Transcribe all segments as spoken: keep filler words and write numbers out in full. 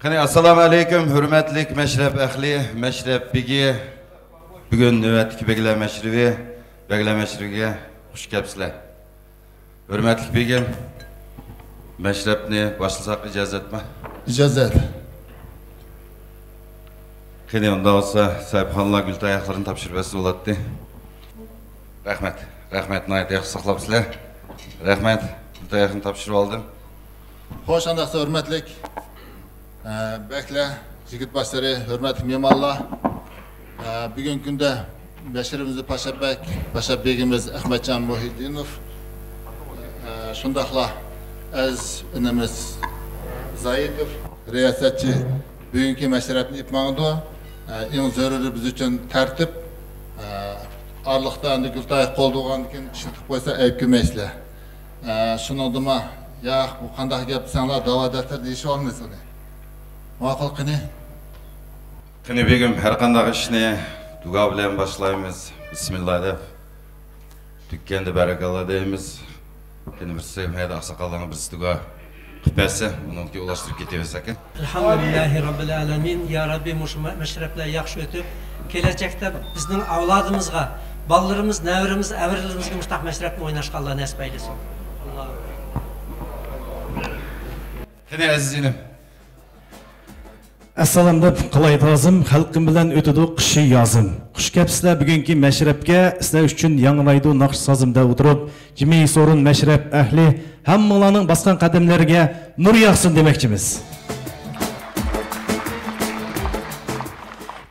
قېنى، ئەسسالامۇ ئەلەيكۇم، ھۆرمەتلىك مەشرەپ ئەھلى، مەشرەپ بېگى، بۈگۈن نۆۋەتتىكى بەگلەر مەشرىپى، بەگلەر مەشرىپىگە خۇش كەپسىلەر. ھۆرمەتلىك بېگىم، مەشرەپنى باشلىساق ئىجازەتمۇ؟ ئىجازەت. قېنى، ئۇنداق بولسا، ساھىبخانلار گۈل تاياقلىرىنى تاپشۇرۇپ بەرسە بولاتتى. رەھمەت، رەھمەت، ناھايىتى ياخشى ساقلاپسىلەر. رەھمەت، گۈل تاياقنى تاپشۇرۇپ ئالدىم. خوش، ئانداقسا ھۆرمەتلىك، ئە، بەگلەر، يىگىت باشلىرى، ھۆرمەتلىك مېھمانلار. ئە، بۈگۈنكى كۈندە مەشرىپىمىزنى پاشا بەگ، پاشا بېگىمىز ئەخمەتجان مۇھىدىنوف، ئە، شۇنداقلا ئەزىز ئىنىمىز زايىتوف، رىياسەتچى، بۈگۈنكى مەشرەپنى ئېلىپ ماڭىدۇ. ئە، ئەڭ زۆرۈرى بىز ئۈچۈن تەرتىپ. ئە، ئارىلىقتا ئەمدى گۈل تاياق قولدا بولغاندىن كېيىن ئىشلىتىپ قويسا ئەيىب كۆرمەيسىلەر. ئە، شۇنىڭدىمۇ، ياق، بۇ قانداق گەپ دېسەڭلار، داۋا دەپتەر دېيىشىۋالمايسىز ئۇنى. ماقۇل، قېنى. قېنى بېگىم، ھەر قانداق ئىشنى دۇئا بىلەن باشلايمىز. بىسمىللا دەپ، دۈككەندە بەرىكاللا دەيمىز. قېنى، بىرسى، مەيدە ئاقساقاللارنىڭ بىرسى دۇئا قىلىپ بەرسە، ئۇنىڭكى ئۇلاشتۇرۇپ كېتىۋەرسەك. ئەلھەمدۇلىللاھى رەببىل ئالەمىن. يا رەببى، مۇشۇ مە-، مەشرەپلەر ياخشى ئۆتۈپ، كېلەچەكتە بىزنىڭ ئەۋلادىمىزغا، بالىلىرىمىز، نەۋرىمىز، ئەۋرىلىرىمىزگە مۇشۇنداق مەشرەپنى ئويناشقا ئاللا نەسىپ ئەيلىسۇن. قېنى، ئەزىز ئىنىم. ئەسسالام دەپ قىلاي تازىم، خەلقىم بىلەن ئۆتىدۇ قىشى يازىم. خۇش كەپسىلەر بۈگۈنكى مەشرەپكە، سىلەر ئۈچۈن ياڭرايدۇ ناخشا سازىم دەپ ئولتۇرۇپ، جىمى سورۇن مەشرەپ ئەھلى ھەممىڭلارنىڭ باسقان قەدەملىرىگە نۇر ياغسۇن دېمەكچىمىز.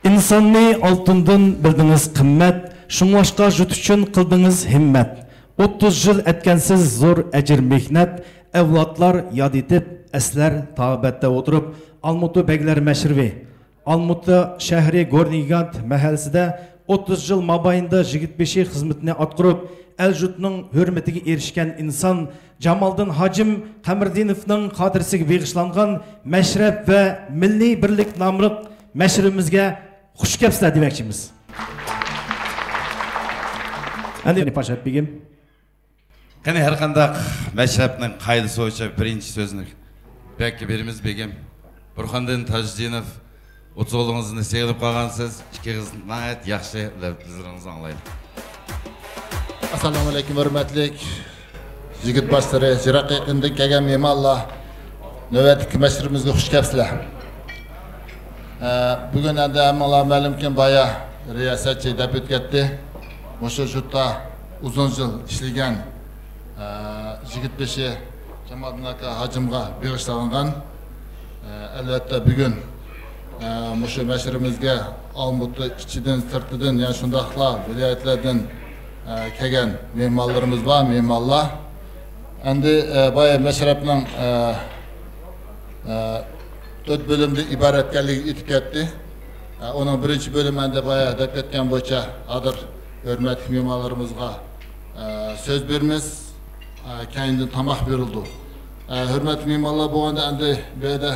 ئىنساننى ئالتۇندىن بىلدىڭىز قىممەت، شۇڭلاشقا يۇرت ئۈچۈن قىلدىڭىز ھىممەت. ئوتتۇز يىل ئەتكەنسىز زور ئەجىر مېھنەت، ئەۋلادلار ياد ئېتىپ، ئەسلەر تاۋابەتتە ئولتۇرۇپ، ئالمۇتا بەگلەر مەشرىپى، ئالمۇتا شەھىرى گورنىي گىگانت مەھەللىسىدە ئوتتۇز يىل مابەينىدە يىگىت بېشى خىزمىتىنى ئاتقۇرۇپ، ئەل-يۇرتنىڭ ھۆرمىتىگە ئېرىشكەن ئىنسان جامالدىن ھاجىم قەمەردىنوفنىڭ خاتىرىسىگە بېغىشلانغان مەشرەپ ۋە مىللىي بىرلىك ناملىق مەشرىپىمىزگە خۇش كەپسىلەر دېمەكچىمىز. ئەمدى پاشا بېگىم. قېنى، ھەر قانداق مەشرەپنىڭ قائىدىسى بويىچە بىرىنچى سۆزنى بەگكە بېرىمىز، بېگىم. بۇرخاندىن تاجدىنوف، ئوتتۇز ئوغلىڭىزنى سېغىنىپ قالغانسىز، ئىككىڭىز ناھايىتى ياخشى لەپلىرىڭىزنى ئاڭلايلى. ئەسسالامۇ ئەلەيكۇم، ھۆرمەتلىك يىگىت باشلىرى، يىراق يېقىندىن كەلگەن مېھمانلار، نۆۋەتتىكى مەشرىپىمىزگە خۇش كەپسىلەر. ئە، بۈگۈن ئەمدى ھەممىڭلار مەلۇمكى، بايا رىياسەتچى دەپ ئۆتكەتتى. مۇشۇ يۇرتتا ئۇزۇن يىل ئىشلىگەن، ئە، يىگىت بېشى جامالدىن ئاكا ھاجىمغا بېغىشلانغان. ئە، ئەلۋەتتە، بۈگۈن، ئە، مۇشۇ مەشرىپىمىزگە ئالمۇتا ئىچىدىن، سىرتىدىن، يەنە شۇنداقلا ۋىلايەتلەردىن، ئە، كەلگەن مېھمانلىرىمىز بار، مېھمانلار. ئەمدى، ئە، بايا مەشرەپنىڭ، ئە، ئە، تۆت بۆلۈمدىن ئىبارەتكەنلىكىنى ئېيتىپ كەتتى. ئە، ئۇنىڭ بىرىنچى بۆلۈمى ئەمدى بايا دەپ كەتكەن بويىچە ھازىر ھۆرمەتلىك مېھمانلىرىمىزغا، ئە، سۆز بېرىمىز. ئە، كەينىدىن تاماق بېرىلىدۇ. ئە، ھۆرمەتلىك مېھمانلار بولغاندا ئەمدى بۇ يەردە،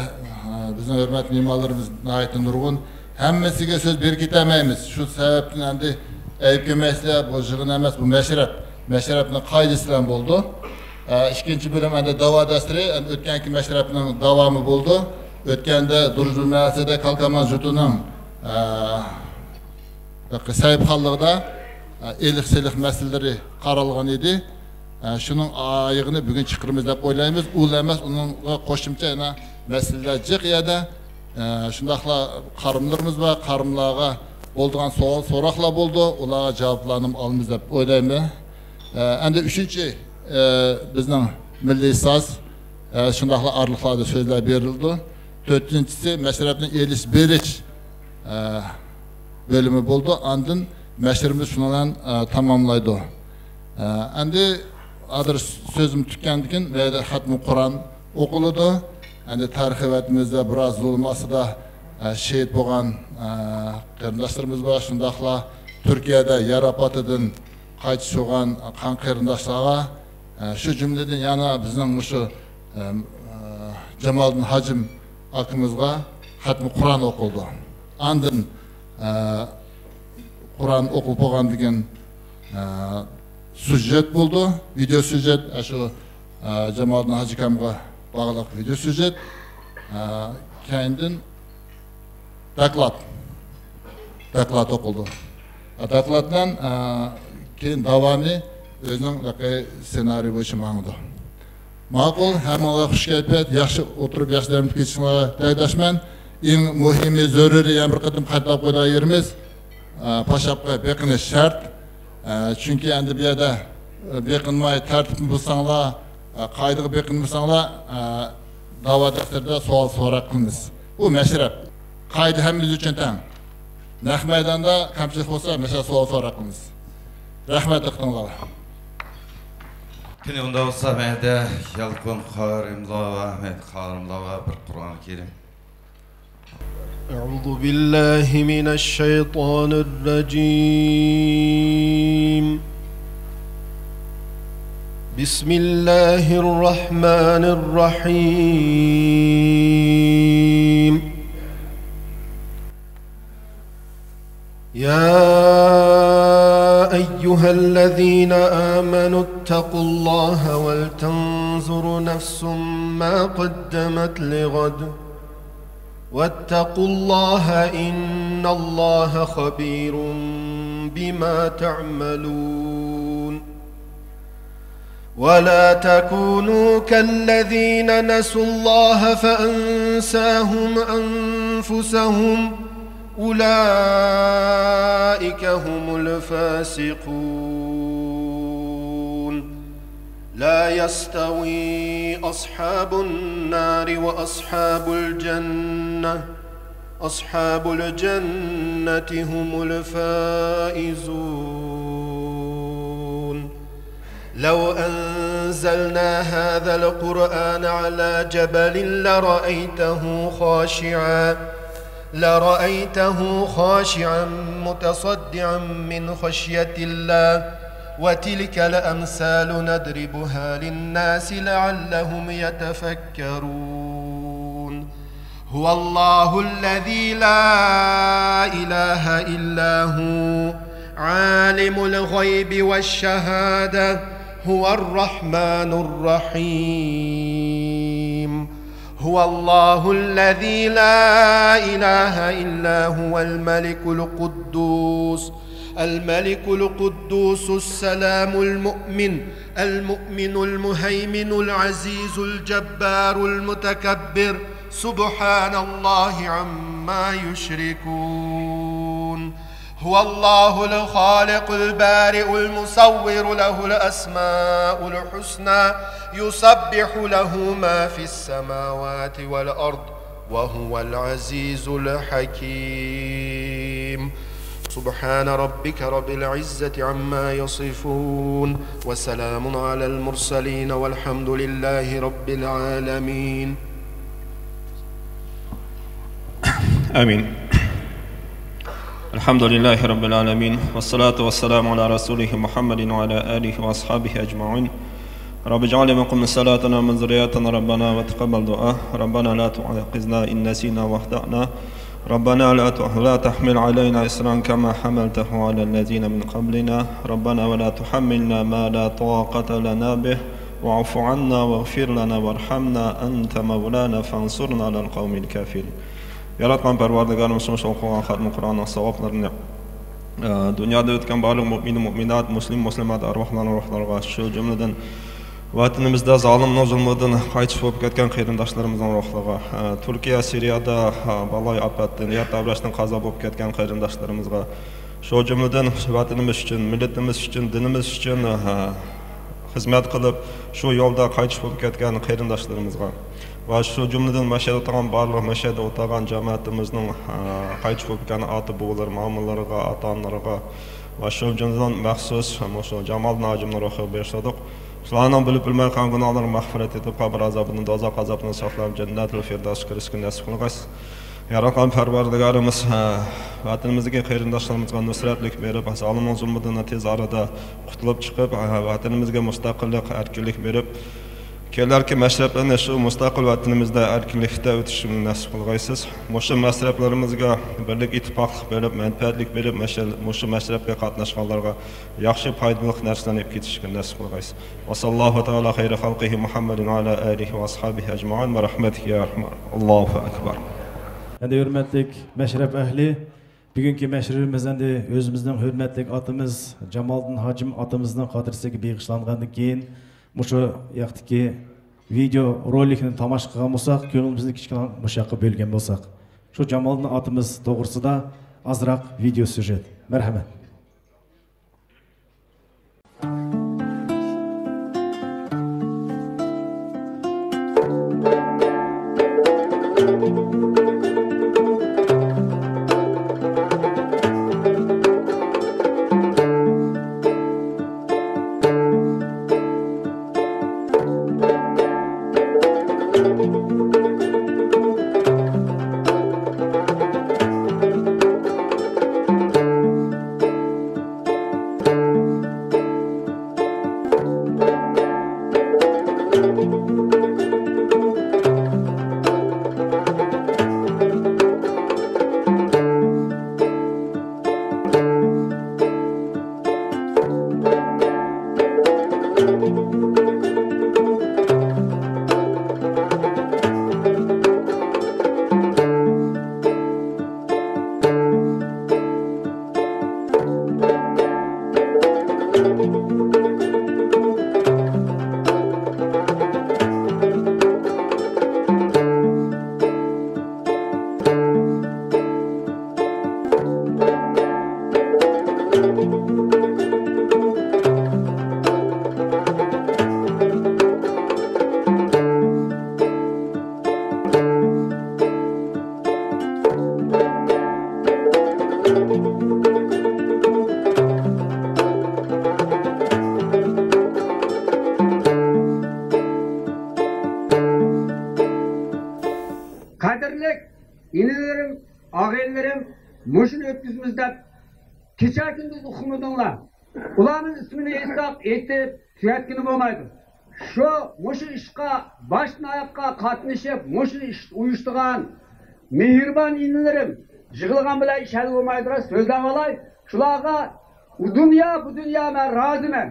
ئە، بىزنىڭ ھۆرمەتلىك مېھمانلىرىمىز ناھايىتى نۇرغۇن. ھەممىسىگە سۆز بېرىپ كېتەلمەيمىز. شۇ سەۋەبتىن ئەمدى ئەيىب كۆرمەيسىلەر، بۇ يىغىن ئەمەس، بۇ مەشرەپ. مەشرەپنىڭ قائىدىسى بىلەن بولىدۇ. ئە، ئىككىنچى بۆلۈم ئەمدى داۋا دەستۇرى، ئەمدى ئۆتكەنكى مەشرەپنىڭ داۋامى بولىدۇ. ئۆتكەندە دۇرۇزۇل مەھەللىسىدە كالكامان جۇتىنىڭ، ئە، سەھىپخانلىقىدا، ئە، ئېلىق-سېلىق مەسىلىلىرى قارالغان ئىدى. ئە، شۇنىڭ ئايىغىنى بۈگۈن چىقىرىمىز دەپ ئويلايمىز. ئۇلا ئەمەس، ئۇنىڭغا قوشۇمچە يەنە مەسىلىلەر جىق يەردە. ئە، شۇنداقلا قارىملىرىمىز بار، قارىملارغا بولىدىغان سوئال سوراقلار بولىدۇ، ئۇلارغا جاۋابلارنى ئالىمىز دەپ ئويلايمەن. ئە، ئەمدى ئۈچىنچى، ئە، بىزنىڭ مىللىي ساز، ئە، شۇنداقلا ئارىلىقلاردا سۆزلەر بېرىلىدۇ. تۆتىنچىسى، مەشرەپنى ئېلىش بېرىش، ئە، بۆلۈمى بولىدۇ. ئاندىن مەشرىپىمىز شۇنىڭ بىلەن، ئە، تاماملايدۇ. ئە، ئەمدى ھازىر سۆزۈم تۈگىگەندىن كېيىن بۇ يەردە خەتمى قۇرئان ئوقۇلىدۇ. ئەمدى تارىخىي ۋەتىنىمىزدە بىراز زۇلۇم ئاستىدا، ئە، شېھىت بولغان، ئە، قېرىنداشلىرىمىز بار. شۇنداقلا تۈركىيەدە يەر ئاپىتىدىن قايتىش بولغان قان قېرىنداشلارغا، ئە، شۇ جۈملىدىن يەنە بىزنىڭ مۇشۇ، ئە، ئە، جامالىدىن ھاجىم ئاكىمىزغا خەتمى قۇرئان ئوقۇلدى. ئاندىن، ئە، قۇرئان ئوقۇلۇپ بولغاندىن كېيىن، ئە، سيۇژېت بولدى، ۋىدېئو سيۇژېت، ئە، شۇ، ئە، جامالىدىن ھاجى ئاكامغا باغلىق ۋىدېو سيۇژېت. ئە، كەينىدىن دوكلات، دوكلات ئوقۇلدى. دوكلات بىلەن، ئە، كېيىن داۋامى ئۆزىنىڭ سېنارىيى بويىچە ماڭىدۇ. ماقۇل، ھەممىڭلارغا خۇش كەيپىيات، ياخشى ئوتتۇرۇپ، ياخشى دەم كېچىشىڭلارغا تىلەكداشمەن. ئىڭ مۇھىمى، زۆرۈرى يەنە بىر قېتىم قايتىلاپ قويىدىغان يېرىمىز، ئە، پاشاپقا بېقىنىش شەرت. ئە، چۈنكى ئەمدى بۇ يەردە، ئە، بېقىنماي، تەرتىپنى بۇزساڭلار، ئە، قائىدىگە بېقىنمىساڭلار، ئە، داۋا دەپتىرىدە سوئال سوراق قىلىمىز. بۇ مەشرەپ. قائىدە ھەممىمىز ئۈچۈن تەڭ. نەق مەيداندا كەمچىلىك بولسا، مەسىلەن، سوئال سوراق قىلىمىز. رەھمەت دىققىتىڭلارغا. قېنى، ئۇنداق بولسا، مەيدە يالقۇن قارىملارغا، مەيدە قارىملارغا بىر قۇرئان كەرىم. أعوذ بالله من الشيطان الرجيم. بسم الله الرحمن الرحيم. يا أيها الذين آمنوا اتقوا الله ولتنظر نفس ما قدمت لغد واتقوا الله إن الله خبير بما تعملون. ولا تكونوا كالذين نسوا الله فأنساهم أنفسهم أولئك هم الفاسقون. لا يستوي أصحاب النار وأصحاب الجنة أصحاب الجنة هم الفائزون. لو أنزلنا هذا القرآن على جبل لرأيته خاشعا لرأيته خاشعا متصدعا من خشية الله وتلك الأمثال نضربها للناس لعلهم يتفكرون. هو الله الذي لا إله إلا هو عالم الغيب والشهادة هو الرحمن الرحيم. هو الله الذي لا إله إلا هو الملك القدوس الملك القدوس السلام المؤمن المؤمن المهيمن العزيز الجبار المتكبر سبحان الله عما يشركون. هو الله الخالق البارئ المصور له الأسماء الحسنى يسبح له ما في السماوات والأرض وهو العزيز الحكيم. سبحان ربك رب العزة عما يصفون وسلام على المرسلين والحمد لله رب العالمين. آمين. الحمد لله رب العالمين، والصلاة والسلام على رسوله محمد وعلى آله وأصحابه أجمعين. رب اجعل مقيم صلاتنا ومن ذريتنا ربنا وتقبل دعاء. ربنا لا تؤاخذنا إن نسينا وأخطأنا. ربنا لا ت-، لا تحمل علينا إصرا كما حملته على الذين من قبلنا. ربنا ولا تحملنا ما لا طاقة لنا به. واعف عنا واغفر لنا وارحمنا أنت مولانا فانصرنا على القوم الكافرين. ياراتقان پەرۋەردىگارىمىز، شۇ ئوقۇغان خەتمە قۇرئاننىڭ ساۋابلىرىنى، ئە، دۇنيادا ئۆتكەن بارلىق مۇئمىن، مۇئمىنات، مۇسلىم، مۇسلىمات ئەرۋاھلارنىڭ روھلىرىغا، شۇ جۈملىدىن ۋەتىنىمىزدە زالىمنىڭ زۇلمىدىن قايتىش بولۇپ كەتكەن قېرىنداشلىرىمىزنىڭ روھلىرىغا، ئە، تۈركىيە، سىرىيەدە، ئە، بالايىئاپەتتىن، يەر تەۋرەشتىن قازا بولۇپ كەتكەن قېرىنداشلىرىمىزغا، شۇ جۈملىدىن ۋەتىنىمىز ئۈچۈن، مىللىتىمىز ئۈچۈن، دىنىمىز ئۈچۈن، ئە، خىزمەت قىلىپ، شۇ يولدا قايتىش بولۇپ كەتكەن قېرىنداشلىرىمىزغا ۋە شۇ جۈملىدىن مەشھەدە ئولتۇرغان بارلىق مەشھەدە ئولتۇرغان جامائىتىمىزنىڭ، ئە، قايتىش بولۇپ كەتكەن ئاتا-بوۋىلىرى، مامىلىرىغا، ئاتا-ئانىلىرىغا ۋە شۇ جۈملىدىن مەخسۇس مۇشۇ جامالىدىن ھاجىمنىڭ روھىغا بېغىشلىدۇق. شۇلارنىڭ بىلىپ بىلمەي قىلغان گۇناھلىرىنى مەغپىرەت ئېتىپ، قەبرە ئازابىدىن، دوزاخ ئازابىدىن ساقلاپ، جەننەتۇل فىردەۋسكە كىرىشكە نەسىپ قىلغايسىز. ياراتقان پەرۋەردىگارىمىز، ھە، ۋەتىنىمىزدىكى قېرىنداشلىرىمىزغا نۇسرەتلىك بېرىپ، زالىمنىڭ زۇلمىدىن تېز ئارىدا قۇتۇلۇپ چىقىپ، ھە، ۋەتىنىمىزگە مۇستەقىللىق، ئەركىنلىك بېرىپ، كېلەركى مەشرەپلەرنى شۇ مۇستەقىل ۋەتىنىمىزدە ئەركىنلىكتە ئۆتۈشىنى نەسىپ قىلغايسىز. مۇشۇ مەشرەپلىرىمىزگە بىرلىك، ئىتتىپاقلىق بېرىپ، مەنپەئەتلىك بېرىپ، مەشەل-، مۇشۇ مەشرەپكە قاتناشقانلارغا ياخشى، پايدىلىق نەرسىلەرنى ئېلىپ كېتىشكە نەسىپ قىلغايسىز. وصلى الله تعالى خير خلقه محمد وعلى آله وأصحابه أجمعين برحمتك يا أرحم. الله أكبر. ئەمدى ھۆرمەتلىك مەشرەپ ئەھلى، بۈگۈنكى مەشرىپىمىز ئەمدى ئۆزىمىزنىڭ ھۆرمەتلىك ئاتىمىز جامالىدىن ھاجىم ئاتىمىزنىڭ خاتىرىسىگە بېغىشلانغاندىن كېيىن، مۇشۇ ياقتىكى ۋىدېئو رولىكنى تاماشا قىلغان بولساق، كۆڭلىمىزنى كىچىككىنە مۇشۇ ياققا بۆلگەن بولساق، شۇ جامالىدىن ئاتىمىز توغرىسىدا ئازراق ۋىدېئو سۈژەت. مەرھەمەت. قەدىرلىك ئىنىلىرىم، ئاغىنىلىرىم، مۇشۇنى ئۆتكۈزىمىز دەپ كېچە-كۈندۈز ئۇخلىمىدىڭلار. ئۇلارنىڭ ئىسمىنى ئېيتساق، ئېيتىپ تۈگەتكىلى بولمايدۇ. شۇ، مۇشۇ ئىشقا باشتىن-ئاياققا قاتنىشىپ، مۇشۇ ئىش ئۇيۇشتۇرغان مېھرىبان ئىنىلىرىم، يىغلىغان بىلەن ئىش ھەل بولمايدۇ، سۆزلەۋالاي. شۇلارغا ئۇ دۇنيا، بۇ دۇنيا مەن رازىمەن.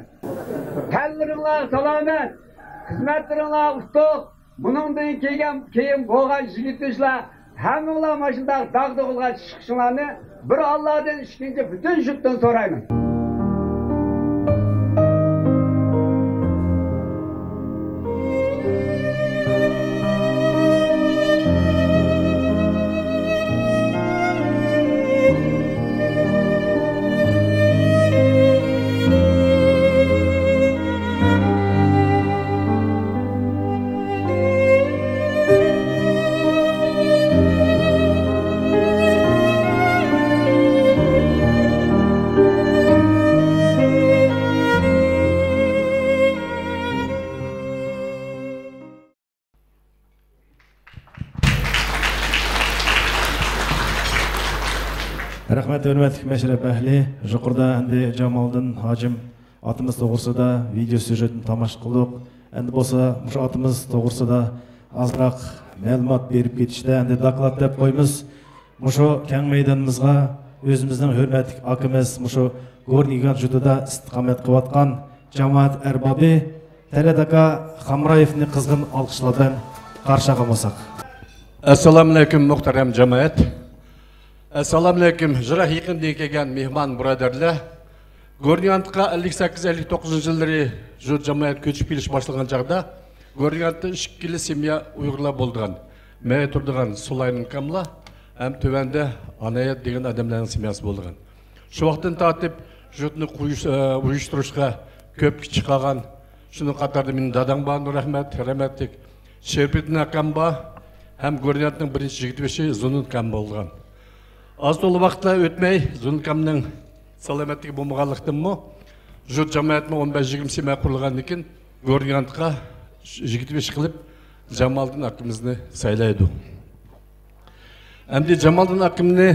تەنلىرىڭلار سالامەت، خىزمەتلىرىڭلار ئۇتۇق. بۇنىڭدىن كېيىن، كېيىن بولغان يىگىت ئىشلار ھەممىڭلار ماشۇنداق داغدۇغىلىغا چىقىشىڭلارنى بىر ئاللادىن، ئىككىنچى پۈتۈن يۇرتتىن سورايمەن. رەھمەت، ھۆرمەتلىك مەشرەپ ئەھلى. يۇقىرىدا ئەمدى جامالىدىن ھاجىم ئاتىمىز توغرىسىدا ۋىدېئو سيۇژېتنى تاماشا قىلدۇق. ئەمدى بولسا مۇشۇ ئاتىمىز توغرىسىدا ئازراق مەلۇمات بېرىپ كېتىشتە، ئەمدى دوكلات دەپ قويىمىز. مۇشۇ كەڭ مەيدانىمىزغا ئۆزىمىزنىڭ ھۆرمەتلىك ئاكىمىز، مۇشۇ گورنىي گىگانت يۇرتىدا ئىستىقامەت قىلىۋاتقان جامائەت ئەربابى تەلئەت ئاكا خامرايېۋنى قىزغىن ئالقىشلار بىلەن قارشى ئالغان بولساق. ئەسسالامۇئەلەيكۇم، مۇھتەرەم جامائەت. ئەسسالامۇئەلەيكۇم، يىراق يېقىندىن كەلگەن مېھمان بۇرادەرلەر. گورنىيانتقا ئەللىك سەككىز، ئەللىك توققۇزىنچى يىللىرى يۇرت جامائەت كۆچۈپ كېلىش باشلىغان چاغدا، گورنىيانتتا ئىككىلا سېميا ئۇيغۇرلار بولىدىغان. مەيە تۇرىدىغان سۇلايمان ئاكاملا ھەم تۆۋەندە ئانايەت دېگەن ئادەملەرنىڭ سېمياسى بولىدىغان. شۇ ۋاقىتتىن تارتىپ يۇرتنى قۇيۇش-، ئە، ئۇيۇشتۇرۇشقا كۆپ كۈچ چىقارغان، شۇنىڭ قاتارىدا مېنىڭ دادام بار، رەھمەت، رەھمەتلىك شېرىپىدىن ئاكام بار ھەم گورنىيانتنىڭ بىرىنچى يىگىت بېشى زۇنۇن ئاكام بولغان. ئاز تولا ۋاقىتلار ئۆتمەي، زۇنۇن ئاكامنىڭ سالامەتلىكى بولمىغانلىقتىنمۇ، يۇرت جامائەتمۇ ئون بەش يىگىرمە سېميا قۇرۇلغاندىن كېيىن، گورنىيانتقا يىگىت بېشى قىلىپ، جامالىدىن ئاكىمىزنى سايلايدۇ. ئەمدى جامالىدىن ئاكىمنى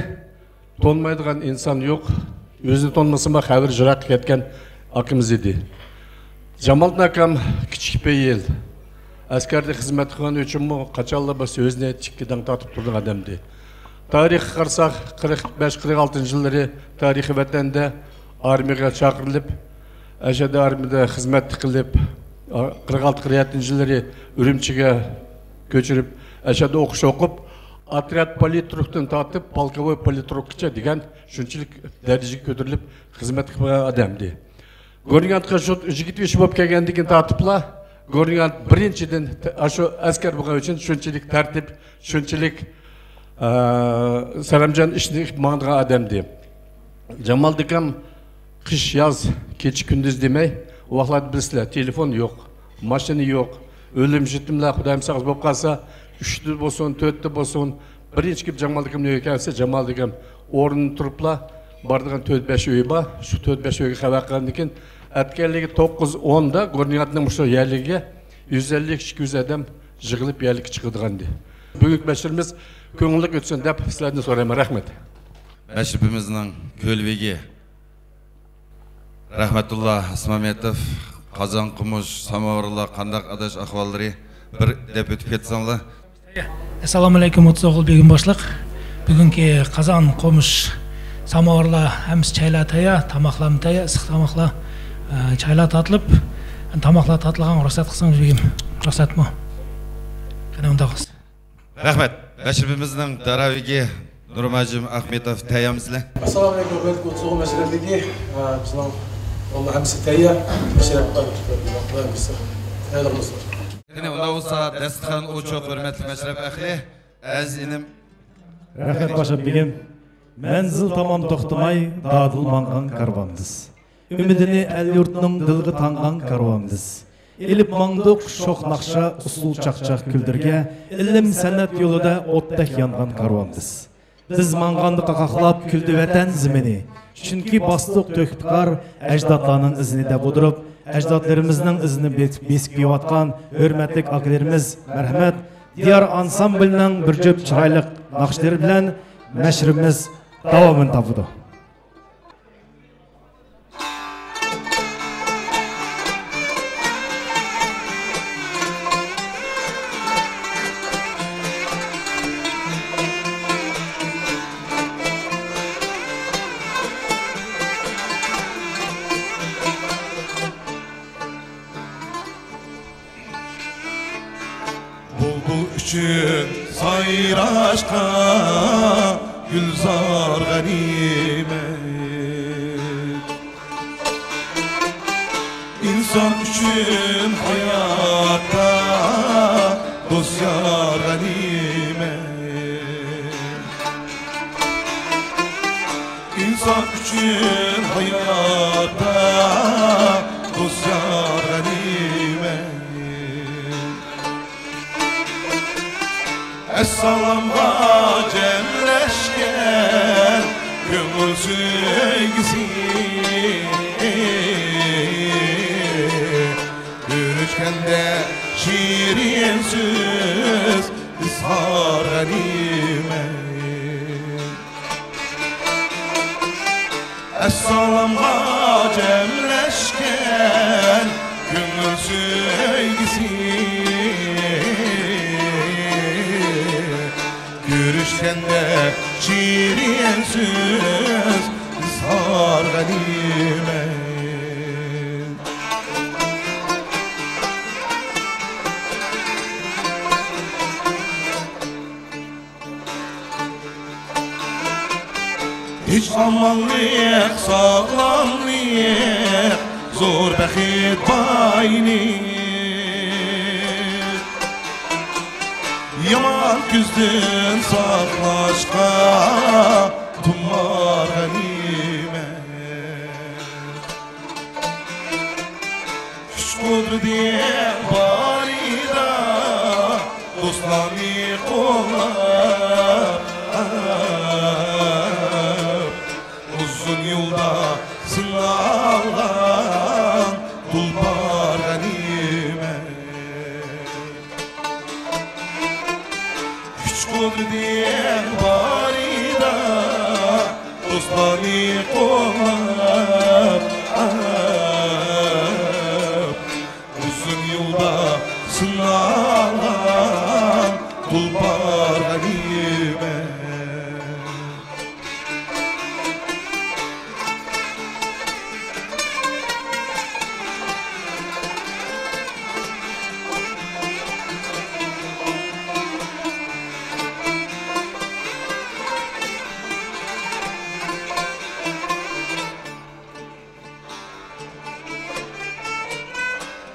تونۇمايدىغان ئىنسان يوق. ئۆزىنى تونۇمىسىمۇ، خەۋىرى يىراققا كەتكەن ئاكىمىز ئىدى. جامالىدىن ئاكام كىچىك پېئىل. ئەسكەردە خىزمەت قىلغان ئۈچۈنمۇ قاچانلا بىر سۆزىنى تىككە دەڭ تارتىپ تۇرىدىغان ئادەمدى. تارىخقا قارىساق، قىرىق بەش، قىرىق ئالتىنچى يىللىرى تارىخىي ۋەتەندە ئارمىيەگە چاقىرىلىپ، ئەشەدە ئارمىيەدە خىزمەت قىلىپ، قىرىق ئالتە، قىرىق يەتتىنچى يىللىرى ئۈرۈمچىگە كۆچۈرۈپ، ئەشەدە ئوقۇش ئوقۇپ، ئوترياد پولىتروكتىن تارتىپ پولكوۋوي پولىتروكقىچە دېگەن شۇنچىلىك دەرىجىگە كۆتۈرۈلۈپ خىزمەتكە بارغان ئادەم ئىدى. گورنياتقا شۇ يىگىت ئىشى بولۇپ كەلگەندىن كېيىن تارتىپلا، گورنيات بىرىنچىدىن، ئاشۇ ئەسكەر بولغان ئۈچۈن شۇنچىلىك تەرتىپ، شۇنچىلىك، ئە، سەرەمجان ئىشنى ماڭدىغان ئادەمدى. جامالىدىكام قىش، ياز، كېچە، كۈندۈز دېمەي، ئۇ ۋاقىتلاردا بىلىسىلەر، تېلېفون يوق، ماشىنا يوق، ئۆلۈم، يېتىملەر، خۇدايىم ساقلىسۇن، بولۇپ قالسا، ئۈچتە بولسۇن، تۆتتە بولسۇن، بىرىنچى كېلىپ جامالىدىكامنىڭ ئۆيىگە كەلسە، جامالىدىكام ئورنىنى تۇرۇپلا بارىدىغان تۆت-بەش ئۆيى بار. شۇ تۆت-بەش ئۆيگە خەۋەر قىلغاندىن كېيىن، ئەتىگەنلىكى توققۇز ئوندا گورنياتنىڭ مۇشۇ يەرلىكىگە يۈز ئەللىك، ئىككى يۈز ئادەم يىغىلىپ يەرلىككە چىقىدىغانىدى. بۈگۈنكى مەشرىمىز كۆڭۈللۈك ئۆتسۇن دەپ سىلەردىن سورايمەن. رەھمەت. مەشرىپىمىزنىڭ كۆلۋىگى رەھمەتۇللا ئىسمامېتوف، قازان، قومۇش، ساماۋارلار قانداق ئاداش ئەھۋاللىرى بىر دەپ ئۆتۈپ كەتسەڭلار. ئەسسالامۇئەلەيكۇم، ئوتتۇز ئوغۇل بېگىم باشلىق. بۈگۈنكى قازان، قومۇش، ساماۋارلار ھەممىسى چايلار تەييار، تاماقلارمۇ تەييار، ئىسسىق تاماقلار، ئە، چايلار تارتىلىپ، تاماقلار تارتىلغانغا رۇخسەت قىلسىڭىز بېگىم، رۇخسەتمۇ؟ قېنى ئۇنداق بولسا. رەھمەت. مەشرىپىمىزنىڭ داراۋىگى نۇرماجىم ئاخمېتوف تەييارمىسىلەر. ئەسسالامۇئەلەيكۇم، ھۆرمەتلىك ئوتتۇز ئوغۇل مەشرەپ بېگى، ئە، بىزنىڭ ئاللا ھەممىسى تەييار. مەشرەپ بار. تەييار بولسۇن. قېنى ئۇنداق بولسا دەستىخان ئوچۇق، ھۆرمەتلىك مەشرەپ ئەھلى، ئەزىز ئىنىم. رەھمەت باشلىق بېگىم. مەنزىل تامام توختىماي، دادىل ماڭغان كارۋان بىز. ئۈمىدىنى ئەل-يۇرتنىڭ دىلىغا تاڭغان كارۋان بىز. ئېلىپ ماڭدۇق شوخ ناخشا، ئۇسسۇل چاقچاق كۈلدۈرگە، ئىلىم-سەنئەت يولىدا ئوتتەك يانغان كارۋان بىز. بىز ماڭغاندا قاقاقلاپ كۈلدى ۋەتەن زېمىنى، چۈنكى باستۇق تۆھپىكار ئەجدادلارنىڭ ئىزىنى دەپ ئولتۇرۇپ، ئەجدادلىرىمىزنىڭ ئىزىنى بېس-، بېسىپ كېلىۋاتقان ھۆرمەتلىك ئاكىلىرىمىز، مەرھەمەت، دىيار ئانسامبىلنىڭ بىر جۈپ چىرايلىق ناخشىلىرى بىلەن مەشرىمىز داۋامىنى تاپىدۇ. بۇلبۇل ئۈچۈن سايراشقا گۈلزار غەنىيمەت. ئىنسان ئۈچۈن ھاياتتا دوست يار غەنىيمەت. ئىنسان ئۈچۈن ھاياتتا دوست يار غەنىيمەت. ئەسسالامغا جەملەشكەن كۆڭۈل سۆيگۈسى، كۆرۈشكەندە شېرىن سۆز ئىزھار غەنىيمەت. ئەسسالامغا جەملەشكەن كۆڭۈل سۆيگۈسى، كۆرۈشكەندە شېرىن سۆز ئىزھار غەنىيمەت. تىنچ-ئامانلىق، ساغلاملىق، زور بەخت، بايلىق، يامان كۈزدىن ساقلاشقا تۇمار غەنىيمەت. كۈچ-قۇدرىتى بارىدا دوستلارنى قوللاپ، ئۇزۇن يولدا سىنالغان تۇلپار غەنىيمەت. كۈچ-قۇدرىتى بارىدا دوستلارنى قوللاپ، ئۇزۇن يولدا سىنالغان تۇلپار غەنىيمەت.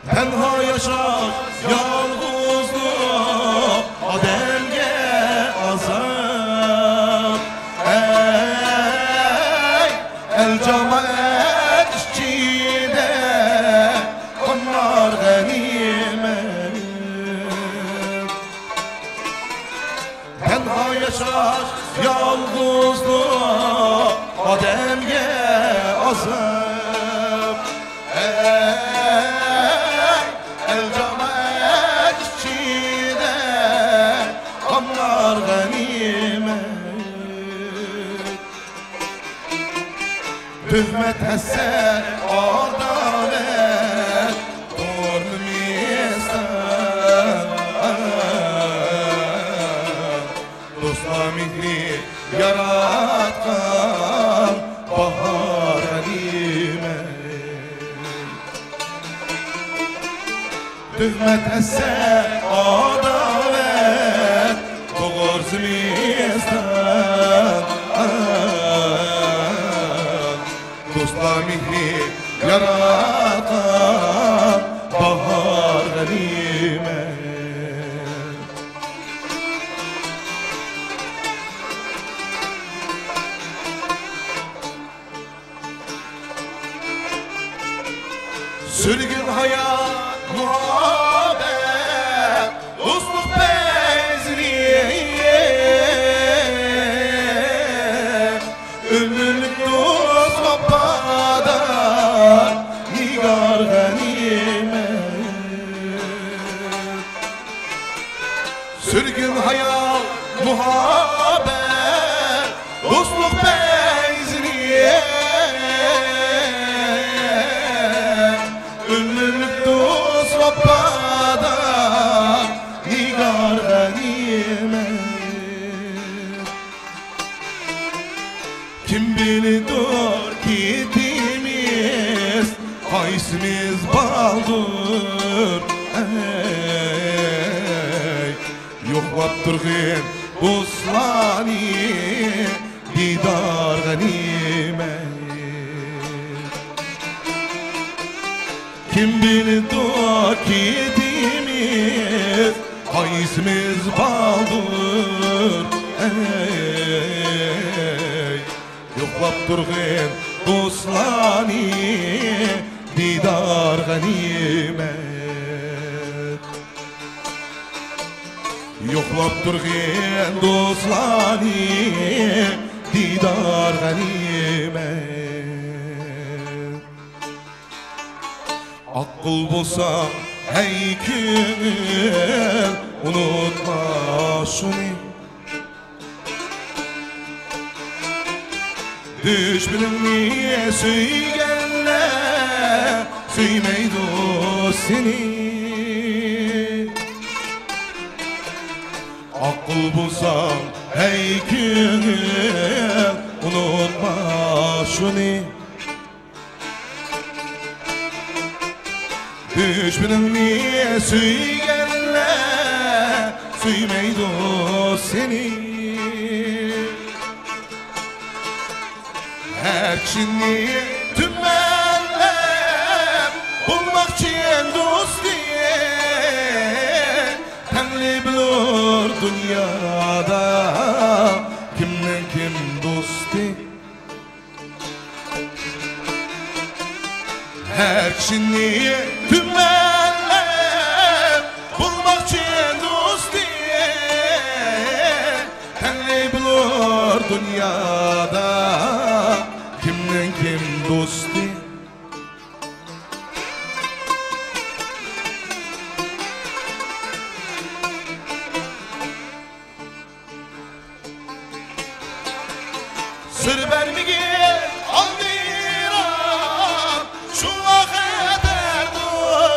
تەنھا ياشاش، يالغۇزلۇق ئادەمگە ئازاب. ئەي، ئەل جامائەت ئىچىدە قونار غەنىيمەت. تەنھا ياشاش، يالغۇزلۇق ئادەمگە ئازاب. ئەي، ئەل جامائەت ئىچىدە قونار غەنىيمەت. تۆھمەت، ھەسەت، ئاداۋەت، تورنىمىزدا دوستلار مېھرى ياراتقان باھار غەنىيمەت. تۆھمەت، ھەسەت، ئاداۋەت، توغرىسىمىزدا دوستلار مېھرى ياراتقان باھار غەنىيمەت. سۈرگۈن ھايات، مۇھەببەت، دوستلۇق پەيزىنى، ئۆمۈرلۈك دوست ۋاپادار نىگار غەنىيمەت. سۈرگۈن ھايال، مۇھەببەت، دوستلۇق پەيزىنى، ئۆمۈرلۈك دوست ۋاپادار نىگار غەنىيمەت. كىم بىلىدۇ كېتىمىز، قايسىمىز بالدۇر، ئەي، يوقلاپ تۇرغىن دوستلارنى دىدار غەنىيمەت. كىم بىلىدۇ كېتىمىز، قايسىمىز بالدۇر، ئەي، يوقلاپ تۇرغىن دوستلارنى دىدار غەنىيمەت. يوقلاپ تۇرغىن دوستلارنى دىدار غەنىيمەت. ئاقىل بولساڭ، ھەي كۆڭۈل، ئۇنتۇما شۇنى. دۈشمىنىڭنى سۆيگەنلەر سۆيمەيدۇ سېنى. ئاقىل بولساڭ، ھەي كۆڭۈل، ئۇنتۇما شۇنى. دۈشمىنىڭنى سۆيگەنلەر سۆيمەيدۇ سېنى. ھەر كىشىنى تۈمەنلەپ بولماق چىن دوستى. تەڭرى بىلۇر دۇنيادا كىمنىڭ كىم دوستى. ھەر كىشىنى تۈمەنلەپ بولماق چىن دوستى. تەڭرى بىلۇر دۇنيادا كىمنىڭ كىم دوستى. سىر بەرمىگىن ئالمىرام، شۇڭا خەتەردۇر.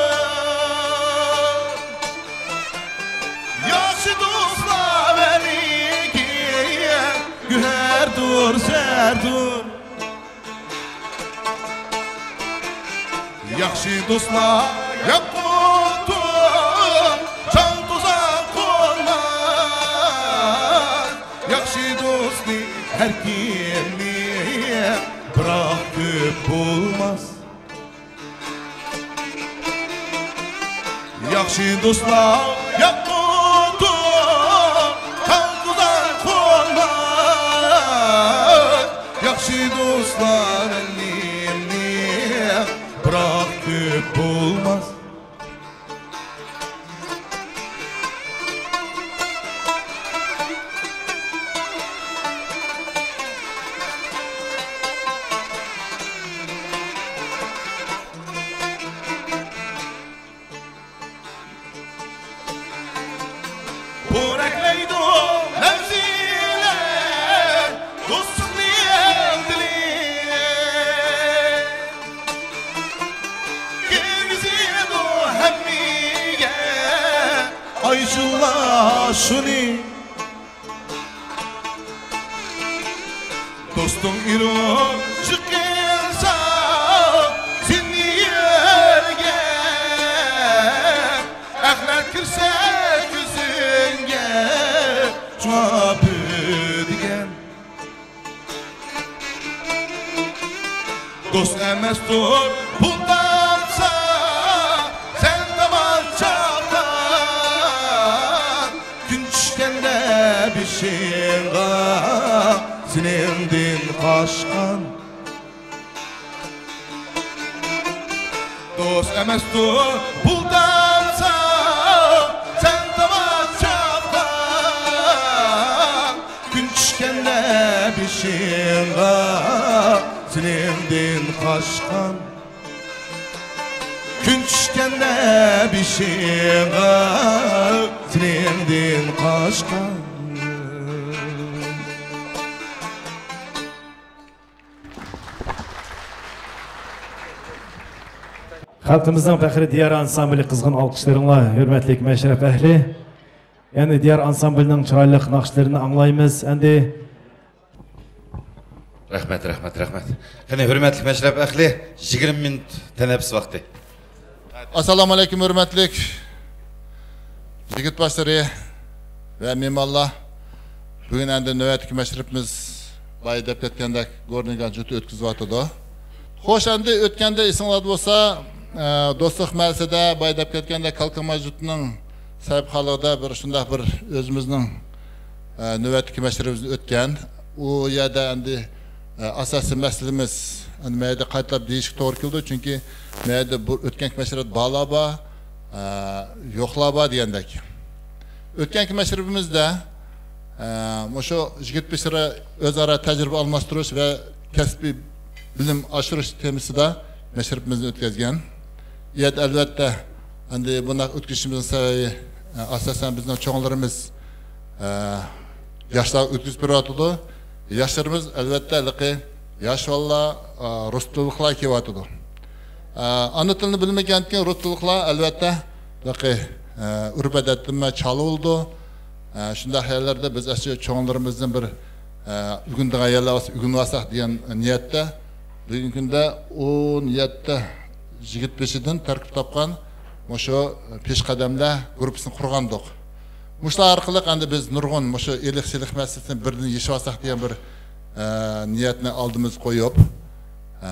ياخشى دوستلار بەرگەن گۆھەردۇر، زەردۇر. ياخشى دوستلار ياقۇتتۇر، چاڭ توزان قونماس. ياخشى دوستنى ھەر كىمنى بىراق كۆپ بولماس. ياخشى دوستلار ياققۇتۇ، قالغۇزار قونماس. ياخشى دوستلار ئەلنى، ئەلنى، بىراق كۆپ بولماس. پورەكلەيدۇ مەۋزىلەر دوستلۇقنى ئەلدىلى. كىرگۈزىدۇ ھەممىگە ئايشۇللار شۇنى. دوستۇڭ ئېرۇ چىقىرسا سېنى يەرگە، ئەخلەت كىرسە كۆزۈڭگە، شۇڭا بۆ دېگەن. دوست ئەمەستۇر پۇل تاپسا، سەن تامان چاپقان، كۈن چۈشكەندە بېشىڭغا سېنىڭدىن قاچقان. دوست ئەمەستۇر پۇل تاپسا، سەن تامان چاپقان، كۈن چۈشكەندە بېشىڭغا سېنىڭدىن قاچقان. كۈن چۈشكەندە بېشىڭغا سېنىڭدىن قاچقان. خەلقىمىزنىڭ پەخرى دىيار ئانسامبىلى، قىزغىن ئالقىشلىرىڭلار، ھۆرمەتلىك مەشرەپ ئەھلى. يەنە دىيار ئانسامبىلىنىڭ چىرايلىق ناخشىلىرىنى ئاڭلايمىز ئەمدى. رەھمەت، رەھمەت، رەھمەت. قېنى، ھۆرمەتلىك مەشرەپ ئەھلى، يىگىرمە مىنۇت تەنەپپۇس ۋاقتى. ئاسسالامۇ ئەلەيكۇم، ھۆرمەتلىك يىگىت باشلىرى ۋە مېھمانلار. بۈگۈن ئەمدى نۆۋەتتىكى مەشرىپىمىز بايا دەپ كەتكەندەك گورنىگان جۇتى ئۆتكۈزۈۋاتىدۇ. خوش، ئەمدى ئۆتكەندە ئېسىڭلاردا بولسا، ئە، دوستلۇق مەھەللىسىدە بايا دەپ كەتكەندەك كالكىما جۇتىنىڭ سەھىپىخانلىقىدا بىر شۇنداق بىر ئۆزىمىزنىڭ، ئە، نۆۋەتتىكى مەشرىپىمىز ئۆتكەن. ئۇ يەردە ئەمدى، ئە، ئاساسىي مەسىلىمىز، ئەمدى مەيدە قايتىلاپ دېيىشكە توغرا كېلىدۇ، چۈنكى مەيدە بۇ ئۆتكەنكى مەشرىپتە بارلار بار، ئە، يوقلار بار دېگەندەك. ئۆتكەنكى مەشرىپىمىزدە، ئە، مۇشۇ يىگىت بېشىرا ئۆزئارا تەجرىبە ئالماشتۇرۇش ۋە كەسپىي بىلىم ئاشۇرۇش تېمىسىدا مەشرىپىمىزنى ئۆتكۈزگەن. ئۇ يەردە ئەلۋەتتە، ئەمدى بۇنداق ئۆتكۈزۈشىمىزنىڭ سەۋەبى، ئە، ئاساسەن بىزنىڭ چوڭلىرىمىز، ئە، ياشلارغا ئۆتكۈزۈپ بېرىۋاتىدۇ. ياشلىرىمىز ئەلۋەتتە ھېلىقى ياش بالىلار، ئە، رۇس تىللىقلار كېلىۋاتىدۇ. ئە، ئانا تىلنى بىلمىگەندىكىن رۇس تىللىقلار ئەلۋەتتە ھېلىقى، ئە، ئۆرپ-ئادەتتىن چالا بولىدۇ. ئە، شۇنداق يەرلەردە بىز ئاشۇ چوڭلىرىمىزدىن بىر، ئە، ئۆگىنىدىغان يەرلەر بولسا ئۆگىنىۋالساق دېگەن نىيەتتە، بۈگۈنكى كۈندە ئون يەتتە يىگىت بېشىدىن تەركىب تاپقان مۇشۇ پېشقەدەملەر گۇرۇپپىسىنى قۇرغانىدۇق. مۇشۇلار ئارقىلىق ئەمدى بىز نۇرغۇن مۇشۇ ئىلىق-سىلىق مەسىلىسىنى بىردىن يېشىۋالساق دېگەن بىر، ئە، نىيەتنى ئالدىمىزغا قويۇپ، ئە،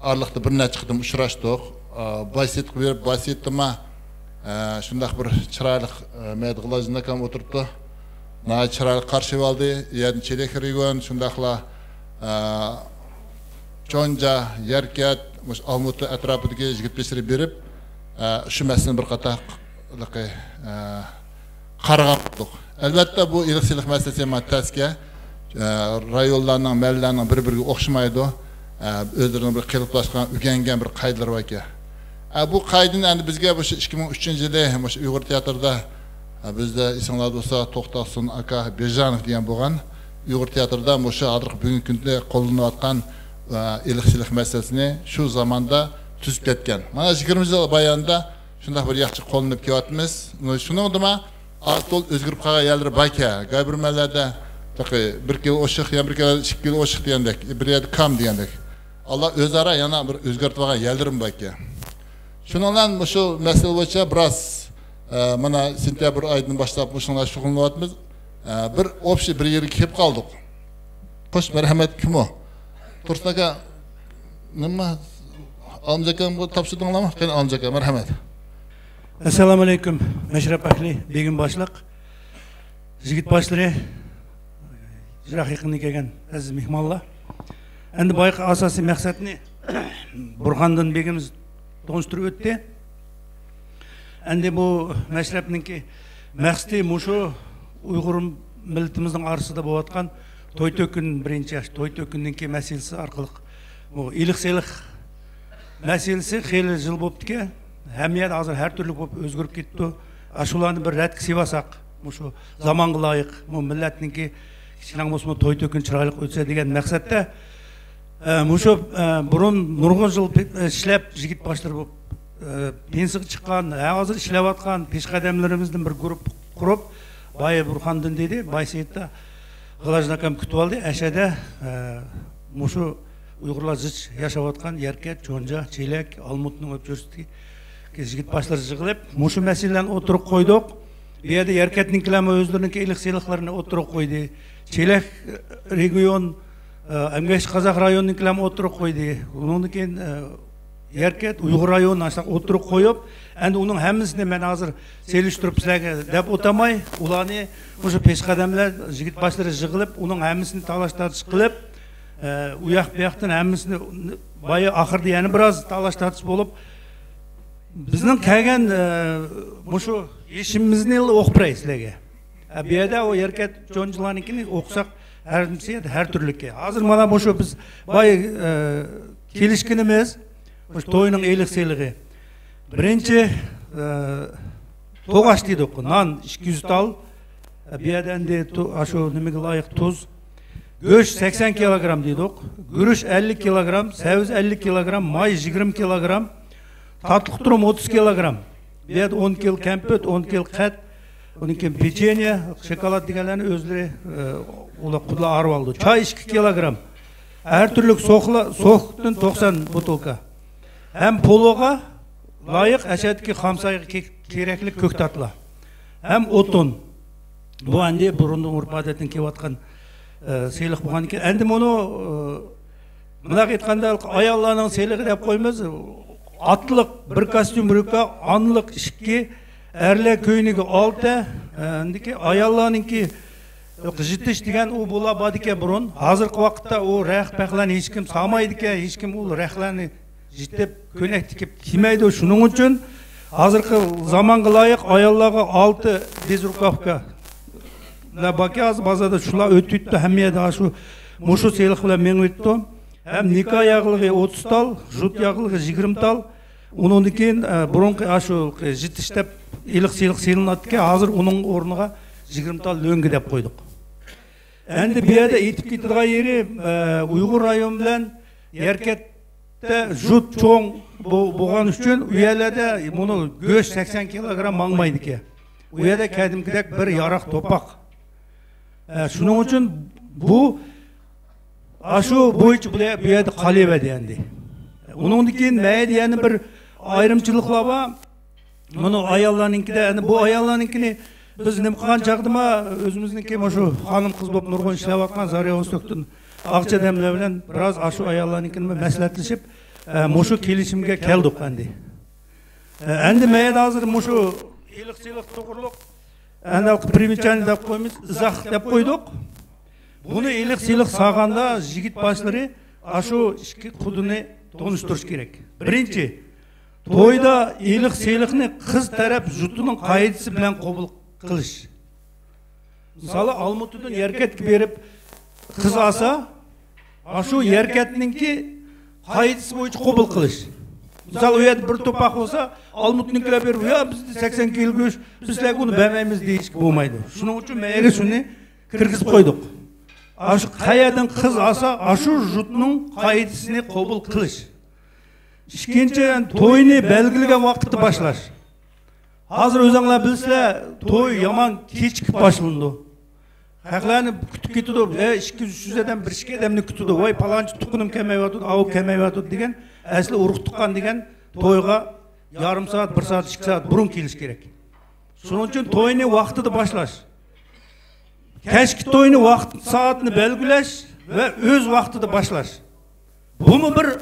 ئارىلىقتا بىر نەچچە قېتىم ئۇچراشتۇق. ئە، بايسېيىتقا بېرىپ، بايسېيىتتىمۇ، ئە، شۇنداق بىر چىرايلىق، ئە، مەيدە غىلاجىناكام ئولتۇرۇپتۇ. ناھايىتى چىرايلىق قارشى ئالدى. يەنە چېلەكرېگون، شۇنداقلا، ئە، چونجا، يەركەت، مۇشۇ ئالمۇتا ئەتراپىدىكى يىگىت بېشىلىپ بېرىپ، ئە، شۇ مەسىلىنى بىر قاتار، ئە، قارىغان بولدۇق. ئەلۋەتتە، بۇ ئىلىق-سىلىق مەسىلىسى مانا تەسكە، ئە، رايونلارنىڭ، مەھەللىلەرنىڭ بىر-بىرىگە ئوخشىمايدۇ. ئە، ئۆزلىرىنىڭ بىر قېلىپلاشقان، ئۆگەنگەن بىر قائىدىلىرى باركەن. ئە، بۇ قائىدىنى ئەمدى بىزگە مۇشۇ ئىككى مىڭ ئۈچىنچى يىلى مۇشۇ ئۇيغۇر تىياتىرىدا، ئە، بىزدە ئېسىڭلاردا بولسا توختاخۇن ئاكا بېژانوف دېگەن بولغان. ئۇيغۇر تىياتىرىدا مۇشۇ ھازىرقى بۈگۈنكى كۈندە قوللىنىۋاتقان، ئە، ئىلىق-سىلىق مەسىلىسىنى شۇ زاماندا تۈزۈپ كەتكەن. مانا يىگىرمە يىل بايانىدا شۇنداق بىر ياخشى قوللىنىپ كېلىۋاتىمىز. شۇنىڭدىمۇ ئاز-تولا ئۆزگىرىپ قالغان يەرلىرى باركەن. ھەر بىر مەھەللىدە تېخى بىر كىلو ئوشۇق، يەنە بىر كىلو ئىككى كىلو ئوشۇق دېگەندەك، بىر يەردە كام دېگەندەك. ئاللا ئۆزئارا يەنە بىر ئۆزگەرتىۋالغان يەرلىرىمۇ باركەن. شۇنىڭ بىلەن مۇشۇ مەسىلە بويىچە بىراز، ئە، مانا سېنتەبىر ئايىدىن باشلاپ مۇشۇنىڭغا شۇغۇللىنىۋاتىمىز. ئە، بىر ئوبشىي بىر يەرگە كېلىپ قالدۇق. خوش، مەرھەمەت، كىم ئۇ؟ تۇرسۇن ئاكا، نېمە؟ ئالىمجان ئاكامغا تاپشۇردۇڭلارمۇ؟ قېنى، ئالىمجان ئاكا، مەرھەمەت. ئەسسالامۇ ئەلەيكۇم، مەشرەپ ئەھلى، بېگىم باشلىق، يىگىت باشلىرى، يىراق يېقىندىن كەلگەن ئەزىز مېھمانلار. ئەمدى بايىقى ئاساسىي مەقسەتنى بۇرھاندىن بېگىمىز تونۇشتۇرۇپ ئۆتتى. ئەمدى بۇ مەشرەپنىڭكى مەقسىتى مۇشۇ ئۇيغۇر مىللىتىمىزنىڭ ئارىسىدا بولۇۋاتقان توي تۆكۈن، بىرىنچى ياش توي تۆكۈننىڭكى مەسىلىسى ئارقىلىق، بۇ ئېلىق سېلىق مەسىلىسى خېلى يىل بوپتىكەن. ھەممە يەردە ھازىر ھەر تۈرلۈك بولۇپ ئۆزگىرىپ كېتىپتۇ. ئاشۇلارنى بىر رەتكە سېلىۋالساق، مۇشۇ زامانغا لايىق، بۇ مىللەتنىڭكى كىچىكىنىڭ بولسىمۇ توي تۆكۈن چىرايلىق ئۆتسە دېگەن مەقسەتتە، ئە، مۇشۇ، ئە، بۇرۇن نۇرغۇن يىل پې-، ئە، ئىشلەپ يىگىت باشلىرى بولۇپ، ئە، پېنسىيىگە چىققان، ھە، ھازىر ئىشلەۋاتقان پېشقەدەملىرىمىزدىن بىر گۇرۇپپا قۇرۇپ، بايا بۇرھاندىن دېدى، باي سېيىتتا غىلاجنى ئاكام كۈتۈۋالدى. ئەشەدە، ئە، مۇشۇ ئۇيغۇرلار زىچ ياشاۋاتقان يەركەت، چونجا، چېلەك، ئالمۇتىنىڭ ئۆپچۆرىسىدىكى يىگىت باشلىرى يىغىلىپ، مۇشۇ مەسىلىلەرنى ئوتتۇرىغا قويدۇق. بۇ يەردە يەركەتنىڭكىلەرمۇ ئۆزلىرىنىڭكى ئېلىق سېلىقلىرىنى ئوتتۇرىغا قويدى. چېلەك رېگىيون، ئە، ئەمگەكچى قازاق رايونىنىڭكىلەرمۇ ئوتتۇرىغا قويدى. ئۇنىڭدىن كېيىن، ئە، يەركەت ئۇيغۇر رايونى ئاشۇنداق ئوتتۇرىغا قويۇپ، ئەمدى ئۇنىڭ ھەممىسىنى مەن ھازىر سېلىشتۇرۇپ سىلەرگە دەپ ئۆتەلمەي، ئۇلارنى مۇشۇ پېشقەدەملەر، يىگىت باشلىرى يىغىلىپ، ئۇنىڭ ھەممىسىنى تالاش-تارتىش قىلىپ، ئە، ئۇ ياق بۇ ياقتىن ھەممىسىنى، بايا ئاخىرىدا يەنە بىراز تالاش-تارتىش بولۇپ، بىزنىڭ كەلگەن، ئە، مۇشۇ يېشىمىزنى ئوقۇپ بېرەي سىلەرگە. ئە، بۇ يەردە ئۇ يەركەت چونجىلارنىڭكىنى ئوقۇساق، ھەممىسى ھەر تۈرلۈككە. ھازىر مانا مۇشۇ بىز بايا، ئە، كېلىشكىنىمىز، مۇشۇ توينىڭ ئېلىق سېلىقى. بىرىنچى، ئە، توغاچ دېدۇق، نان ئىككى يۈز تال. ئە، بۇ يەردە ئەمدى تو-، ئاشۇ نېمىگە لايىق تۇز. گۆش سەكسەن كىلوگرام دېدۇق. گۈرۈچ ئەللىك كىلوگرام، سەۋزە ئەللىك كىلوگرام، ماي يىگىرمە كىلوگرام، تاتلىق تۇرۇم ئوتتۇز كىلوگرام. بۇ يەردە ئون كىلو كەمپۈت، ئون كىلو قەت، ئۇنىڭ كېيىن پېچېنيە، شوكولاد دېگەنلەرنى ئۆزلىرى، ئە، ئۇلار قۇدىلار ئايرىۋالىدۇ. چاي ئىككى كىلوگرام. ھەر تۈرلۈك سوقلا-، سوقتىن توقسان بوتۇلكا. ھەم پولۇغا لايىق ئەشەدىكى خامسايغا كېرەكلىك كۆكتاتلار ھەم ئوتۇن. بۇ ئەمدى بۇرۇندىن ئۆرپ-ئادەتتىن كېلىۋاتقان، ئە، سېلىق بولغاندىكىن، ئەمدى بۇنى، ئە، مۇنداق ئېيتقاندا، ئاياللارنىڭ سېلىقى دەپ قويىمىز. ئاتلىق بىر كاستيۇم رۇكا، ئانلىق ئىككى، ئەرلەر كۆينىكى ئالتە، ئە، ئەمدىكى ئاياللارنىڭكى يوق، يېتىش دېگەن ئۇ بۇلار بار ئىكەن بۇرۇن. ھازىرقى ۋاقىتتا ئۇ رەخت-پەخلەرنى ھېچكىم سالمايدىكەن، ھېچكىم ئۇ رەختلەرنى يېتىپ، كۆينەك تىكىپ كىيمەيدۇ. شۇنىڭ ئۈچۈن ھازىرقى زامانغا لايىق ئاياللارغا ئالتە بېزرۇكاۋكا باركەن، ھازىر بازاردا شۇلار ئۆتۈۋېتىپتۇ، ھەممە يەردە شۇ، مۇشۇ سېلىق بىلەن مېڭىۋېتىپتۇ. ھەم نىكا ياغلىقى ئوتتۇز تال، جۇت ياغلىقى يىگىرمە تال، ئۇنىڭدىن كېيىن، ئە، بۇرۇنقى ئاشۇ يېتىش دەپ ئېلىق سېلىق سېلىناتتىكەن، ھازىر ئۇنىڭ ئورنىغا يىگىرمە تال لۆڭگە دەپ قويدۇق. ئەمدى بۇ يەردە ئېيتىپ كېتىدىغان يېرى، ئە، ئۇيغۇر رايونى بىلەن يەركەتتە جۇت چوڭ بو-، بولغان ئۈچۈن ئۇ يەرلەردە مۇنۇ گۆش سەكسەن كىلوگرام ماڭمايدىكەن. ئۇ يەردە قەدىمكىدەك بىر ياراق توپاق. ئە، شۇنىڭ ئۈچۈن بۇ ئاشۇ بويىچە بۇ يەردە قالىۋەردى ئەمدى. ئۇنىڭدىن كېيىن مەيدە يەنە بىر ئايرىمچىلىقلار بار. مانا ئاياللارنىڭكىدە، ئەنە بۇ ئاياللارنىڭكىنى بىز نېمە قىلغان چاغدىما ئۆزىمىزنىڭكى مۇشۇ خانىم قىز بولۇپ نۇرغۇن ئىشلەۋاتقان زارىيە ۋوستوكتىن ئاقچى ئادەملەر بىلەن بىراز ئاشۇ ئاياللارنىڭكىنى مەسلىھەتلىشىپ، ئە، مۇشۇ كېلىشىمگە كەلدۇق ئەمدى. ئە، ئەمدى مەيدە ھازىر مۇشۇ ئېلىق سېلىق توغرۇلۇق ئەنە پرىمىچانىي دەپ قويىمىز، ئىزاھ دەپ قويدۇق. بۇنى ئېلىق سېلىق سالغاندا يىگىت باشلىرى ئاشۇ ئىككى قۇدىنى تونۇشتۇرۇش كېرەك. بىرىنچى، تويدا ئېلىق سېلىقنى قىز تەرەپ جۇتىنىڭ قائىدىسى بىلەن قوبۇل قىلىش. مىسالى، ئالمۇتىدىن يەركەتكە بېرىپ قىز ئالسا، ئاشۇ يەركەتنىڭكى قائىدىسى بويىچە قوبۇل قىلىش. مىسال، ئۇ يەردە بىر توپاق بولسا، ئالمۇتنىڭكىلەر بېرىپ، يا بىزدە سەكسەن كىلو گۆش، بىز سىلەرگە ئۇنى بەرمەيمىز دېيىشكە بولمايدۇ. شۇنىڭ ئۈچۈن مەيەرگە شۇنى كىرگۈزۈپ قويدۇق. ئاشۇ قەيەردىن قىز ئالسا، ئاشۇ جۇتنىڭ قائىدىسىنى قوبۇل قىلىش. ئىككىنچى، توينى بەلگىلىگەن ۋاقىتتا باشلاش. ھازىر ئۆزۈڭلار بىلىسىلەر، توي يامان كېچىكىپ باشلىنىدۇ. خەقلەرنى كۈتۈپ كېتىدۇ. ئە، ئىككى يۈز، ئۈچ يۈز ئادەم بىر ئىككى ئادەمنى كۈتىدۇ. ۋاي، پالانچى تۇقىنىم كەلمەيۋاتىدۇ، ئاۋۇ كەلمەيۋاتىدۇ دېگەن، ئەسلى ئۇرۇق تۇغقان دېگەن تويغا يېرىم سائەت، بىر سائەت، ئىككى سائەت بۇرۇن كېلىش كېرەك. شۇنىڭ ئۈچۈن توينى ۋاقتىدا باشلاش. كەچكى توينى ۋاقىت سائەتنى بەلگىلەش ۋە ئۆز ۋاقتىدا باشلاش. بۇمۇ بىر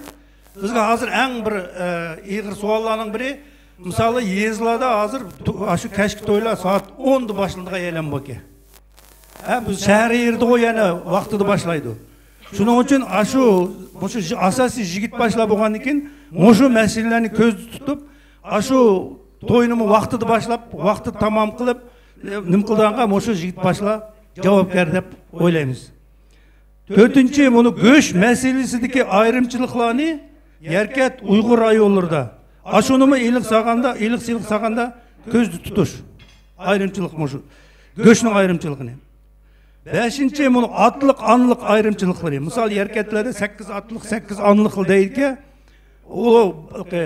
بىزگە ھازىر ئەڭ بىر، ئە، ئېغىر سوئاللارنىڭ بىرى. مىسالى يېزىلاردا ھازىر تو-، ئاشۇ كەچكى تويلار سائەت ئوندا باشلىنىدىغان ئايلام باركەن. ھە، بۇ شەھەر يېرىدىغۇ يەنە ۋاقتىدا باشلايدۇ. شۇنىڭ ئۈچۈن ئاشۇ، مۇشۇ ژ-، ئاساسىي يىگىت باشلار بولغاندىن كېيىن مۇشۇ مەسىلىلەرنى كۆزدە تۇتۇپ، ئاشۇ توينىمۇ ۋاقتىدا باشلاپ، ۋاقتىدا تامام قىلىپ، نېمە قىلىدىغانغا مۇشۇ يىگىت باشلار جاۋابكار دەپ ئويلايمىز. تۆتىنچى، بۇنى گۆش مەسىلىسىدىكى ئايرىمچىلىقلارنى يەركەنت ئۇيغۇر رايونلىرىدا، ئاشۇنىمۇ ئىلىق سالغاندا، ئىلىق سېلىق سالغاندا كۆزدە تۇتۇش. ئايرىمچىلىق مۇشۇ. گۆشنىڭ ئايرىمچىلىقىنى. بەشىنچى، بۇنى ئاتلىق، ئانىلىق ئايرىمچىلىقلىرى. مىسال، يەركەنتلەردە سەككىز ئاتلىق، سەككىز ئانىلىق دەيدىكەن. ئۇ، ئە، بۇ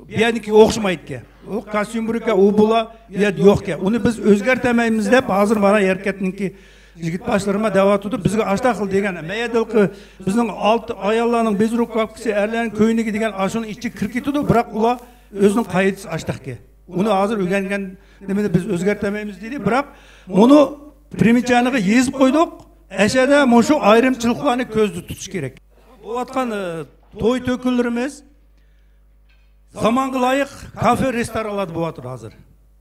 يەرنىڭكىگە ئوخشىمايدىكەن. ئۇ كاستيۇم بار ئىكەن، ئۇ بولا، بۇ يەردە يوق ئىكەن. ئۇنى بىز ئۆزگەرتەلمەيمىز دەپ، ھازىر مانا يەركەنتنىڭكى يىگىت باشلىرىمۇ دەۋاتىدۇ، بىزگە ئاشتاق قىل دېگەن. مەيەدىلقى بىزنىڭ ئالتە ئاياللارنىڭ بېزروك كاپكىسى، ئەرلەرنىڭ كۆينىكى دېگەن ئاشۇنىڭ ئىچىگە كىرىپ كېتىدۇ، بىراق ئۇلار ئۆزىنىڭ قائىدىسى ئاشتاقكەن. ئۇنى ھازىر ئۆگەنگەن نېمىنى بىز ئۆزگەرتەلمەيمىز دېدى، بىراق مۇنى پرىمىچانىغا يېزىپ قويدۇق. ئەشەدە مۇشۇ ئايرىمچىلىقلارنى كۆزدە تۇتۇش كېرەك. بولۇۋاتقان، ئە، توي تۆكۈنلىرىمىز زامانغا لايىق كافې، رېستورانلاردا بولۇۋاتىدۇ ھازىر.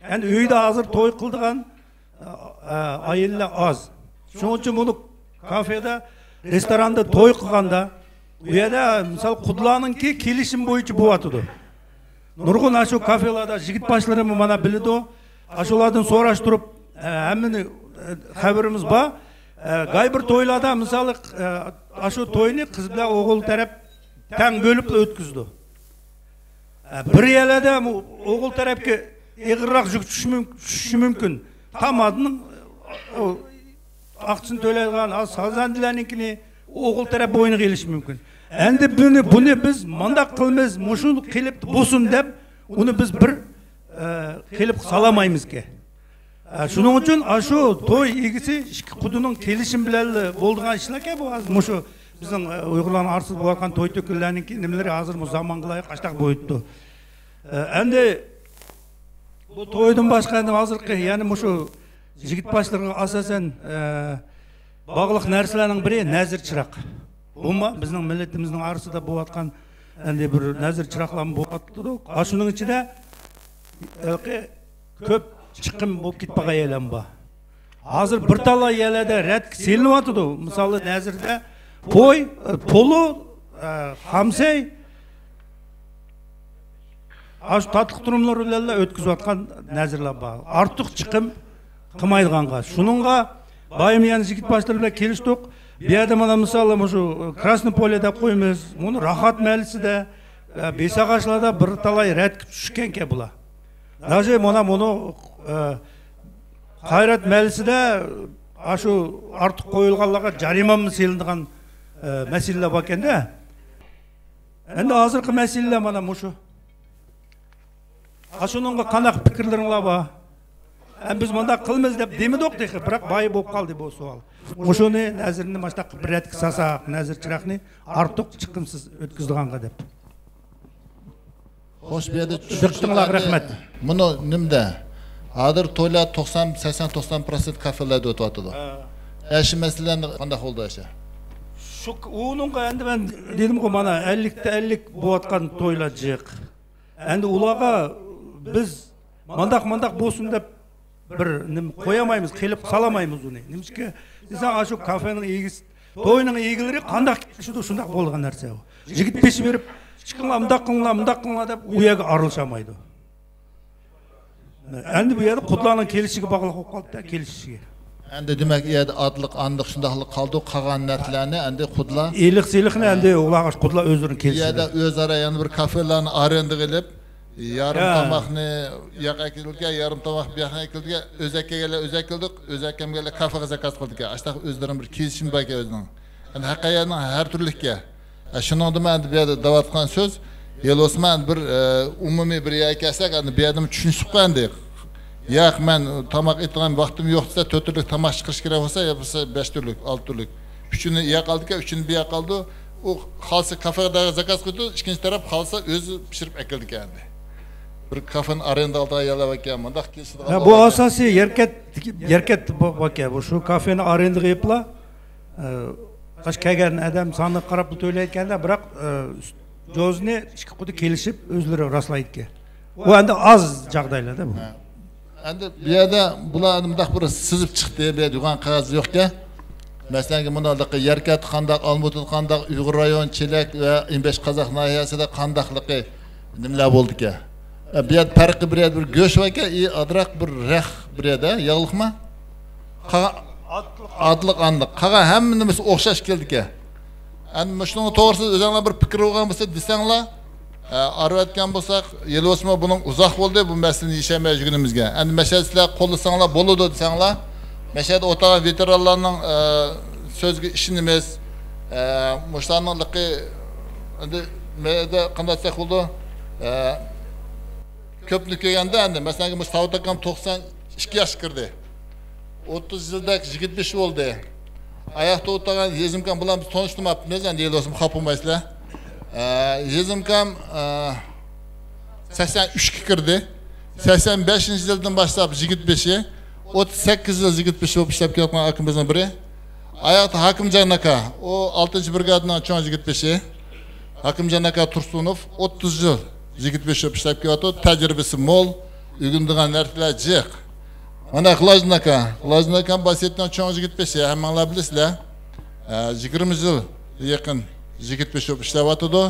يەنى ئۆيدە ھازىر توي قىلىدىغان، ئە، ئە، ئائىلىلەر ئاز. شۇنىڭ ئۈچۈن بۇنى كافېدا، رېستوراندا توي قىلغاندا، ئۇ يەردە، مىسال، قۇدىلارنىڭكى كېلىشىمى بويىچە بولۇۋاتىدۇ. نۇرغۇن ئاشۇ كافېلاردا يىگىت باشلىرىمۇ مانا بىلىدۇ. ئاشۇلاردىن سوراشتۇرۇپ، ئە، ھەممىنى، ئە، خەۋىرىمىز بار. ئە، گاي بىر تويلاردا، مىسالى، ئە، ئاشۇ توينى قىز بىلەن ئوغۇل تەرەپ تەڭ بۆلۈپلا ئۆتكۈزىدۇ. ئە، بىر يەرلەردە ئوغۇل تەرەپكە ئېغىرراق يۈك چۈشۈشى مۇم-، چۈشۈشى مۇمكىن. تامادىنىڭ، ئۇ، ئاقچىسىنى تۆلەيدىغان، ئا، سازەندىلەرنىڭكىنى ئوغۇل تەرەپ بوينىغا ئېلىشى مۇمكىن. ئەمدى بۇنى، بۇنى بىز مۇنداق قىلىمىز، مۇشۇ قېلىپتا بولسۇن دەپ، ئۇنى بىز بىر، ئە، قېلىپقا سالالمايمىزكەن. ئە، شۇنىڭ ئۈچۈن ئاشۇ توي ئىگىسى ئىككى قۇدىنىڭ كېلىشىمى بىلەن بولىدىغان ئىشلاركەن بۇ ھازىر مۇشۇ بىزنىڭ، ئە، ئۇيغۇرلارنىڭ ئارىسىدا بولۇۋاتقان توي تۆكۈنلەرنىڭكى نېمىلىرى ھازىر مۇشۇ زامانغا لايىق ئاشتاق بولۇۋاتىدۇ. ئە، ئەمدى بۇ تويدىن باشقا ئەمدى ھازىرقى يەنە مۇشۇ يىگىت باشلىرىغا ئاساسەن، ئە، باغلىق نەرسىلەرنىڭ بىرى نەزىر چىراغ. بۇمۇ بىزنىڭ مىللىتىمىزنىڭ ئارىسىدا بولۇۋاتقان ئەمدى بىر نەزىر چىراغلارمۇ بولۇۋاتىدۇ. ئاشۇنىڭ ئىچىدە ھېلىقى كۆپ چىقىم بولۇپ كېتىپ قالغان يەرلەرمۇ بار. ھازىر بىر تالاي يەرلەردە رەتكە سېلىنىۋاتىدۇ. مىسالى نەزىردە پوي، پولۇ، ئە، خامسەي، ئاشۇ تاتلىق تۇرۇملار بىلەنلا ئۆتكۈزۈۋاتقان نەزىرلەر بار. ئارتۇق چىقىم قىلمايدىغانغا. شۇنىڭغا بايام يەنە يىگىت باشلىرى بىلەن كېلىشتۇق. بۇ يەردە مانا مىسالى مۇشۇ كراسنوي پوليە دەپ قويىمىز. مۇنۇ راھەت مەھەللىسىدە، ئە، بېسىغاچلاردا بىر تالاي رەتكە چۈشكەنكەن بۇلار. داژې مانا مۇنۇ، ئە، قايرات مەھەللىسىدە ئاشۇ ئارتۇق قويۇلغانلارغا جەرىمانە سېلىنىدىغان، ئە، مەسىلىلەر باركەندە. ئەمدى ھازىرقى مەسىلىلەر مانا مۇشۇ. ئاشۇنىڭغا قانداق پىكىرلىرىڭلار بار؟ ئەمدى بىز مۇنداق قىلىمىز دەپ دېمىدۇق تېخى، بىراق بايا بولۇپ قالدى بۇ سوئال. مۇشۇنى نەزىرنى ماشۇنداق بىر رەتكە سالساق، نەزىر چىراغنى ئارتۇق چىقىمسىز ئۆتكۈزىدىغانغا دەپ. خوش، بۇ يەردە چۈشىنىشلىك دىققىتىڭلارغا رەھمەت. مۇنۇ نېمىدە؟ ھازىر تويلار توقسان، سەكسەن، توقسان پىروتسېنت كافېلاردا ئۆتۈۋاتىدۇ. ھە. ئەشۇ مەسىلىلەرنى قانداق بولدى ئەشە؟ شۇ، ئۇنىڭغا ئەمدى مەن دېدىمغۇ، مانا ئەللىكتە ئەللىك بولۇۋاتقان تويلار جىق. ئەمدى ئۇلارغا بىز مانداق، مانداق بولسۇن دەپ بىر نېمە قويالمايمىز، قېلىپ سالالمايمىز ئۇنى. نېمىشقا دېسەڭ، ئاشۇ كافېنىڭ ئىگىسى، توينىڭ ئىگىلىرى قانداق كېلىشىدۇ، شۇنداق بولىدىغان نەرسە ئۇ. يىگىت بېشى بېرىپ، «چىقىڭلار، مۇنداق قىلىڭلار، مۇنداق قىلىڭلار» دەپ ئۇ يەرگە ئارىلىشالمايدۇ. ئەمدى بۇ يەردە قۇدىلارنىڭ كېلىشىگە باغلىق بولۇپ قالدى، كېلىشىشىگە. ئەمدى دېمەك، ئۇ يەردە ئاتلىق، ئانىلىق، شۇنداقلىق قالدى، قالغان نەرسىلەرنى ئەمدى قۇدىلار، ئىلىق سېلىقنى ئەمدى ئۇلار قۇدىلار ئۆزلىرىنىڭ بۇ يەردە كېلىشىگە. ئۆزئارا يەنە بىر كافېلارنى ئارېندىغا ئېلىپ، يېرىم ھە. تاماقنى ياق ئەكېلىدىكەن، يېرىم تاماق بۇ ياققا ئەكېلىدىكەن، ئۆزى ئەكەلگەنلەر ئۆزى ئەكېلىدۇ، ئۆزى ئەكەلمىگەنلەر كافېغا زاكاز قىلىدىكەن. ئاشۇنداق ئۆزلىرىنىڭ بىر كېلىشىمى باركەن ئۆزىنىڭ. ئەمدى ھەر قەيەرنىڭ ھەر تۈرلۈككەن. ئە، شۇنىڭدىمۇ ئەمدى بۇ يەردە دەۋاتقان سۆز، ھېلى بولسىمۇ ئەمدى بىر ئە، ئومۇمىي بىر يەرگە كەلسەك، ئەمدى بۇ يەردىمۇ چۈشىنىشلىق ئەمدى. ياق، مەن تاماق ئېتىدىغان ۋاقتىم يوق دېسە، تۆت تۈرلۈك تاماق چىقىرىش كېرەك بولسا، يا بولمىسا بەش تۈرلۈك، ئالتە تۈرلۈك. ئۈچىنى ياق ئالىدىكەن، ئۈچىنى بۇ ياق ئالىدۇ. ئۇ خالىسا كافېغا زاكاز قىلىدۇ، ئىككىنچى تەرەپ خالىسا ئۆزى پىشۇرۇپ ئەكېلىدىكەن ئەمدى. بىر كافېنى ئارېندا ئالىدىغان يەرلەر باركەن، مۇنداق كېلىشىدىغان ھە، بۇ ئاساسىي يەركەنت، يەركەنت باركەن. بۇ شۇ كافېنى ئارېندىغا ئېلىپلا، ئە، قاش كەلگەن ئادەم سانىغا قاراپلا تۆلەيدىكەندە، بىراق، ئە، جوزىنى ئىككى قۇدى كېلىشىپ ئۆزلىرى راسلايدىكەن. بۇ ئەمدى ئاز جاغدايلاردا بۇ. ئەمدى بۇ يەردە بۇلار مۇنداق بىر سىزىپ چىقتى، بۇ يەردە يوغان قەغەز يوقكەن. مەسىلەن، مۇنۇ يەركەنتتە قانداق، ئالمۇتىدا قانداق، ئۇيغۇر رايون، چېلەك ۋە ئېڭبېشى قازاق ناھىيەسىدە قانداقلىقى نېمىلەر بولىدىكەن. ئە، بۇ يەردە پەرقى بىر يەردە بىر گۆش باركەن، ئى ئادراق بىر رەخ بىر يەردە، ياغلىقما؟ قالغان ئاتلىق ئاندىق. قالغان ھەممە نېمىسى ئوخشاش كېلىدىكەن. ئەمدى مۇشۇنىڭ توغرىسىدا ئۆزۈڭلار بىر پىكىر بولغان بولسا دېسەڭلار، ئە، ئارىۋەتكەن بولساق، يىل بولسىمۇ بۇنىڭ ئۇزاق بولدى، بۇ مەسىلىنى يېشەلمەي يۈرگىنىمىزگە. ئەمدى مەشەدە سىلەر قوللىساڭلار بولىدۇ دېسەڭلار، مەشەدە ئولتۇرغان ۋېتېرانلارنىڭ، ئە، سۆزىگە ئىشىنىمىز. ئە، مۇشۇلارنىڭلىقى ئەمدى مەيدە قانداق دېسەك بولىدۇ؟ ئە، كۆپنى كۆرگەندە ئەمدى، مەسىلەن، مۇشۇ ساۋۇت ئاكام توقسان ئىككى ياشقا كىردى. ئوتتۇز يىلدەك يىگىرمە بەش بولدى. ئاياقتا ئولتۇرغان يېزىمكام بىلەن بىز تونۇشتۇرماپتىمىز، ئەمدى يىل بولسىمۇ خاپا بولمايسىلەر. ئە، يېزىمكام، ئە، سەكسەن ئۈچكە كىردى. سەكسەن بەشىنچى يىلدىن باشلاپ يىگىرمە بەشى، ئوتتۇز سەككىز يىل يىگىرمە بەشى بولۇپ ئىشلەپ كېلىۋاتقان ئاكىمىزنىڭ بىرى. ئاياقتا ھاكىمجان ئاكا، ئۇ ئالتىنچى برىگادىنىڭ چوڭ يىگىرمە بەشى. ھاكىمجان ئاكا تۇرسۇنوف، ئوتتۇز يىل يىگىرمە بەش بولۇپ ئىشلەپ كېلىۋاتىدۇ، تەجرىبىسى مول، ئۆگىنىدىغان نەرسىلەر جىق. مانا، غىلاجدىن ئاكا، غىلاجدىن ئاكام باسىيەتنىڭ چوڭ يىگىرمە بەشى، ھەممىڭلار بىلىسىلەر. ئە، يىگىرمە يىل يېقىن يىگىرمە بەش بولۇپ ئىشلەۋاتىدۇ.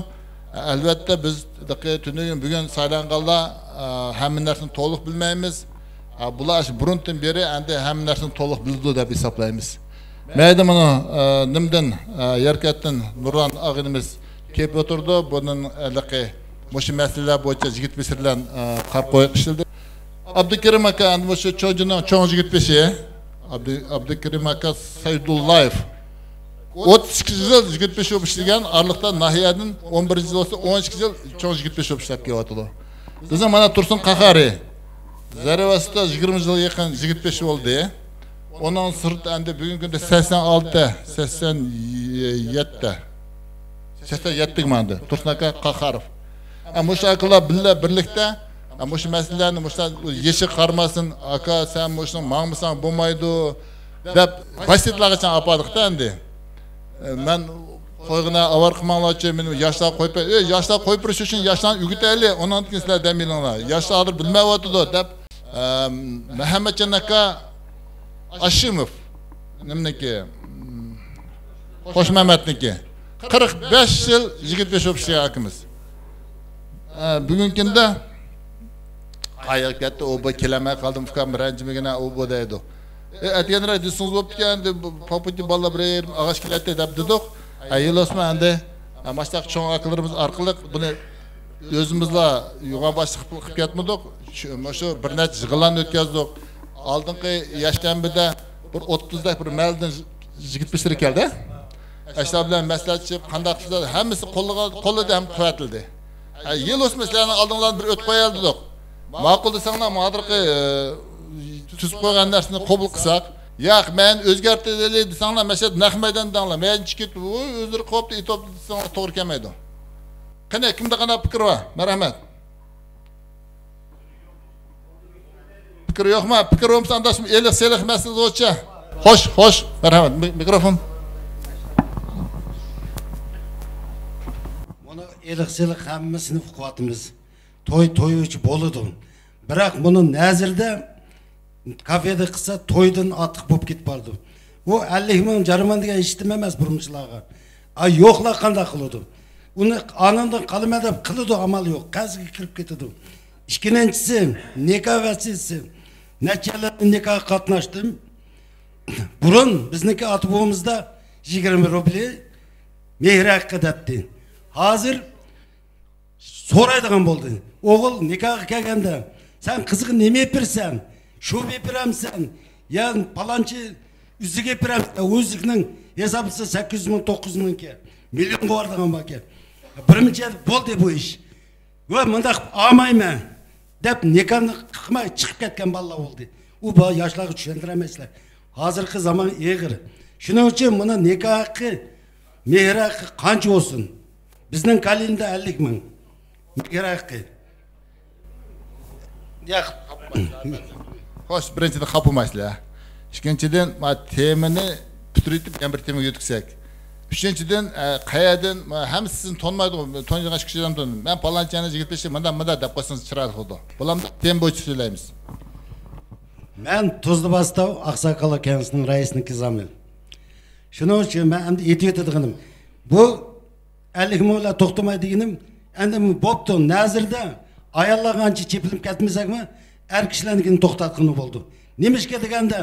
ئەلۋەتتە، بىز تۈنۈگۈن بۈگۈن سايلانغانلار، ئە، ھەممە نەرسىنى تولۇق بىلمەيمىز. ئە، بۇلار شۇ بۇرۇندىن بېرى ئەمدى ھەممە نەرسىنى تولۇق بىلىدۇ دەپ ھېسابلايمىز. مەيدە مۇنۇ، ئە، نېمىدىن، ئە، يەركەنتتىن نۇران ئاغىنىمىز كېلىپ ئولتۇردى. بۇنىڭ ھېلىقى مۇشۇ مەسىلىلەر بويىچە يىگىت بىسىر بىلەن، ئە، قاراپ قويۇق ئىشلىدى. ئابدۇكېرىم ئاكا، ئەمدى مۇشۇ چوجىنىڭ چوڭ يىگىت بېشى. ئابدۇ-، ئابدۇكېرىم ئاكا سەيدۇللايېف. ئوتتۇز ئىككى يىل يىگىت بېشى بولۇپ ئىشلىگەن، ئارىلىقتا ناھىيەدىن ئون بىرىنچى يىل بولسا، ئون ئىككى يىل چوڭ يىگىت بېشى بولۇپ ئىشلەپ كېلىۋاتىدۇ. بىزنىڭ مانا تۇرسۇن قاھارى. زەرەۋەستە يىگىرمە يىل يېقىن يىگىت بېشى بولدى. ئۇنىڭ سىرتى ئەمدى بۈگۈنكى كۈندە سەكسەن ئالتە، سەكسەن يەتتە. سەكسەن يەتتىگە ماڭدى. تۇرسۇن ئاكا قاھاروف. ئە، مۇشۇ ئاكىلار بىللە، بىرلىكتە، ئە، مۇشۇ مەسىلىلەرنى، مۇشۇ يېشىغا قارىماستىن، «ئاكا، سەن مۇشۇنىڭ ماڭمىساڭ بولمايدۇ» دەپ، ۋاسىيەتلەرگىچە ئاپاردۇق-تە ئەمدى. ئە، مەن قويغىنا ئاۋارە قىلماڭلارچۇ، مېنى ياشلار قويۇپ بېرىڭ. ئۆي، ياشلار قويۇپ بېرىش ئۈچۈن ياشلارنى ئۆگىتەيلى، ئۇنىڭدىن كېيىن سىلەر دەم ئېلىڭلار. ياشلار ھازىر بىلمەيۋاتىدۇ دەپ، ئە، مەھەممەتجان ئاكا ئاشىموف، نېمىنىڭكى؟ خوشمەمەتنىڭكى. قىرىق بەش يىل يىگىت بېشى بولۇپ ئىشلىگەن ئاكىمىز. ئە، بۈگۈنكى كۈندە قاياققا كەتتى، ئۇ بۇ كېلەلمەي قالدىم، ئۇكام رەنجىمىگىنە، ئۇ بۇ دەيدۇ. ئە، ئەتىگەنرەك دېسىڭىز بوپتىكەن، ئەمدى بۇ پاپۇتى بالىلار بىر يېرىم ئاغاچ كېلەتتى دەپ دېدۇق. ئە، يىل ئۆسمە ئەمدى، ئە، ماشۇنداق چوڭ ئاكىلىرىمىز ئارقىلىق بۇنى ئۆزىمىزلا يوغان باشلىق قىلىپ كەتمىدۇق. شۇ، مۇشۇ بىر نەچچە يىغىنلارنى ئۆتكۈزدۇق. ئالدىنقى ياشتەنبىدە بىر ئوتتۇزدەك بىر مەھەللىدىن يىگىت بېشىلىرى كەلدى. ئاشۇلار بىلەن مەسلىھەتلىشىپ، قانداق قىلسا ھەممىسى قوللىغان، قوللىدى ھەم قۇۋۋەتلىدى. ھە، يىل ئۆسمە سىلەرنىڭ ئالدىڭلاردا بىر ئۆتۈپ قويايلى دېدۇق. ماقۇل دېسەڭلار، مانا ھازىرقى، ئى، تۈزۈپ قويغان نەرسىنى قوبۇل قىلساق. ياق، مەن ئۆزگەرتەيلى دېسەڭلار، مەسىلەن، نەق مەيدان دەڭلار. مەيدان چىقىپ، ئۆزلىرى قوپتى، ئېتىپ دېسەڭلار توغرا كەلمەيدۇ. قېنى، كىمدە قانداق پىكىر بار؟ مەرھەمەت. پىكىر يوقما؟ پىكىر بولمىسا، ئانداش ئېلىق سېلىق مەسىلە بويىچە. خوش، خوش. مەرھەمەت. مىكروفون. مانا ئېلىق سېلىق ھەممىسىنى ئۇقۇۋاتىمىز. توي توي ئۈچۈن بولىدۇ. بىراق بۇنى نەزىردە كافېدا قىلسا تويدىن ئارتۇق بولۇپ كېتىپ بارىدۇ. ئۇ ئەللىك مىڭ جەرىمانە دېگەن ھېچنېمە ئەمەس بۇرمىچىلارغا. ئا، يوقلار قانداق قىلىدۇ؟ ئۇنى ئانامدىن قالىمەن دەپ قىلىدۇ، ئامال يوق. قەرزگە كىرىپ كېتىدۇ. ئىككىنچىسى، نىكاھ ۋەسىيىتى. نەچچە يىللار نىكاھقا قاتناشتىم. بۇرۇن بىزنىڭكى ئاتا بوۋىمىزدا يىگىرمە روبلى مېھىر ھەققى دەتتى. ھازىر سورايدىغان بولدى. ئوغۇل نىكاھقا كەلگەندە، سەن قىزغا نېمە ئېلىپ بېرىسەن؟ شۇ ئېلىپ بېرەمسەن؟ يا پالانچى ئۈزۈك ئېلىپ بېرەمسەن؟ ئۇ ئۈزۈكنىڭ ھېسابلىسا سەككىز يۈز مىڭ، توققۇز يۈز مىڭكى. مىليونغا بارىدىغان باركەن. بىر مىنچە بولدى بۇ ئىش. ۋە مۇنداق قىلىپ ئالمايمەن دەپ نىكاھنى قىلماي چىقىپ كەتكەن بالىلار بولدى. ئۇ بالا ياشلارغا چۈشەندۈرەلمەيسىلەر. ھازىرقى زامان ئېغىر. شۇنىڭ ئۈچۈن مانا نىكاھ ھەققى، مېھىر ھەققى قانچە بولسۇن؟ بىزنىڭ كالىندا ئەللىك مىڭ. مېھىر ھەققى. ياق. خوش، بىرىنچىدىن، خاپا بولمايسىلەر. ئىككىنچىدىن، ما تېمىنى پۈتتۈرۈۋېتىپ، يەنە بىر تېمىغا ئۆتكۈزسەك. ئۈچىنچىدىن، ئە، قەيەردىن، ھەممىسى سىزنى تونۇمايدۇ، تونۇيدىغان ئىككى ئۈچ ئادەم تونۇيدۇ. مەن پالانچىنىڭ يىگىت بېشى مۇنداق، مۇنداق دەپ قويسىڭىز چىرايلىق بولىدۇ. بولامدۇ؟ تېما بويىچە سۆزلەيمىز. مەن تۇزلۇباستاۋ ئاقساقاللار كېڭىشىنىڭ رەئىسىنىڭ كىزامى. شۇنىڭ ئۈچۈن مەن ئەمدى ئېيتىۋېتىدىغىنىم، بۇ ئەللىك مىڭ بىلەن توختىماي دېگىنىم، ئەمدى بوپتۇ، نەزىردە ئاياللارغا ئانچە چېپىلىپ كەتمىسەكمۇ، ئەر كىشىلەرنىڭكىنى توختاتقىنى بولدى. نېمىشقا دېگەندە،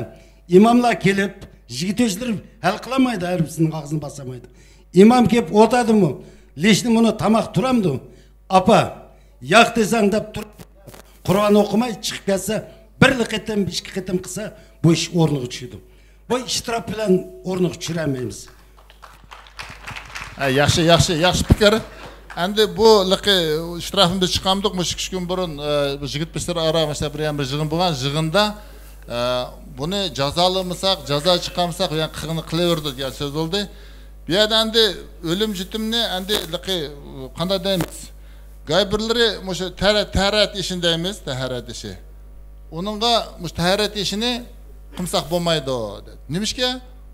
ئىماملار كېلىپ، يىگىت ياشلىرى ھەل قىلالمايدۇ، ھەر بىرسىنىڭ ئاغزىنى باسالمايدۇ. ئىمام كېلىپ ئوتادىمۇ، لىشنى مۇنۇ تاماق تۇرامدۇ؟ ئاپا، ياق دېسەڭ دەپ تۇرۇپ، قۇرئان ئوقۇماي چىقىپ كەتسە، بىرلا قېتىم، ئىككى قېتىم قىلسا، بۇ ئىش ئورنىغا چۈشىدۇ. بۇ ئىشتىراپ بىلەن ئورنىغا چۈشۈرەلمەيمىز. ھە، ياخشى، ياخشى، ياخشى پىكىر. ئەمدى بۇ لىقى ئىشتىراپنى بىز چىقارمىدۇق. مۇشۇ ئىككى ئۈچ كۈن بۇرۇن، ئە، بۇ يىگىت بېشىلىرى ئارا مۇشۇنداق بىر يەنە بىر يىغىن بولغان. يىغىندا، ئە، بۇنى جازالىمىساق، جازا چىقارمىساق، يەنە قىلغىنى قىلىۋېرىدۇ دېگەن سۆز بولدى. بۇ يەردە ئەمدى ئۆلۈم جېتىمنى ئەمدى لىقى قانداق دەيمىز؟ گاي بىرلىرى مۇشۇ تەرە-، تەھارەت ئىشىنى دەيمىز، تەھارەت ئىشى. ئۇنىڭغا مۇشۇ تەھارەت ئىشىنى قىلمىساق بولمايدۇ، دېدى. نېمىشقا؟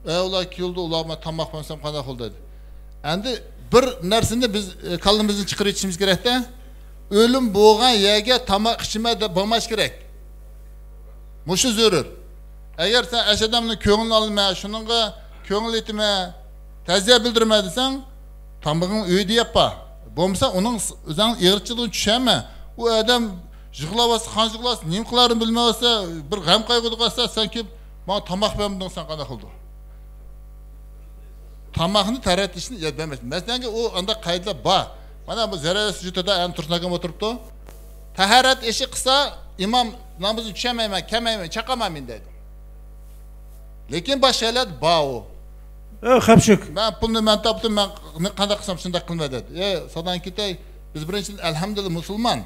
ئە، ئۇلار كېلىدۇ، ئۇلارغا مەن تاماق بەرمىسەم قانداق بولىدۇ، دېدى. ئەمدى بىر نەرسىنى بىز، ئە، كاللىمىزدىن چىقىرىۋېتىشىمىز كېرەكتە. ئۆلۈم بولغان يەرگە تاماق ئىچىمەن دەپ بارماس كېرەك. مۇشۇ زۆرۈر. ئەگەر سەن ئەشۇ ئادەمنىڭ كۆڭلىنى ئالىمەن، شۇنىڭغا كۆڭۈل ئېتىمەن، تەزىيە بىلدۈرىمەن دېسەڭ، تامىقىڭ ئۆيدە يەپ بار. بولمىسا ئۇنىڭ ئۆزۈڭ ئېغىرچىلىقىنى چۈشەنمە. ئۇ ئادەم يىغلاۋاتسا، قانچە يىغلاسا، نېمە قىلارىنى بىلمەيۋاتسا، بىر غەم قايغۇدا قالسا، سەن كېلىپ، ماڭا تاماق بەرمىدىڭ، سەن قانداق قىلدىڭ؟ تاماقنى تەھارەت ئىشىنى ياد بەرمەيسىز. مەسىلەنگە ئۇ ئانداق قايدىلار بار. مانا بۇ زەرەر سۇجۇتىدا ئەنە تۇرسۇن ئاكام ئولتۇرۇپتۇ. تەھارەت ئىشى قىلسا، ئىمام نامىزىنى چۈشەنمەيمەن، كەلمەيمەن، چاقىرمايمەن دەيدۇ. لېكىن باشقا يەرلەردە بار ئۇ. ئە، خەپشۈك. مەن پۇلنى مەن تاپتىم، مەن قانداق قىلسام شۇنداق قىلىمەن دەيدۇ. ئەي، ساداڭ كېتەي، بىز بىرىنچىدىن ئەلھەمدۇلىللا مۇسۇلمان.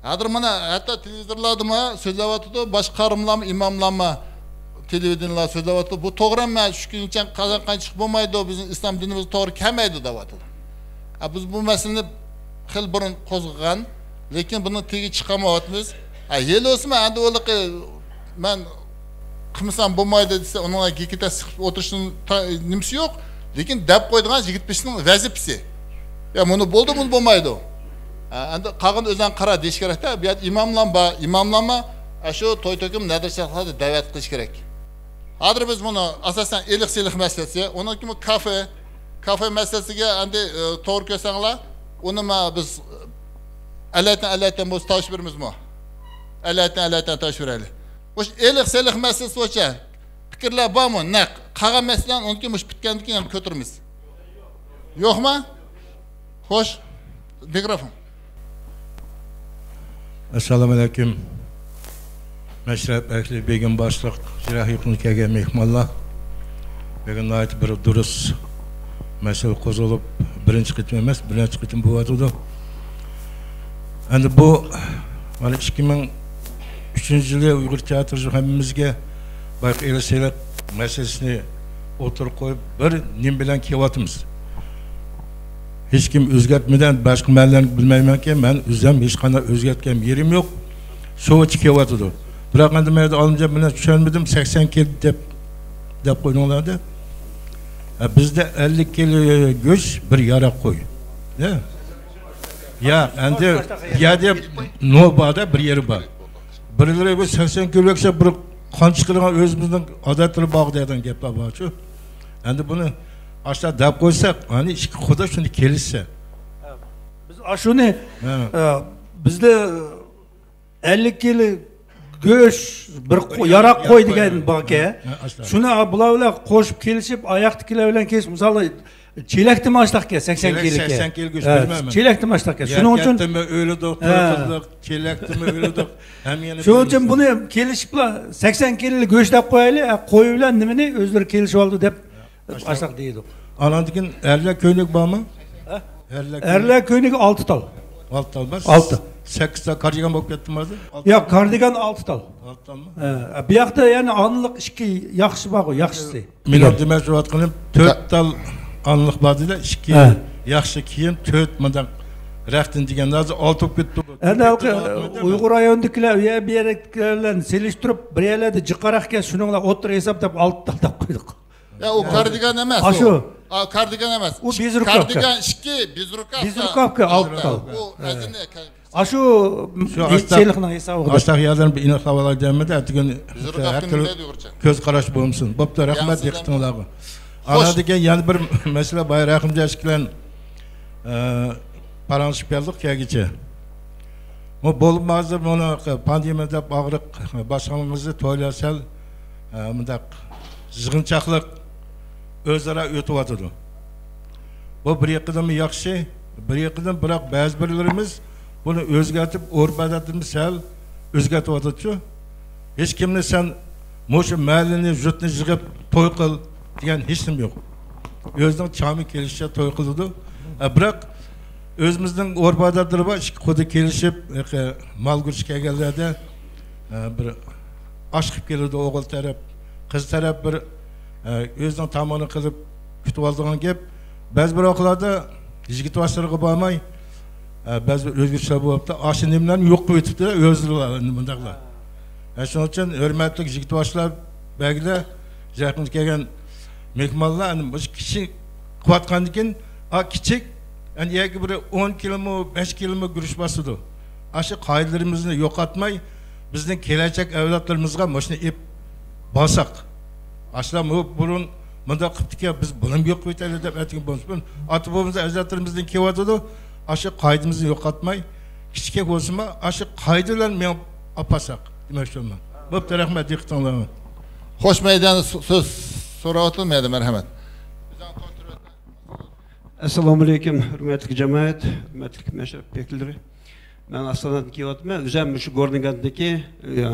ھازىر مانا ھەتتا تېلېۋىزورلاردىمۇ سۆزلەۋاتىدۇ، باشقا قارىملارمۇ، ئىماملارمۇ، تېلېۋىدېنىيەلەر سۆزلەۋاتىدۇ. بۇ توغرا ئەمەس، چۈشكۈنچە قازان قان چىقىپ بولمايدۇ، بىزنىڭ ئىسلام دىنىمىز توغرا كەلمەيدۇ دەۋاتىدۇ. ئە، بىز بۇ مەسىلىنى خېلى بۇرۇن قوزغىغان، لېكىن بۇنىڭ تېگىگە چىقالمايۋاتىمىز. ئە، ھېلى بولسىمۇ ئەمدى ئۇلىقى مەن قىلمىسام بولمايدۇ دېسە، ئۇنىڭغا گىكىتە سىقىپ ئولتۇرۇشنىڭ تا-، نېمىسى يوق. لېكىن دەپ قويىدىغان يىگىت بېشىنىڭ ۋەزىپىسى. يا، مۇنى بولدى، بۇنى بولمايدۇ. ھە، ئەمدى قالغىنى ئۆزۈڭ قارا دېيىش كېرەكتە. بۇ يەردە ئىماملام بار، ئىماملارمۇ، ئە، شۇ توي تۆكۈن نەدىرشاھلارنى دەۋەت قىلىش كېرەك. ھازىر بىز بۇنى ئاساسەن ئېلىق-سېلىق مەسىلىسى، ئۇنىڭ كېيىن كافې، كافې مەسىلىسىگە ئەمدى، ئە، توغرا كۆرسەڭلار، ئۇنىمۇ بىز، ئەلەيتەن، ئەلەيتەن بولسا تاۋۇش بېرىمىزمۇ؟ ئەلەيتەن، ئەلەيتەن تاۋۇش بېرەيلى. مۇشۇ ئېلىق-سېلىق مەسىلىسى بويىچە پىكىرلەر بارمۇ؟ نەق قالغان مەسىلىنى ئۇنىڭ كېيىن مۇشۇ پۈتكەندىن كېيىن يەنە كۆتۈرىمىز. يوقمۇ؟ خوش. مىكروفون. ئەسسالامۇئەلەيكۇم. مەشرەپ ئەھلى، بېگىم باشلىق، جىراھ يېقىندىن كەلگەن مېھمانلار. بۈگۈن ناھايىتى بىر دۇرۇس مەسىلە قوزغىلىپ، بىرىنچى قېتىم ئەمەس، بىر نەچچە قېتىم بولۇۋاتىدۇ. ئەمدى بۇ، مانا، ئىككى مىڭ ئۈچىنچى يىلى ئۇيغۇر تىياتىرى ھەممىمىزگە بايىقى ئېلىق-سېلىق مەسىلىسىنى ئوتتۇرىغا قويۇپ، بىر نېمە بىلەن كېلىۋاتىمىز. ھېچكىم ئۆزگەرتمىدى، باشقا مەنىلەرنى بىلمەيمەنكى، مەن ئۆزۈم ھېچقانداق ئۆزگەرتكەن يېرىم يوق. شۇ بويىچە كېلىۋاتىدۇ. بىراق ئەمدى مەن ئالىمجان بىلەن چۈشەنمىدىم، سەكسەن كىلو دەپ، دەپ قويدۇڭلار دە. ھە، بىزدە ئەللىك كىلو گۆش، بىر ياراق قوي. يا. يا، ئەمدى بۇ يەردە نو بار دە، بىر يېرى بار. بىرلىرى بۇ سەكسەن كىلو دېسە، بىر قان چىقىرىدىغان ئۆزىمىزنىڭ ئادەتلىرى بار دەيدىغان گەپلەر بارچۇ. ئەمدى بۇنى ئاشۇنداق دەپ قويساق، ئەنە ئىككى قۇدا شۇنى كېلىشسە. بىز ئاشۇنى، ھە. ئە، بىزدە ئەللىك كىلو گۆش، بىر قو-، ياراق قوي دېگەن باركەن. ھە، ئاشۇنداق. شۇنى بۇلار بىلەن قوشۇپ كېلىشىپ، ئاياقتىكىلەر بىلەن كېلىشىپ، مىسالى، چېلەكتىمۇ ئاشتاقكەن، سەكسەن كىلوكەن. سەكسەن كىلو گۆش، ھە، بىلمەيمەن. چېلەكتىمۇ ئاشتاقكەن. شۇنىڭ ئۈچۈن يەركەنتتىمۇ ئۆلىدۇق، ھە. توي قىلدۇق، چېلەكتىمۇ ئۆلىدۇق. ھەممە يەنە شۇنىڭ ئۈچۈن بۇنى كېلىشىپلا سەكسەن كىلو گۆش دەپ قويايلى، ھە، قوي بىلەن نېمىنى ئۆزلىرى كېلىشىۋالدى دەپ ئاشتاق دېدۇق. ئاناندىن كېيىن ئەرلەر كۆينىكى بارمۇ؟ ھە؟ ئەرلەر كۆينىكى ئالتە تال. ئالتە تال بار. ئالتە. سەككىز تال كاردىگان بولۇپ كەتتىمۇ ھازىر؟ ياق، كاردىگان ئالتە تال. ئالتە تالمۇ؟ ھە، بۇ ياقتا يەنە ئانىلىق ئىككى ياخشى بارغۇ، ياخشىسى. مېنىڭ دېمەكچى بولۇۋاتقىنىم، تۆت تال ئانىلىق بار دېدى، ئىككى ياخشى كىيىم، تۆت مۇنداق رەختىن دېگەن. ھازىر ئالتە بولۇپ كېتىپتۇ. ئەمدى ھېلىقى ئۇيغۇر رايونىدىكىلەر، ئۇ يەر، بۇ يەردىكىلەر بىلەن سېلىشتۇرۇپ، بىر يەرلەردە جىقراق ئىكەن، شۇنىڭ بىلەن ئوتتۇرا ھېساب دەپ ئالتە تال دەپ قويدۇق. يا، ئۇ كاردىگان ئەمەس، ئۇ. ئاشۇ. ئا، كاردىگان ئەمەس. ئۇ بېزرۇكاۋكا. كاردىگان ئىككى، بېزرۇكاۋكا. بېزرۇكاۋكا ئالتە. ئۇ ئەزىنى. ئاشۇ شۇ ئاستاق، ھېچچىلىقنىڭ ھېسابىغا. ئاستاق يەرلەرنى بىر ئېنىقلاپ ئالاي دەيمەن-دە، ئەتىگۈن ھەر تۈرلۈك كۆز قاراش بولمىسۇن. بوپتۇ، رەھمەت دىققىتىڭلارغا. ئاندىن كېيىن يەنە بىر مەسىلە، بايا رەھىمجان ئىككىلەن، ئە، پاراڭلىشىپ كەلدۇق كەلگۈچە. بۇ بولۇپمۇ ھازىر مۇنۇ پاندېمىيە دەپ ئاغرىق باسقانلىقىڭىزدا تويلار سەل، ئە، مۇنداق يىغىنچاقلىق ئۆزئارا ئۆتۈۋاتىدۇ. بۇ بىر يېقىدىنمۇ ياخشى، بىر يېقىدىن بىراق بەزى بىرلىرىمىز بۇنى ئۆزگەرتىپ، ئۆرپ-ئادەتلىرىمىز سەل ئۆزگەرتىۋاتىدۇچۇ. ھېچ كىمنى سەن مۇشۇ مەھەللىنى، يۇرتنى يىغىپ توي قىل دېگەن ھېچ نېمە يوق. ئۆزىنىڭ چامى كېلىشىچە توي قىلىدۇ. ئە، بىراق ئۆزىمىزنىڭ ئۆرپ-ئادەتلىرى بار، ئىككى خۇدا كېلىشىپ، ھېلىقى مال گۆشى كەلگەنلەردە، ئە، بىر ئاش قىلىپ كېلىدۇ ئوغۇل تەرەپ، قىز تەرەپ بىر، ئە، ئۆزىنىڭ تامىقىنى قىلىپ كۈتۈۋالىدىغان گەپ. بەزى بىر ۋاقىتلاردا يىگىت باشلىرىغا بارماي، ئە، بەزى بىر ئۆزگىرىشلەر بولۇپتۇ. ئاشۇ نېمىلەرنى يوق قىلىۋېتىپتۇ ئۆزلىرى مۇنداقلار. ئە، شۇنىڭ ئۈچۈن ھۆرمەتلىك يىگىت باشلار، بەگلەر، يېقىنغا كەلگەن مېھمانلار، ئەنە مۇشۇ كىچىك قىلىۋاتقاندىكىن، ئا، كىچىك، ئەنە يەرگە بىر ئون كىلومۇ، بەش كىلومۇ گۈرۈچ باسىدۇ. ئاشۇ قائىدىلىرىمىزنى يوقاتماي، بىزنىڭ كېلەچەك ئەۋلادلىرىمىزغا مۇشۇنى ئېلىپ بارساق. ئاشۇلار بۇ بۇرۇن مۇنداق قىپتىكەن، بىز بۇنىمۇ يوق قىلىۋېتەيلى دەپ ئەتىگەن بولمىسۇن. ئاتا بوۋىمىز، ئەجدادلىرىمىزدىن كېلىۋاتىدۇ. ئاشۇ قائىدىمىزنى يوقاتماي، كىچىككە بولسىمۇ، ئاشۇ قائىدە بىلەن مېڭىپ ئاپارساق دېمەكچى بولىمەن. بوپتۇ، رەھمەت دىققىتىڭلارغا. خوش، مەيداندا سۆ-، سۆز سوراۋاتىدۇ، مەيدە، مەرھەمەت. ئەسسالامۇئەلەيكۇم، ھۆرمەتلىك جامائەت، ھۆرمەتلىك مەشرەپ ۋەكىللىرى. مەن ئاستانادىن كېلىۋاتىمەن. ئۆزۈم مۇشۇ گورنىگاتتىكى، ئى،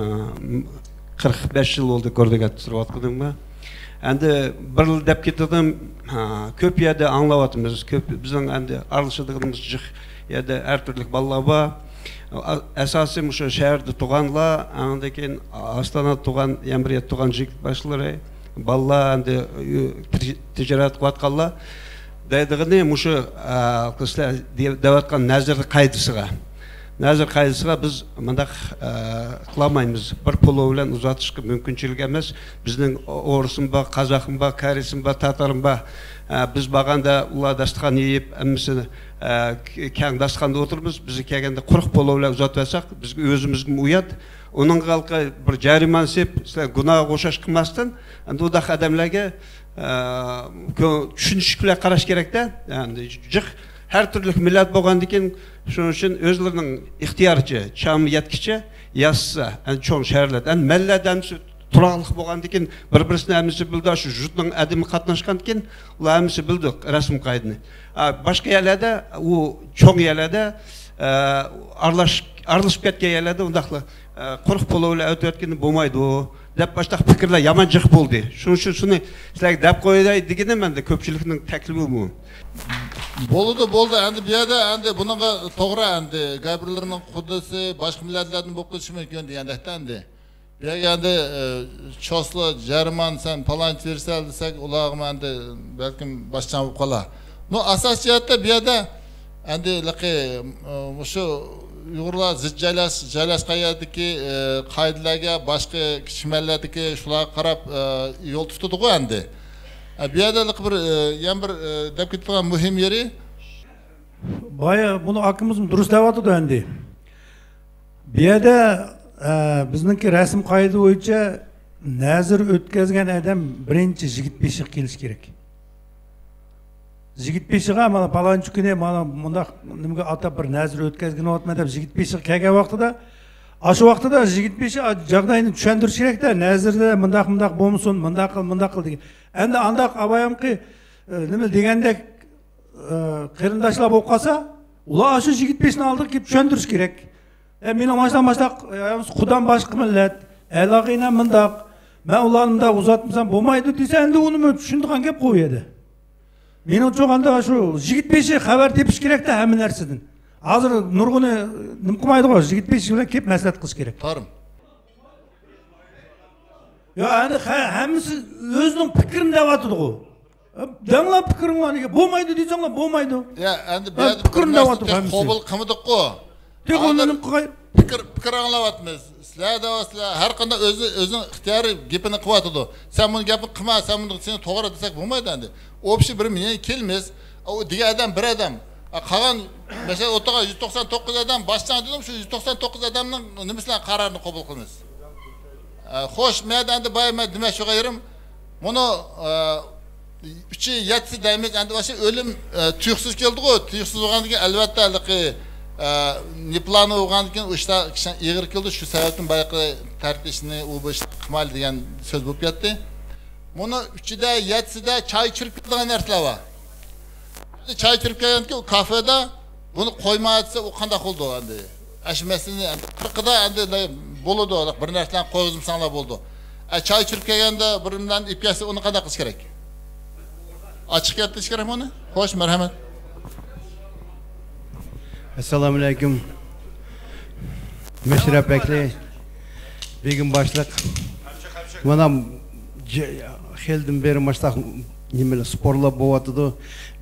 قىرىق بەش يىل بولدى گورنىگاتتا تۇرۇۋاتقىنىمغا. ئەمدى بىر يىل دەپ كېتىدىم، ھا، كۆپ يەردە ئاڭلاۋاتىمىز. كۆپ، بىزنىڭ ئەمدى ئارىلىشىدىغىنىمىز جىق يەردە ھەر تۈرلۈك بالىلار بار. ئا-، ئاساسىي مۇشۇ شەھەردە تۇغانلار، ئاندىن كېيىن ئاستانادا تۇغان، يەنە بىر يەردە تۇغان يىگىت باشلىرى، بالىلار، ئەمدى، ئۆ-، تىج-، تىجارەت قىلىۋاتقانلار. دەيدىغىنى مۇشۇ، ئە، سىلەر دە-، دەۋاتقان نەزىر قائىدىسىغا، نەزىر قائىدىسىغا بىز مۇنداق، ئە، قىلالمايمىز. بىر پۇلى بىلەن ئۇزارتىشقا مۇمكىنچىلىك ئەمەس. بىزنىڭ ئورۇسمۇ بار، قازاقمۇ بار، كارىيسمۇ بار، تاتارمۇ بار. ئە، بىز بارغاندا ئۇلار داستىخان يېيىپ، ھەممىسى، ئە، ك-، كەڭ داستىخاندا ئولتۇرىمىز. بىز كەلگەندە قۇرۇق پۇلى بىلەن ئۇزارتىۋەتسەك، بىزگە ئۆزىمىزگىمۇ ئۇيات. ئۇنىڭغا بىر جەرىمانە سېلىپ، سىلەر گۇناھقا ئوخشاش قىلماستىن، ئەمدى ئۇنداق ئادەملەرگە ئە، كۆ-، چۈشىنىشلىك بىلەن قاراش كېرەكتە. يەنى جىق ھەر تۈرلۈك مىللەت بولغاندىكىن، شۇنىڭ ئۈچۈن ئۆزلىرىنىڭ ئىختىيارىچە، چامى يەتكىچە ياسىسا، يەنى چوڭ شەھەرلەردە، يەنى مەللىلەردە ھەممىسى تۇراقلىق بولغاندىكىن، بىر-بىرسىنى ھەممىسى بىلىدۇ، شۇ يۇرتنىڭ ئادىمى قاتناشقاندىكىن، ئۇلار ھەممىسى بىلىدۇ رەسىم قائىدىنى. ئە، باشقا يەرلەردە، ئۇ چوڭ يەرلەردە، ئە، ئارىلاش-، ئارىلىشىپ كەتكەن يەرلەردە ئۇنداقلا، ئە، قۇرۇق پۇلى بىلەن ئۆتۈۋەتكىلى بولمايدۇ. دەپ باشلاق پىكىرلەر يامان جىق بولدى. شۇنىڭ ئۈچۈن شۇنى سىلەرگە دەپ قوياي دېگىنىم ئەمدى كۆپچىلىكنىڭ تەكلىپى بۇ. بولىدۇ، بولدى. ئەمدى بۇ يەردە ئەمدى بۇنىڭغا توغرا ئەمدى گەبىرلىرىنىڭ قۇدىسى باشقا مىللەتلەردىن بولۇپ قېلىشى مۇمكىن دېگەندەكتە ئەمدى. بۇ يەرگە ئەمدى، ئە، چوسلا، جەرمان، سەن پالانچى بېرىسەن دېسەك، ئۇلارغىمۇ ئەمدى بەلكىم باشچاڭ بولۇپ قالار. نۇ ئاساسىي جەھەتتە بۇ يەردە ئەمدى ھېلىقى، ئە، مۇشۇ ئۇيغۇرلار زىچ جايلاش-، جايلاشقان يەردىكى، ئە، قائىدىلەرگە، باشقا كىچىك مەھەللىلەردىكى شۇلارغا قاراپ، ئە، يول تۇتىدىغۇ ئەمدى. ئە، بۇ يەردە ھېلىقى بىر، ئە، يەنە بىر، ئە، دەپ كېتىدىغان مۇھىم يېرى. بايا بۇنى ئاكىمىزمۇ دۇرۇس دەۋاتىدۇ ئەمدى. بۇ يەردە، ئە، بىزنىڭكى رەسىم قائىدە بويىچە نەزىر ئۆتكەزگەن ئادەم بىرىنچى يىگىت بېشىغا كېلىشى كېرەك. يىگىت بېشىغا مانا پالانچى كۈنى مانا مۇنداق نېمىگە ئاتاپ بىر نەزىر ئۆتكەزگىنىۋاتىمەن دەپ يىگىت بېشىغا كەلگەن ۋاقتىدا، ئاشۇ ۋاقتىدا يىگىت بېشى جاغداينى چۈشەندۈرۈش كېرەكتە، نەزىردە مۇنداق، مۇنداق بولمىسۇن، مۇنداق قىل، مۇنداق قىل دېگەن. ئەمدى ئانداق ئابايامقى، ئە، نېمە دېگەندەك، ئە، قېرىنداشلار بولۇپ قالسا، ئۇلار ئاشۇ يىگىت بېشىنىڭ ئالدىغا كېلىپ چۈشەندۈرۈش كېرەك. ئە، مېنىڭ ماشۇنداق، ماشۇنداق، ئە، قۇدام باشقا مىللەت، ئەلاقە ئىنەم مۇنداق، مەن ئۇلارنى مۇنداق ئۇزاتمىسام بولمايدۇ دېسە، ئەمدى ئۇنىمۇ چۈشىنىدىغان گەپ قويۇۋەردى. مېنىڭچە ئاندىن شۇ يىگىت بېشى خەۋەر تېپىش كېرەكتە ھەممە نەرسىدىن. ھازىر نۇرغۇنى نېمە قىلمايدىغۇ، يىگىت بېشى بىلەن كېلىپ مەسلىھەت قىلىش كېرەك. تارىم. يا، ئەمدى ھە-، ھەممىسى ئۆزىنىڭ پىكرىنى دەۋاتىدىغۇ. دەڭلار پىكرىڭلارنى، بولمايدۇ دېسەڭلار بولمايدۇ. يا، ئەمدى بۇ ھە، يەردە بىر پىكرىنى نەرسە دەۋاتىدۇ تېخى ھەممىسى. قوبۇل قىلمىدۇققۇ. تېخى ئۇنى ھازىر نېمە قىلغاي؟ پىكىر، پىكىر ئاڭلاۋاتىمىز. زەدە ۋاسىلە، ھەر قانداق ئۆزى، ئۆزىنىڭ ئىختىيارىي گېپىنى قىلىۋاتىدۇ. سەن بۇنى گەپنى قىلما، سەن بۇنى سېنى توغرا دېسەك بولمايدۇ ئەمدى. ئوبشىي بىر مېنىڭ كېلىمىز. ئۇ دېگەن ئادەم بىر ئادەم. قالغان، مەسىلەن، ئولتۇرغان يۈز توقسان توققۇز ئادەم باشچاڭ دېدىم، شۇ يۈز توقسان توققۇز ئادەمنىڭ نېمىسى بىلەن قارارنى قوبۇل قىلىمىز؟ ئە، خوش، مەن ئەمدى بايا مەن دېمەكچى بولغان يېرىم، مۇنۇ، ئە، ئۈچى، يەتتىسى دەيمىز، ئەمدى باشقا ئۆلۈم، ئە، تۇيۇقسىز كېلىدىغۇ، تۇيۇقسىز بولغاندىن كېيىن، ئەلۋەتتە، ھېلىقى، ئە، نېپىلانى بولغاندىن كېيىن، ئۇ ئىشلار كىشىنىڭ ئېغىر كېلىدۇ، شۇ سەۋەبتىن بايىقى تەرتىشنى، ئۇ بۇ ئىشنى قىلمايلى دېگەن سۆز بولۇپ كەتتى. مۇنۇ ئۈچىدە، يەتتىسىدە چاي چۈشۈرۈپ كېلىدىغان نەرسىلەر بار. چاي چۈشۈرۈپ كەلگەندىكىن ئۇ كافېدا بۇنى قويما دېسە، ئۇ قانداق بولىدۇ ئەمدى؟ ئەشۇ مەسىلىنى ئەمدى قىرىقىدا ئەمدى بولىدۇ، بىر نەرسىلەرنى قويغۇزمىساڭلار بولىدۇ. ئە، چاي چۈشۈرۈپ كەلگەندە بىر نېمىلەرنى ئېلىپ كەلسە، ئۇنى قانداق قىلىش كېرەك؟ ئاچىق گەپ قىلىش كېرەكمۇ ئۇنى؟ خوش، مەرھەمەت. ئەسسالامۇئەلەيكۇم. مەشرەپ ئەھلى، بېگىم باشلىق. مانا، ج-، خېلىدىن بېرى ماشتاق نېمىلەر، سپورلار بولۇۋاتىدۇ.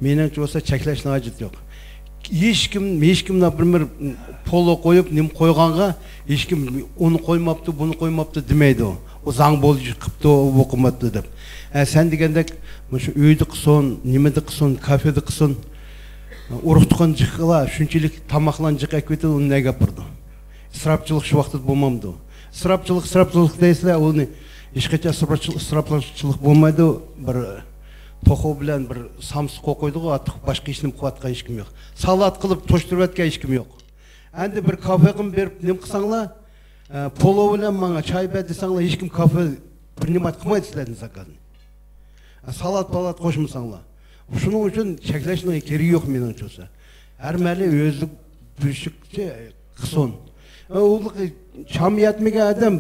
مېنىڭچە بولسا چەكلەشنىڭ ھاجىتى يوق. ھېچكىم، ھېچكىم بىر، بىر پولو قويۇپ، نېمە قويغانغا ھېچكىم ئۇنى قويماپتۇ، بۇنى قويماپتۇ دېمەيدۇ. ئۇ زاڭ بولۇش قىپتۇ، بۇ قىلماپتۇ دەپ. ئە، سەن دېگەندەك، مۇشۇ ئۆيدە قىلسۇن، نېمىدە قىلسۇن، كافېدا قىلسۇن، ئۇرۇق-تۇغقان جىقلا شۇنچىلىك تاماقلارنى جىق ئەكىۋېتىدۇ، ئۇنى نەگە ئاپىرىدۇ؟ ئىسراپچىلىق شۇ ۋاقىتتا بولمامدۇ؟ ئىسراپچىلىق، ئىسراپچىلىق دەيسىلەر، ئۇنى ھېچقاچان ئىسراپچىلىق، ئىسراپچىلىق بولمايدۇ. بىر توخۇ بىلەن بىر سامسا قويۇپ قويدىغۇ، ئارتۇق باشقا ھېچنېمە قىلىۋاتقان ھېچكىم يوق. سالات قىلىپ توشتۇرۇۋەتكەن ھېچكىم يوق. ئەمدى بىر كافېغىمۇ بېرىپ نېمە قىلساڭلار، ئە، پولو بىلەن ماڭا چاي بەر دېسەڭلار، ھېچكىم كافې بىر نېمە قىلمايدۇ سىلەردىن زاكازنى. سالات-پالات قوشمىساڭلار. شۇنىڭ ئۈچۈن چەكلەشنىڭ كېرىكى يوق مېنىڭچە بولسا. ھەر مەھەللە ئۆزى بۆشۈكچە قىلسۇن. ئۇ چام يەتمىگەن ئادەم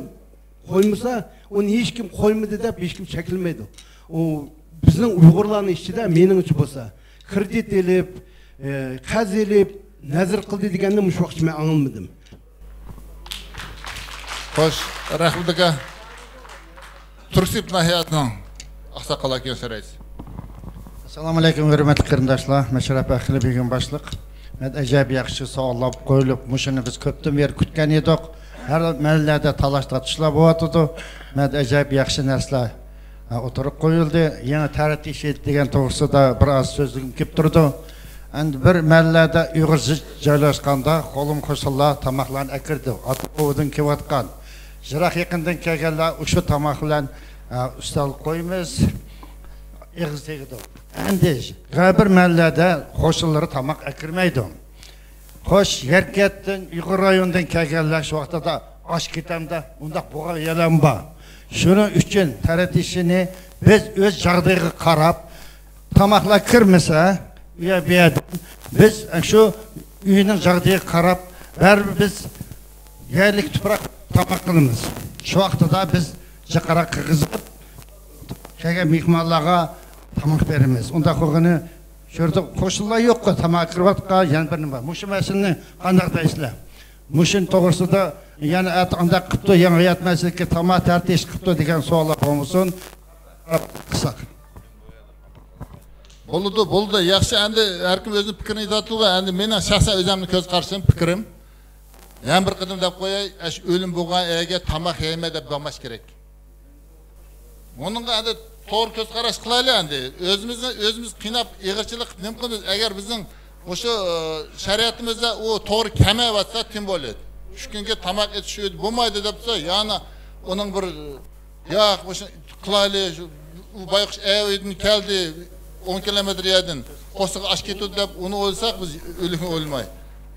قويمىسا، ئۇنى ھېچكىم قويمىدى دەپ ھېچكىم چەكلىمەيدۇ. ئۇ بىزنىڭ ئۇيغۇرلارنىڭ ئىچىدە مېنىڭچە بولسا، كىرېدىت ئېلىپ، ئە، قەرز ئېلىپ، نەزىر قىلدى دېگەننى مۇشۇ ۋاقىتقىچە مەن ئاڭلىمىدىم. خوش، رەھمەت ئاكا. تۈركسىپ ناھىيەسىنىڭ ئاقساقال ئاكىغا سورايسىز. ئەسسالامۇئەلەيكۇم، ھۆرمەتلىك قېرىنداشلار، مەشرەپ ئەھلى، بېگىم باشلىق. مەن ئەجەب ياخشى سوئاللار قويۇلۇپ، مۇشۇنى بىز كۆپتىن بېرى كۈتكەن ئىدۇق. ھەر مەھەللىلەردە تالاش-تارتىشلار بولۇۋاتىدۇ. مەن ئەجەب ياخشى نەرسىلەر، ھە، ئوتتۇرىغا قويۇلدى. يېڭى تەرەت ئىشى دېگەن توغرىسىدا بىر ئاز سۆزلىگۈم كېلىپ تۇرىدۇ. ئەمدى بىر مەھەللىدە ئېغىر جىق جايلاشقاندا قولۇم قوشنىلار تاماقلارنى ئەكىردى. ئاتا بوۋىدىن كېلىۋاتقان، يىراق يېقىندىن كەلگەنلەر ئۇشۇ تاماق بىلەن، ئە، ئۈستەلگە قويىمىز، ئېغىز تېگىدۇ. ئەمدى ھەر بىر مەھەللىدە قوشنىلىرى تاماق ئەكىرمەيدۇ. خوش، يەركەنتتىن، ئۇيغۇر رايونىدىن كەلگەنلەر شۇ ۋاقتىدا ئاش كېتەمدە، ئۇنداق بولغان يەرلەرمۇ بار. شۇنىڭ ئۈچۈن تەرەت ئىشىنى بىز ئۆز جاغدىيىغا قاراپ، تاماقلار كىرمىسە، ئۇ يەر بۇ يەردىن بىز شۇ ئۆينىڭ جاغدىيىغا قاراپ، بەرىبىر بىز يەرلىك تۇپراق تاماق قىلىمىز. شۇ ۋاقتىدا بىز جىقراق قىغىزىپ، كەلگەن مېھمانلارغا تاماق بېرىمىز. ئۇنداق بولغىنى شۇ يەردە قوشنىلار يوققۇ، تاماق كىرىۋاتقان، يەنە بىر نېمە. مۇشۇ مەسىلىنى قانداق دەيسىلەر؟ مۇشۇنىڭ توغرىسىدا يەنە ئەتە ئانداق قىپتۇ، يېڭى ھايات مەسىلىكى تاماق تەرتىش قىپتۇ دېگەن سوئاللار بولمىسۇن. قىلساق. بولىدۇ، بولىدۇ. ياخشى، ئەمدى ھەركىم ئۆزىنىڭ پىكرىنى ئېيتىۋاتىدۇ. ئەمدى مېنىڭ شەخسەن ئۆزۈمنىڭ كۆز قارىشىم، پىكرىم. يەنە بىر قېتىم دەپ قوياي، ئەش ئۆلۈم بولغان ئەرگە تاماق يەيمەن دەپ بولماس كېرەك. بۇنىڭغا ئەمدى توغرا كۆز قاراش قىلايلى ئەمدى. ئۆزىمىزنى ئۆزىمىز قىيناپ، ئېغىرچىلىق نېمە قىلىمىز؟ ئەگەر بىزنىڭ مۇشۇ، ئە، شەرىئىتىمىزدە ئۇ توغرا كەلمەيۋاتسا، تىن بولىدۇ. ئۈچ كۈنگە تاماق ئېتىش ئۆيدە بولمايدۇ دەپسە، يەنە ئۇنىڭ بىر، ياق، مۇشۇ قىلايلى، شۇ، ئۇ بايقۇش ئەۋەيدىن كەلدى، ئون كىلومېتىر يەردىن، قورسىقى ئاچ كېتىدۇ دەپ، ئۇنى ئويلىساق، بىز ئۆلۈكنى ئويلىماي.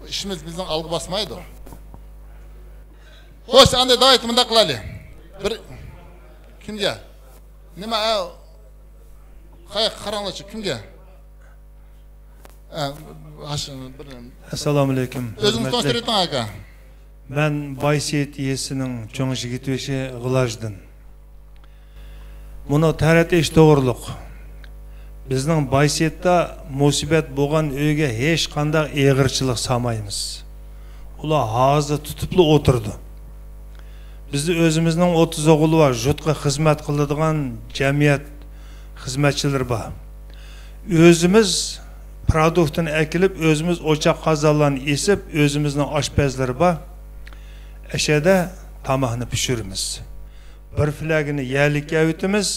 ئىشىمىز بىزنىڭ ئالغا باسمايدۇ. خوش، ئەمدى داۋايتى مۇنداق قىلايلى. بىر، كىمگە؟ نېمە، ئە، قاياققا قاراڭلارچۇ، كىمگە؟ ئە، ھاش-، بىر ئەسسالامۇئەلەيكۇم. ئۆزىڭىز ھۆرمەتلىك. تونۇشتۇرۇۋېتىڭ، ئاكا. مەن بايسېيىت يېزىسىنىڭ چوڭ يىگىتبېشى غىلاجدىن. مۇنۇ تەرەت ئىش توغرۇلۇق. بىزنىڭ بايسېيىتتا مۇسىبەت بولغان ئۆيگە ھېچقانداق ئېغىرچىلىق سالمايمىز. ئۇلار ھازا تۇتۇپلا ئولتۇرىدۇ. بىزدە ئۆزىمىزنىڭ ئوتتۇز ئوغۇلى بار، ژۇتقا خىزمەت قىلىدىغان جەمئىيەت خىزمەتچىلىرى بار. ئۆزىمىز پرودۇكتىنى ئەكېلىپ، ئۆزىمىز ئوچاق قازانلارنى ئېسىپ، ئۆزىمىزنىڭ ئاشپەزلىرى بار. ئەشەدە تاماقنى پىشۇرىمىز. بىر پىلەگىنى يەرلىككە ئەۋېتىمىز،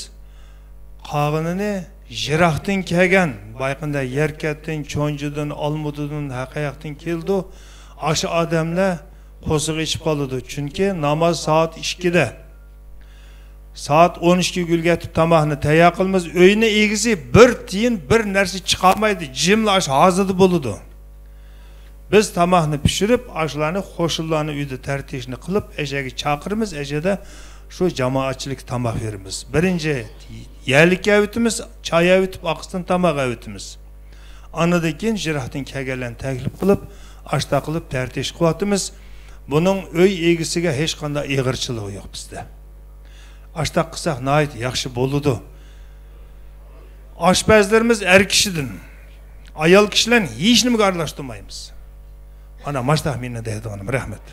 قالغىنىنى يىراقتىن كەلگەن، بايقىندا يەركەنتتىن، چونجىدىن، ئالمۇتىدىن، ھەر قاياقتىن كېلىدۇ. ئاشۇ ئادەملەر قورسىقى ئېچىپ قالىدۇ. چۈنكى ناماز سائەت ئىككىدە. سائەت ئون ئىككىگە ئۈلگۈرتۈپ تاماقنى تەييار قىلىمىز. ئۆينىڭ ئىگىسى بىر تىيىن، بىر نەرسە چىقارمايدۇ. جىملا ئاشۇ ھازىردا بولىدۇ. بىز تاماقنى پىشۇرۇپ، ئاشۇلارنى قوشنىلارنى ئۆيدە تەرتىپنى قىلىپ، ئەشەگە چاقىرىمىز، ئەشەدە شۇ جامائەتچىلىككە تاماق بېرىمىز. بىرىنچى يەرلىككە ئەۋېتىمىز، چاي ئەۋېتىپ، ئارقىسىدىن تاماق ئەۋېتىمىز. ئاندىن كېيىن يىراقتىن كەلگەنلەرنى تەكلىپ قىلىپ، ئاشتاق قىلىپ تەرتىپ قىلىۋاتىمىز. بۇنىڭ ئۆي ئىگىسىگە ھېچقانداق ئېغىرچىلىقى يوق بىزدە. ئاشتاق قىلساق ناھايىتى ياخشى بولىدۇ. ئاشپەزلىرىمىز ئەر كىشىدىن، ئايال كىشىلەرنى ھېچنېمىگە ئارىلاشتۇرمايمىز. ئانا ماشتاق مېنى دەيدىغىنىم. رەھمەت.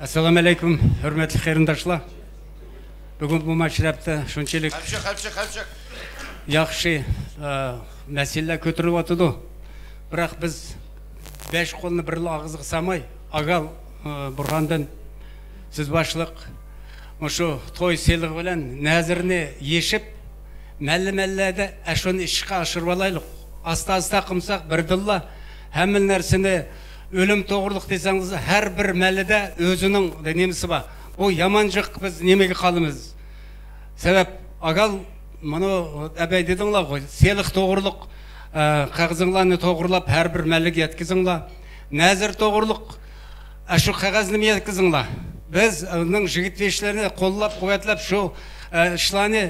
ئەسسالامۇ ئەلەيكۇم، ھۆرمەتلىك قېرىنداشلار. بۈگۈن بۇ مەشرەپتە شۇنچىلىك ياخشى، ئە، مەسىلىلەر كۆتۈرۈلۈۋاتىدۇ. بىراق بىز بەش قولنى بىرلا ئاغزىغا سالماي، ئاگال، ئە، بۇرھاندىن سىز باشلىق مۇشۇ توي سېلىقى بىلەن نەزىرنى يېشىپ، مەللە-مەللىدە ئەشۇنى ئىشقا ئاشۇرۇۋالايلۇق. ئاستا-ئاستا قىلمىساق، بىردىنلا ھەممە نەرسىنى ئۆلۈم توغرۇلۇق دېسەڭىز، ھەر بىر مەللىدە ئۆزىنىڭ نېمىسى بار. بۇ يامان جىق، بىز نېمىگە قالىمىز؟ سەۋەب، ئاگال، مانا ئەبەي دېدىڭلارغۇ، سېلىق توغرۇلۇق، ئە، قەغىزىڭلارنى توغرىلاپ، ھەر بىر مەللىگە يەتكۈزۈڭلار. نەزىر توغرۇلۇق، ئە، شۇ قەغەزنىمۇ يەتكۈزۈڭلار. بىز، ئە، نىڭ يىگىت بېشىلىرىنى قوللاپ-قۇۋۋەتلەپ، شۇ، ئە، ئىشلارنى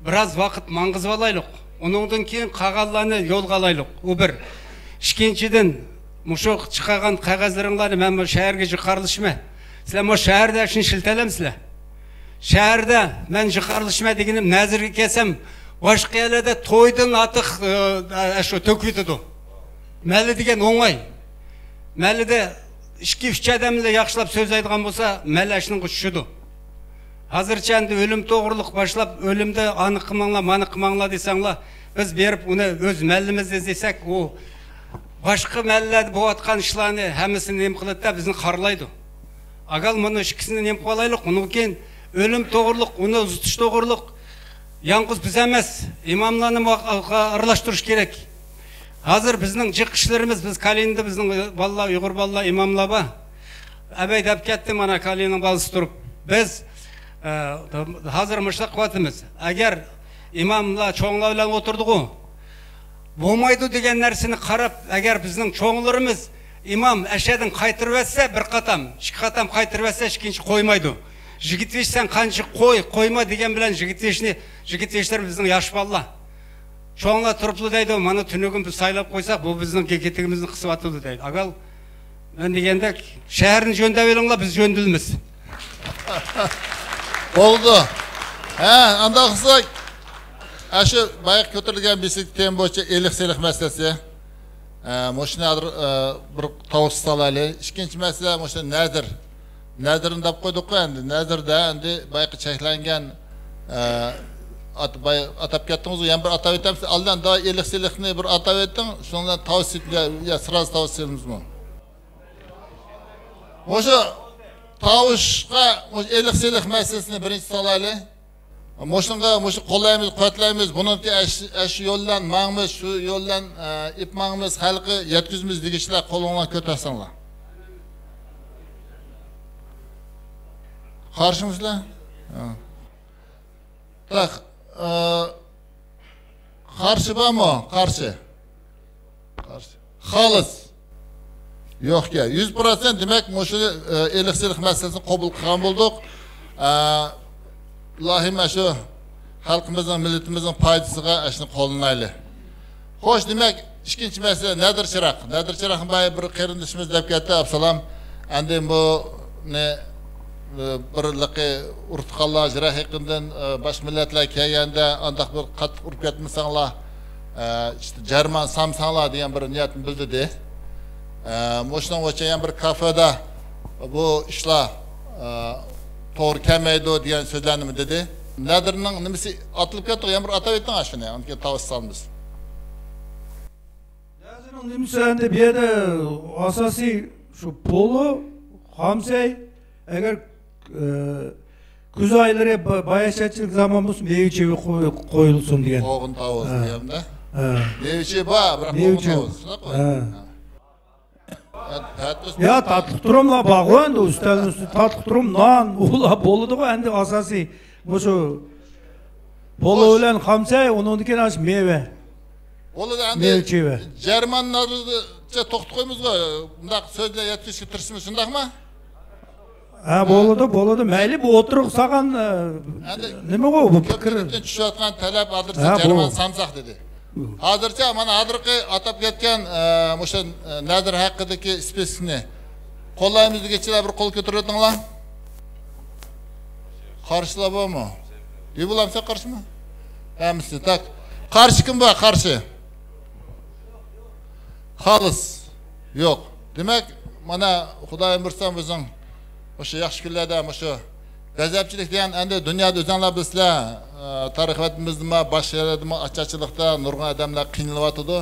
بىراز ۋاقىت ماڭغۇزۇۋالايلۇق. ئۇنىڭدىن كېيىن قالغانلارنى يولغا ئالايلۇق. ئۇ بىر. ئىككىنچىدىن، مۇشۇ چىقارغان قەغەزلىرىڭلارنى مەن بۇ شەھەرگە جىق ئارىلىشىمەن. سىلەر مۇشۇ شەھەردە شۇنى ئىشلىتەلەمسىلەر؟ شەھەردە مەن جىق ئارىلىشىمەن دېگىنىم، نەزىرگە كەلسەم، باشقا يەرلەردە تويدىن ئارتۇق، ئە، ئە، شۇ تۆكۈۋېتىدۇ. مەللە دېگەن ئوڭاي. مەللىدە ئىككى، ئۈچ ئادەملا ياخشىلاپ سۆزلەيدىغان بولسا، مەللە شۇنىڭغا چۈشىدۇ. ھازىرچە ئەمدى ئۆلۈم توغرۇلۇق باشلاپ، ئۆلۈمدە ئانى قىلماڭلار، مانى قىلماڭلار دېسەڭلار، بىز بېرىپ ئۇنى ئۆز مەللىمىزدە دېسەك، ئۇ باشقا مەللىلەردە بولۇۋاتقان ئىشلارنى ھەممىسىنى نېمە قىلىدۇ-دە، بىزنى قارىلايدۇ. ئاگال مانا ئىككىسىنى نېمە قىلىۋالايلۇق، ئۇنىڭ كېيىن ئۆلۈم توغرۇلۇق، ئۇنى ئۇزىتىش توغرۇلۇق يالغۇز بىز ئەمەس، ئىماملارنى مۇ-، ئارىلاشتۇرۇش كېرەك. ھازىر بىزنىڭ جىق ئىشلىرىمىز، بىز كالىنىدا بىزنىڭ بالىلار، ئۇيغۇر بالىلار، ئىماملار بار. ئەبەي دەپ كەتتى، مانا كالىنىڭ بالىسى تۇرۇپ. بىز، ئە، ھازىر مۇشۇنداق قىلىۋاتىمىز. ئەگەر ئىماملار چوڭلار بىلەن ئولتۇردىغۇ، بولمايدۇ دېگەن نەرسىنى قاراپ، ئەگەر بىزنىڭ چوڭلىرىمىز ئىمام ئەشەدىن قايتۇرۇۋەتسە، بىر قاتام، ئىككى قاتام قايتۇرۇۋەتسە، ئىككىنچى قويمايدۇ. يىگىت بېشى سەن قانچە قوي، قويما دېگەن بىلەن يىگىت بېشىنى، يىگىت بېشىلىرى بىزنىڭ ياش بالىلار. چوڭلار تۇرۇپلا دەيدۇ، مانا تۈنۈگۈن بىز سايلاپ قويساق، بۇ بىزنىڭ گىگىتىمىزنى قىسىۋاتىدۇ دەيدۇ. ئاگال، مەن دېگەندەك، شەھەرنى جۆندەپ ئېلىڭلار، بىز جۆندىلىمىز. بولدى. ھە، ئانداق قىلساق، ئاشۇ بايىقى كۆتۈرۈلگەن بىسىك تېما بويىچە ئېلىق سېلىق مەسىلىسى. ئە، مۇشۇنى ھازىر، ئە، بىر توسۇپ سالايلى. ئىككىنچى مەسىلە مۇشۇ نەزىر. نەزىرنى دەپ قويدۇققۇ ئەمدى. نەزىردە ئەمدى بايىقى چەكلەنگەن، ئە، ئات-، باي-، ئاتاپ كەتتىڭىزغۇ، يەنە بىر ئاتاپ ئۆتەمسىز. ئالدىن داۋا ئېلىق سېلىقنى بىر ئاتاپ ئۆتۈڭ. شۇنىڭ بىلەن توسۇپ، يا، يا سرازا توسۇپ سېلىمىزمۇ؟ مۇشۇ توسۇشقا، مۇشۇ ئېلىق سېلىق مەسىلىسىنى بىرىنچى سالايلى. مۇشۇنىڭغا، مۇشۇ قوللايمىز، قۇۋۋەتلەيمىز، بۇنىڭكى ئەش-، ئەش يول بىلەن ماڭىمىز، شۇ يول بىلەن، ئە، ئېپ ماڭىمىز، خەلققە يەتكۈزىمىز دېگۈچىلەر قولۇڭلارنى كۆتەرسەڭلار. قارشىمۇسىلەر؟ ھە. تاق، ئە، قارشى بارمۇ؟ قارشى. قارشى. خالىس. يوقكەن. يۈز پىرسەنت دېمەك، مۇشۇ، ئە، ئېلىق سېلىق مەسىلىسىنى قوبۇل قىلغان بولدۇق. ئە، ئىلاھىم، ئاشۇ خەلقىمىزنىڭ، مىللىتىمىزنىڭ پايدىسىغا ئاشۇنى قوللىنايلى. خوش، دېمەك، ئىككىنچى مەسىلە نەدىر چىراغ. نەدىر چىراغنى بايا بىر قېرىندىشىمىز دەپ كەتتى، ئابسالام. ئەمدى بۇنى، ئە، بىر لىقى ئۇرۇق تۇغقانلار، يىراق يېقىندىن، ئە، باشقا مىللەتلەر كەلگەندە ئانداق بىر قاتتىق ئۇرۇپ كەتمىسەڭلار، ئە، ئىشتە جەرمان سالمىساڭلار دېگەن بىر نىيەتنى بىلدۈردى. ئە، مۇشۇنىڭ بويىچە يەنە بىر كافېدا بۇ ئىشلار، ئە، توغرا كەلمەيدۇ دېگەن سۆزلەرنىمۇ دېدى. نەدىرنىڭ نېمىسى ئاتىلىپ كەتتى، يەنە بىر ئاتاپ ئۆتۈڭ ئاشۇنى، ئاندىن كېيىن توسۇپ سالىمىز. نېمىسى ئەمدى بۇ يەردە ئاساسىي شۇ پولۇ، خامسەي، ئەگەر، ئە، كۈز ئايلىرى با-، باياشاتچىلىق زامان بولسا، مېۋە چېۋە قوي-، قويۇلسۇن دېگەن. قوغۇن تاۋۇز ھە. دېگەندە. ھە. مېۋە چېۋە بار، بىراق مېۋە قوغۇن چېۋە. تاۋۇز شۇنداق قوي. ھە. ھە. يا، تاتلىق تۇرۇملار بارغۇ ئەمدى، ئۈستەلنىڭ ئۈستىدە تاتلىق تۇرۇم، نان، ئۇلار بولىدىغۇ ئەمدى ئاساسىي. مۇشۇ پولۇ بىلەن خامسەي، ئۇنىڭدىن كېيىن ئاشۇ مېۋە. بولىدۇ، ئەمدى مېۋە چېۋە. جەرمان نازىرىچە توختىتىپ قويىمىزغۇ، بۇنداق سۆزلەر يەتكۈزۈشكە تىرىشىمىز، شۇنداقمۇ؟ ھە، بولىدۇ، بولىدۇ. مەيلى، بۇ ئوتتۇرىغا سالغان، ئە، ئەمدى نېمىغۇ بۇ پىكىر؟ كۆپچىلىكتىن چۈشۈۋاتقان تەلەپ ھازىرچە ھە، جەرمان بۇ. سامساق دېدى. ھازىرچە مانا ھازىرقى ئاتاپ كەتكەن، ئە، مۇشۇ، ئە، نەزىر ھەققىدىكى سپىسكنى قوللايمىز دېگۈچىلەر بىر قول كۆتۈرۈۋېتىڭلار. قارشىلار بارمۇ؟ دېيىۋالامسەن قارشىمۇ؟ ھەممىسى. تاك. قارشى كىم بار؟ قارشى. خالىس. يوق. دېمەك، مانا خۇدايىم بۇيرۇسا بىزنىڭ مۇشۇ ياخشى كۈنلەردە مۇشۇ بەزەپچىلىك دېگەن ئەمدى دۇنيادا ئۆزۈڭلار بىلىسىلەر، ئە، تارىخىيىتىمىزدىمۇ، باشقا يەرلەردىمۇ ئاچارچىلىقتا نۇرغۇن ئادەملەر قىينىلىۋاتىدۇ.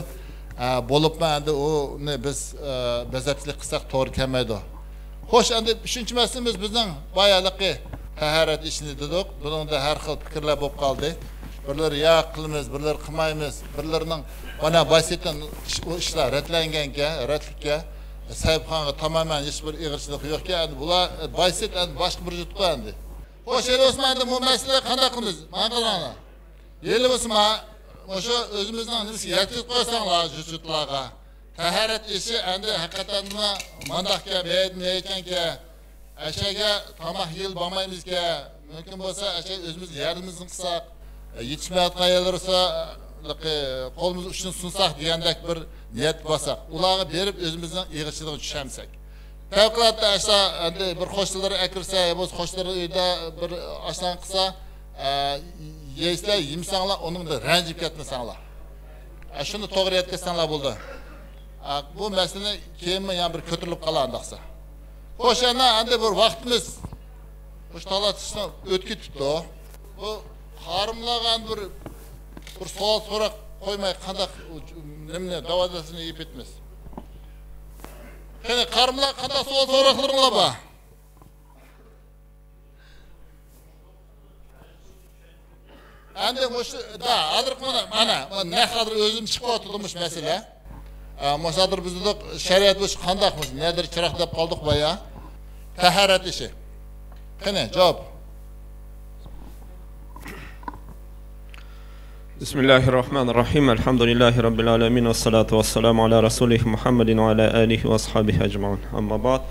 ئە، بولۇپمۇ ئەمدى ئۇنى بىز، ئە، بەزەپچىلىك قىلساق توغرا كەلمەيدۇ. خوش، ئەمدى ئۈچىنچى مەسىلىمىز بىزنىڭ بايا ھېلىقى تاھارەت ئىشىنى دېدۇق. بۇنىڭدا ھەر خىل پىكىرلەر بولۇپ قالدى. بىرلىرى ياق قىلىمىز، بىرلىرى قىلمايمىز، بىرلىرىنىڭ مانا بايسېتىن ئىش-، ئۇ ئىشلار رەتلەنگەنكەن، رەتلىككەن. سەھىپخانغا تامامەن ھېچبىر ئېغىرچىلىق يوقكەن. ئەمدى بۇلار بايسېت ئەمدى باشقا بىر يۇرتقا ئەمدى. خوش، ئەلى ئوسمان، ئەمدى بۇ مەسىلە قانداق قىلىمىز؟ ماڭا قاراڭلار. ئەلى ئوسمان، مۇشۇ ئۆزىمىزنىڭ نېمىسىگە يەتكۈزۈپ قويساڭلار، يۇرتلارغا. تاھارەت ئىشى ئەمدى ھەقىقەتەنمۇ مانداقكەن، مەيدە-، مەيدىكەنكەن. ئەشەگە تاماق يېگىلى بارمايمىزكەن. مۇمكىن بولسا، ئەشە ئۆزىمىز ياردىمىمىزنى قىلساق، يېتىشمەيۋاتقان يەرلەر بولسا، قولىمىز ئۇچىنى سۇنساق دېگەندەك بىر نىيەتكە بارساق، ئۇلارغا بېرىپ ئۆزىمىزنىڭ ئېغىرچىلىقىنى چۈشەنسەك. پەۋقۇلئاددە ئاشۇلار ئەمدى بىر قوشنىلىرى ئەكىرسە، يا بولمىسا قوشنىلىرى ئۆيدە بىر ئاشلارنى قىلسا، ئە، يەيسىلەر، يېمىسەڭلار، ئۇنىڭدىن رەنجىپ كەتمىسەڭلار. ئە، شۇنى توغرا يەتكۈزسەڭلار بولدى. ئە، بۇ مەسىلىنى كېيىنمۇ يەنە بىر كۆتۈرۈلۈپ قالار ئانداقسا. خوش، ئەنە، ئەمدى بىر ۋاقتىمىز مۇشۇ تالاشىشتىن ئۆتۈپ كېتىپتۇ. بۇ خارىملارغا ئەمدى بىر، بىر سوئال سوراپ قويماي قانداق نېمىنى، داۋاداسىنى يېپىتمىز. قېنى، خارىملار قانداق سوئال سوراقلىرىڭلار بار؟ ئەمدى مۇشۇ، دا، ھازىرقى مانا، مانا، نەق ھازىر ئۆزۈم چىقىۋاتىدۇ مۇشۇ مەسىلە. ئە، مۇشۇ ھازىر بىز دېدۇق، شەرىئەت مۇشۇ قانداق مۇشۇ نەزىر چىراغ دەپ قالدۇق بايا. تاھارەت ئىشى. قېنى، جاۋاب. بسم الله الرحمن الرحيم. الحمد لله رب العالمين، والصلاة والسلام على رسوله محمد وعلى آله وأصحابه أجمعين. أما بعد.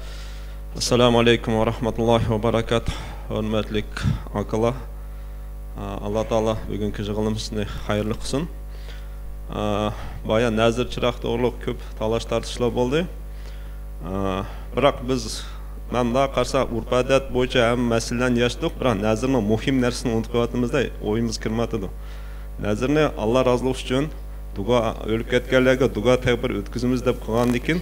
السلام عليكم ورحمة الله وبركاته. ھۆرمەتلىك ئاكىلار، ئاللا تائالا بۈگۈنكى يىغىنىمىزنى خەيرلىك قىلسۇن. بايا نەزىر چىراغ توغرۇلۇق كۆپ تالاش تارتىشلار بولدى. بىراق بىز، مەن مۇنداق قارىسام، ئۆرپ-ئادەت بويىچە ھەممە مەسىلىلەرنى يەشتۇق، بىراق نەزىرنىڭ مۇھىم نەرسىنى ئۇنتۇپ قېلىۋاتىمىزدە، ئويىمىزغا كىرمەيۋاتىدۇ. نەزىرنى ئاللا رازىلىقى ئۈچۈن دۇئا، ئۆلۈپ كەتكەنلەرگە دۇئا تەدبىر ئۆتكۈزىمىز دەپ قىلغاندىن كېيىن،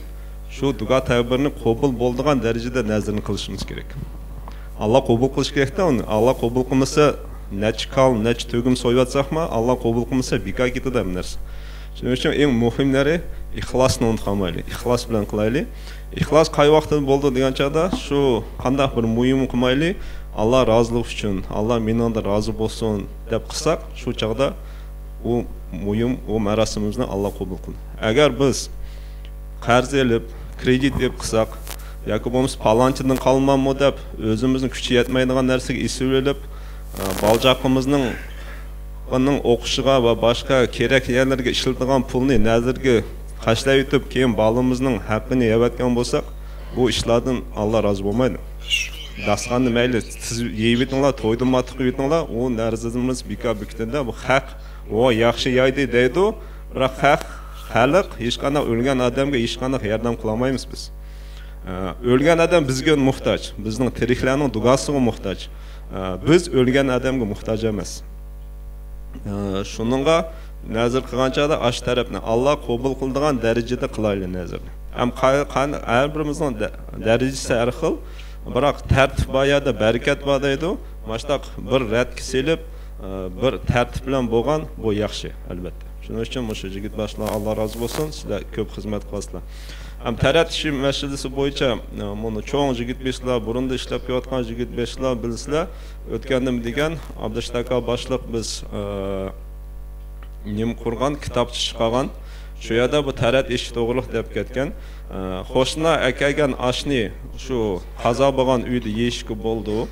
شۇ دۇئا تەدبىرنى قوبۇل بولىدىغان دەرىجىدە نەزىرنى قىلىشىمىز كېرەك. ئاللا قوبۇل قىلىشى كېرەكتە ئۇنى. ئاللا قوبۇل قىلمىسا، نەچچە كال، نەچچە تۈگۈن سويۇۋاتساقمۇ، ئاللا قوبۇل قىلمىسا، بىكار كېتىدۇ ھەممە نەرسە. شۇنىڭ ئۈچۈن ئەڭ مۇھىملىرى ئىخلاسنى ئۇنتۇپ قالمايلى. ئىخلاس بىلەن قىلايلى. ئىخلاس قاي ۋاقىتتا بولىدۇ دېگەن چاغدا، شۇ قانداق بىر مۇھىم قىلمايلى، ئاللا رازىلىقى ئۈچۈن، ئاللا مېنىڭدىن رازى بولسۇن دەپ قىلساق، شۇ چاغدا ئۇ مۇھىم، ئۇ مەراسىمىمىزنى ئاللا قوبۇل قىلىدۇ. ئەگەر بىز قەرز ئېلىپ، كرېدىت ئېلىپ قىلساق، ياكى بولمىسا پالانچىدىن قالماممۇ دەپ، ئۆزىمىزنىڭ كۈچى يەتمەيدىغان نەرسىگە ئېسىۋېلىپ، ئە، بالىچاقىمىزنىڭ ئوقۇشىغا ۋە باشقا كېرەك يەرلەرگە ئىشلىتىدىغان پۇلنى نەزىرگە خەجلەۋېتىپ، كېيىن بالىمىزنىڭ ھەققىنى يەۋەتكەن بولساق، بۇ ئىشلاردىن ئاللا رازى بولمايدۇ. داستىخاننى مەيلى سىز يېيىۋېتىڭلار، تويدىن ماتۇق قىلىۋېتىڭلار، ئۇ نەزىرىمىز بىكار بىكتىدە، بۇ خەق، ئۇ ياخشى يايدى دەيدۇ، بىراق خەق، خەلق ھېچقانداق ئۆلگەن ئادەمگە ھېچقانداق ياردەم قىلالمايمىز بىز. ئە، ئۆلگەن ئادەم بىزگە موھتاج، بىزنىڭ تىرىكلەرنىڭ دۇئاسىغا موھتاج. ئە، بىز ئۆلگەن ئادەمگە موھتاج ئەمەس. ئە، شۇنىڭغا نەزىر قىلغان چاغدا ئاشۇ تەرەپنى ئاللا قوبۇل قىلىدىغان دەرىجىدە قىلايلى نەزىرنى. ھەم قا-، قان-، ھەر بىرىمىزنىڭ دە-، دەرىجىسى ھەر خىل، بىراق تەرتىپ بار يەردە بەرىكەت بار دەيدۇ. ماشۇنداق بىر رەتكە سېلىپ، ئە، بىر تەرتىپ بىلەن بولغان، بۇ ياخشى، ئەلۋەتتە. شۇنىڭ ئۈچۈن مۇشۇ يىگىت باشلار، ئاللا رازى بولسۇن، سىلەر كۆپ خىزمەت قىلىسىلەر. ھەم تەرەت ئىشى مەسىلىسى بويىچە، ئە، مۇنۇ چوڭ يىگىت باشلار، بۇرۇندا ئىشلەپ كېلىۋاتقان يىگىت باشلار بىلسىلەر، ئۆتكەندىمۇ دېگەن، ئابدۇرېشىت ئاكا باشلىق بىز، ئە، نېمە قۇرغان، كىتابچە چىقارغان. شۇ يەردە بۇ تەرەت ئىشى توغرىلىق دەپ كەتكەن. ئە، قوشنىلار ئەكەلگەن ئاشنى شۇ قازا بولغان ئۆيدە يېيىشكە بولىدۇ.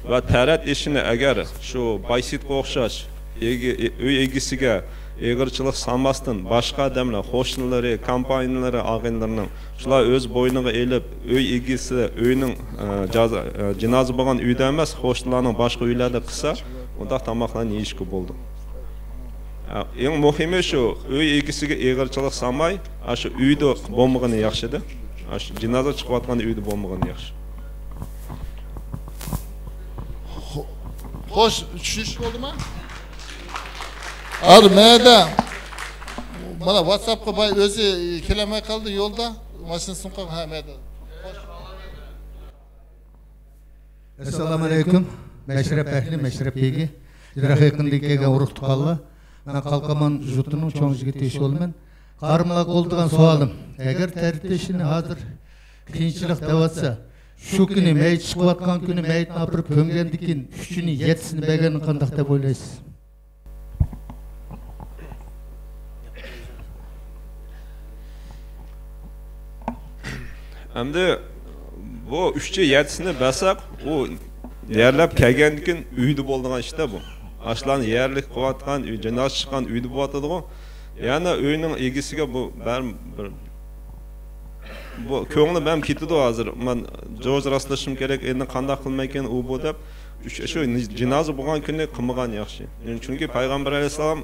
ۋە تەرەت ئىشىنى ئەگەر شۇ بايسىتقا ئوخشاش ئىگە-، ئۆي ئىگىسىگە ئېغىرچىلىق سالماستىن، باشقا ئادەملەر، قوشنىلىرى، كامپانىيىلىرى، ئاغىنىلىرىنىڭ شۇلار ئۆز بوينىغا ئېلىپ، ئۆي ئىگىسى ئۆينىڭ، ئە، جازا-، ئە، جىنازا بولغان ئۆيدە ئەمەس، قوشنىلارنىڭ باشقا ئۆيلەردە قىلسا، ئۇنداق تاماقلارنى يېيىشكە بولىدۇ. ئە، ئەڭ مۇھىمى شۇ، ئۆي ئىگىسىگە ئېغىرچىلىق سالماي، ئاشۇ ئۆيدە بولمىغىنى ياخشىدى. ئاشۇ جىنازا چىقىۋاتقان ئۆيدە بولمىغىنى ياخشى. خو-، خوش، چۈشۈنۈش بولدىمۇ؟ ھازىر مەدە، مانا ۋاتساپقا باي ئۆزى كېلەلمەي قالدى يولدا. ماشىنىسىنى قويۇپ، ھە، مەدە. ئەسسالامۇئەلەيكۇم. مەشرەپ ئەھلى، مەشرەپ بېگى، يىراق يېقىندىن كەلگەن ئۇرۇق تۇغقانلار. مەن قالقانمان يۇرتىنىڭ چوڭ يىگىتى ئىشى بولىمەن. قارىملارغا قولىدىغان سوئالىم، ئەگەر تەرىتىشىنى ھازىر قىيىنچىلىق دەۋاتسا، شۇ كۈنى مەيىت چىقىۋاتقان كۈنى مەيىتنى ئاپىرىپ كۆمگەندىن كېيىن ئۈچىنى، يەتتىسىنى بەرگەننى قانداق دەپ ئويلايسىز؟ ئەمدى بۇ ئۈچى يەتتىسىنى بەرسەك، ئۇ يەرلەپ كەلگەندىن كېيىن ئۆيدە بولىدىغان ئىشتا بۇ. ئاشۇلارنى يەرلىك قىلىۋاتقان، ئۆي جىنازا چىققان ئۆيدە بولۇۋاتىدىغۇ. يەنە ئۆينىڭ ئىگىسىگە بۇ بەر-، بىر، بۇ كۆڭلۈم ھەم كېتىدۇ ھازىر. مەن جوز راستلىشىم كېرەك، ئەمدى قانداق قىلمايكىن ئۇ بۇ دەپ. شۇ، شۇ جىنازا بولغان كۈنى قىلمىغان ياخشى. چۈنكى پەيغەمبەر ئەلەيھىسسالام،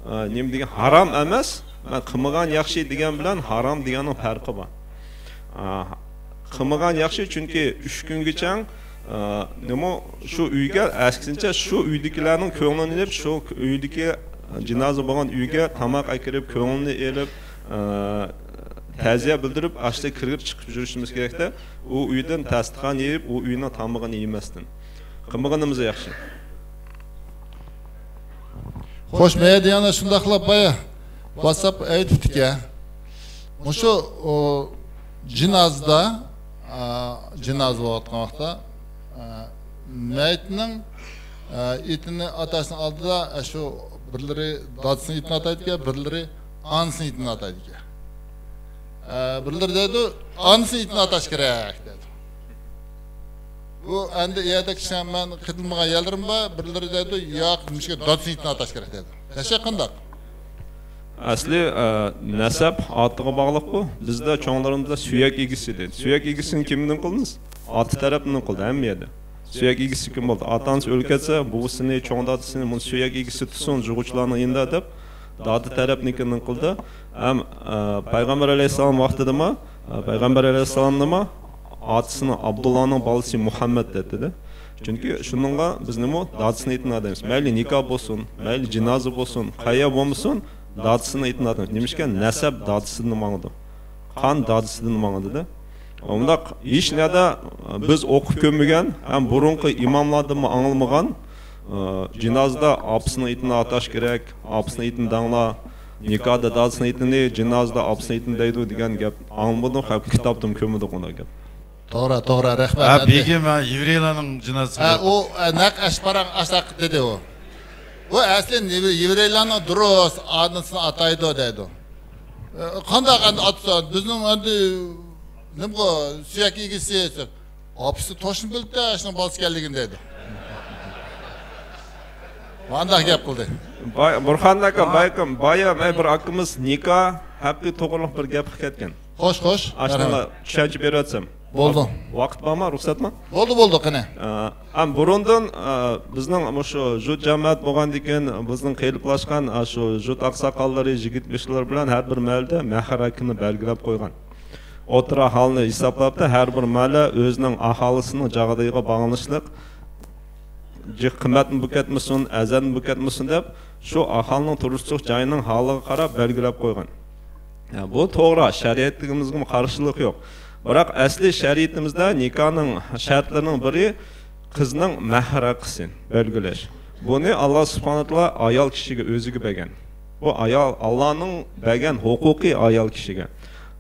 ئە، نېمە دېگەن، ھارام ئەمەس، مەن قىلمىغان ياخشى دېگەن بىلەن ھارام دېگەننىڭ پەرقى بار. ئە، قىلمىغان ياخشى، چۈنكى ئۈچ كۈنگىچە، ئە، نېمە، شۇ ئۆيگە، ئەسكىسىچە شۇ ئۆيدىكىلەرنىڭ كۆڭلىنى ئېلىپ، شۇ ئۆيدىكى جىنازا بولغان ئۆيگە تاماق ئەكىرىپ، كۆڭلىنى ئېلىپ، ئە، تەزىيە بىلدۈرۈپ، ئاشۇ كىرىپ چىقىپ يۈرۈشىمىز كېرەكتە، ئۇ ئۆيدىن داستىخان يېيىپ، ئۇ ئۆينىڭ تامىقىنى يېمەستىن. قىلمىغىنىمىز ياخشى. خوش، مەيەدە يەنە شۇنداقلا بايا ۋاتساپ ئېيتىپتىكەن. مۇشۇ، ئۇ، جىنازىدا، ئا، جىنازا بولۇۋاتقان ۋاقىتتا، ئا، مەيىتنىڭ، ئا، ئېتىنى ئاتاشنىڭ ئالدىدا، ئا، شۇ بىرلىرى دادىسىنىڭ ئېتىنى ئاتايدىكەن، بىرلىرى ئانىسىنىڭ ئېتىنى ئاتايدىكەن. ئا، بىرلىرى دەيدۇ، ئانىسىنىڭ ئېتىنى ئاتاش كېرەك دەيدۇ. بۇ ئەمدى ئۇ يەردە كىشىلەر مەن قېتىلمىغان يەرلىرىم بار، بىرلىرى دەيدۇ، ياق، مۇشۇ دادىسىنىڭ ئېتىنى ئاتاش كېرەك دەيدۇ. ياشاق قانداق؟ ئەسلى، ئە، نەسەب ئاتىغا باغلىق بۇ. بىزدە چوڭلىرىمىزدا سۆيەك ئىگىسى دەيدۇ. سۆيەك ئىگىسىنى كىمدىن قىلىمىز؟ ئاتا تەرەپتىن قىلىدۇ ھەممە يەردە. سۆيەك ئىگىسى كىم بولدى؟ ئاتا-ئانىسى ئۆلۈپ كەتسە، بوۋىسىنى، چوڭ دادىسىنى، مۇنۇ سۆيەك ئىگىسى تۇتسۇن، جۇغۇچىلارنىڭ يېنىدا دەپ، دادا تەرەپنىڭكىنى قىلدى. ھەم، ئە، پەيغەمبەر ئەلەيھىسسالام ۋاقتىدىمۇ، ئە، پەيغەمبەر ئەلەيھىسسالامنىمۇ ئاتىسىنى ئابدۇللانىڭ بالىسى مۇھەممەد دەيتتى. چۈنكى شۇنىڭغا بىز نېمە، دادىسىنىڭ ئېتىنى ئاتايمىز. مەيلى نىكاھ بولسۇن، مەيلى جىنازا بولسۇن، قەيەر بولمىسۇن، دادىسىنىڭ ئېتىنى ئاتايمىز. نېمىشقا؟ نەسەب دادىسىدىن ماڭىدۇ. قان دادىسىدىن ماڭىدۇ-دە. ئۇنداق ھېچ نەدە بىز ئوقۇپ كۆرمىگەن ھەم بۇرۇنقى ئىماملاردىنمۇ ئاڭلىمىغان، ئى، جىنازىدا ئاپىسىنىڭ ئېتىنى ئاتاش كېرەك، ئاپىسىنىڭ ئېتىنى دەڭلار، نىكاھدا دادىسىنىڭ ئېتىنى، جىنازىدا ئاپىسىنىڭ ئېتىنى دەيدۇ دېگەن گەپ ئاڭلىمىدۇق ھەم كىتابتىمۇ كۆرمىدۇق ئۇنداق گەپ. توغرا، توغرا، رەھمەت. ھە، ئەمدى بېگىم، ھە، يېۋرېيلارنىڭ جىنازىسى ھە، بىلەن. ئۇ، ئە، نەق ئەشقاراڭ ئاشتاق دېدى ئۇ. ئۇ ئەسلى يېۋ-، يېۋرېيلارنىڭ دۇرۇس ئانىسىنى ئاتايدۇ دەيدۇ. ئە، قانداق ئەمدى ئاتىسى؟ بىزنىڭ ئەمدى نېمىغۇ سۆيەك ئىگىسى دەپ. ئاپىسى توشۇن بىلدى شۇنىڭ بالىسى ئىكەنلىكىنى دەيدۇ. مانداق گەپ قىلدى. باي-، بۇرخان ئاكا، ھا. بايقىم، بايا مەن بىر ئاكىمىز نىكاھ ھەققى توغرىلىق بىر گەپ قىلىپ كەتكەن. خوش، خوش. ئاشۇنىڭغا چۈشەنچە بېرىۋەتسەم. بولدى. ۋاقىت بارمۇ، رۇخسەتمۇ؟ بولدى، بولدى، قېنى. ئە، ئەم، بۇرۇندىن، ئە، بىزنىڭ مۇشۇ جۇت جامائەت بولغاندىكىن، بىزنىڭ قېلىپلاشقان، ئە، شۇ جۇت ئاقساقاللىرى، يىگىت بېشىلىرى بىلەن ھەر بىر مەھەللىدە مەھەر ھاكىمنى بەلگىلەپ قويغان. ئوتتۇرا ئاھالىنى ھېسابلاپتۇ، ھەر بىر مەھەللە ئۆزىنىڭ ئاھالىسىنىڭ جاغدىيىغا باغلىنىشلىق جىق قىممەتمۇ بولۇپ كەتمىسۇن، ئەرزانمۇ بولۇپ كەتمىسۇن دەپ، شۇ ئاھالىنىڭ تۇرۇشلۇق جايىنىڭ ھالىغا قاراپ بەلگىلەپ قويغان. يا، بۇ توغرا، شەرىئەتىمىزگىمۇ قارشىلىق يوق. بىراق ئەسلى شەرىئىتىمىزدە نىكاھنىڭ شەرتلىرىنىڭ بىرى قىزنىڭ مەھرى ھەققىسى بەلگىلەش. بۇنى ئاللا سۇبھانەھۇ ۋە تائالا ئايال كىشىگە ئۆزىگە بەرگەن. بۇ ئايال، ئاللانىڭ بەرگەن ھوقۇقى ئايال كىشىگە.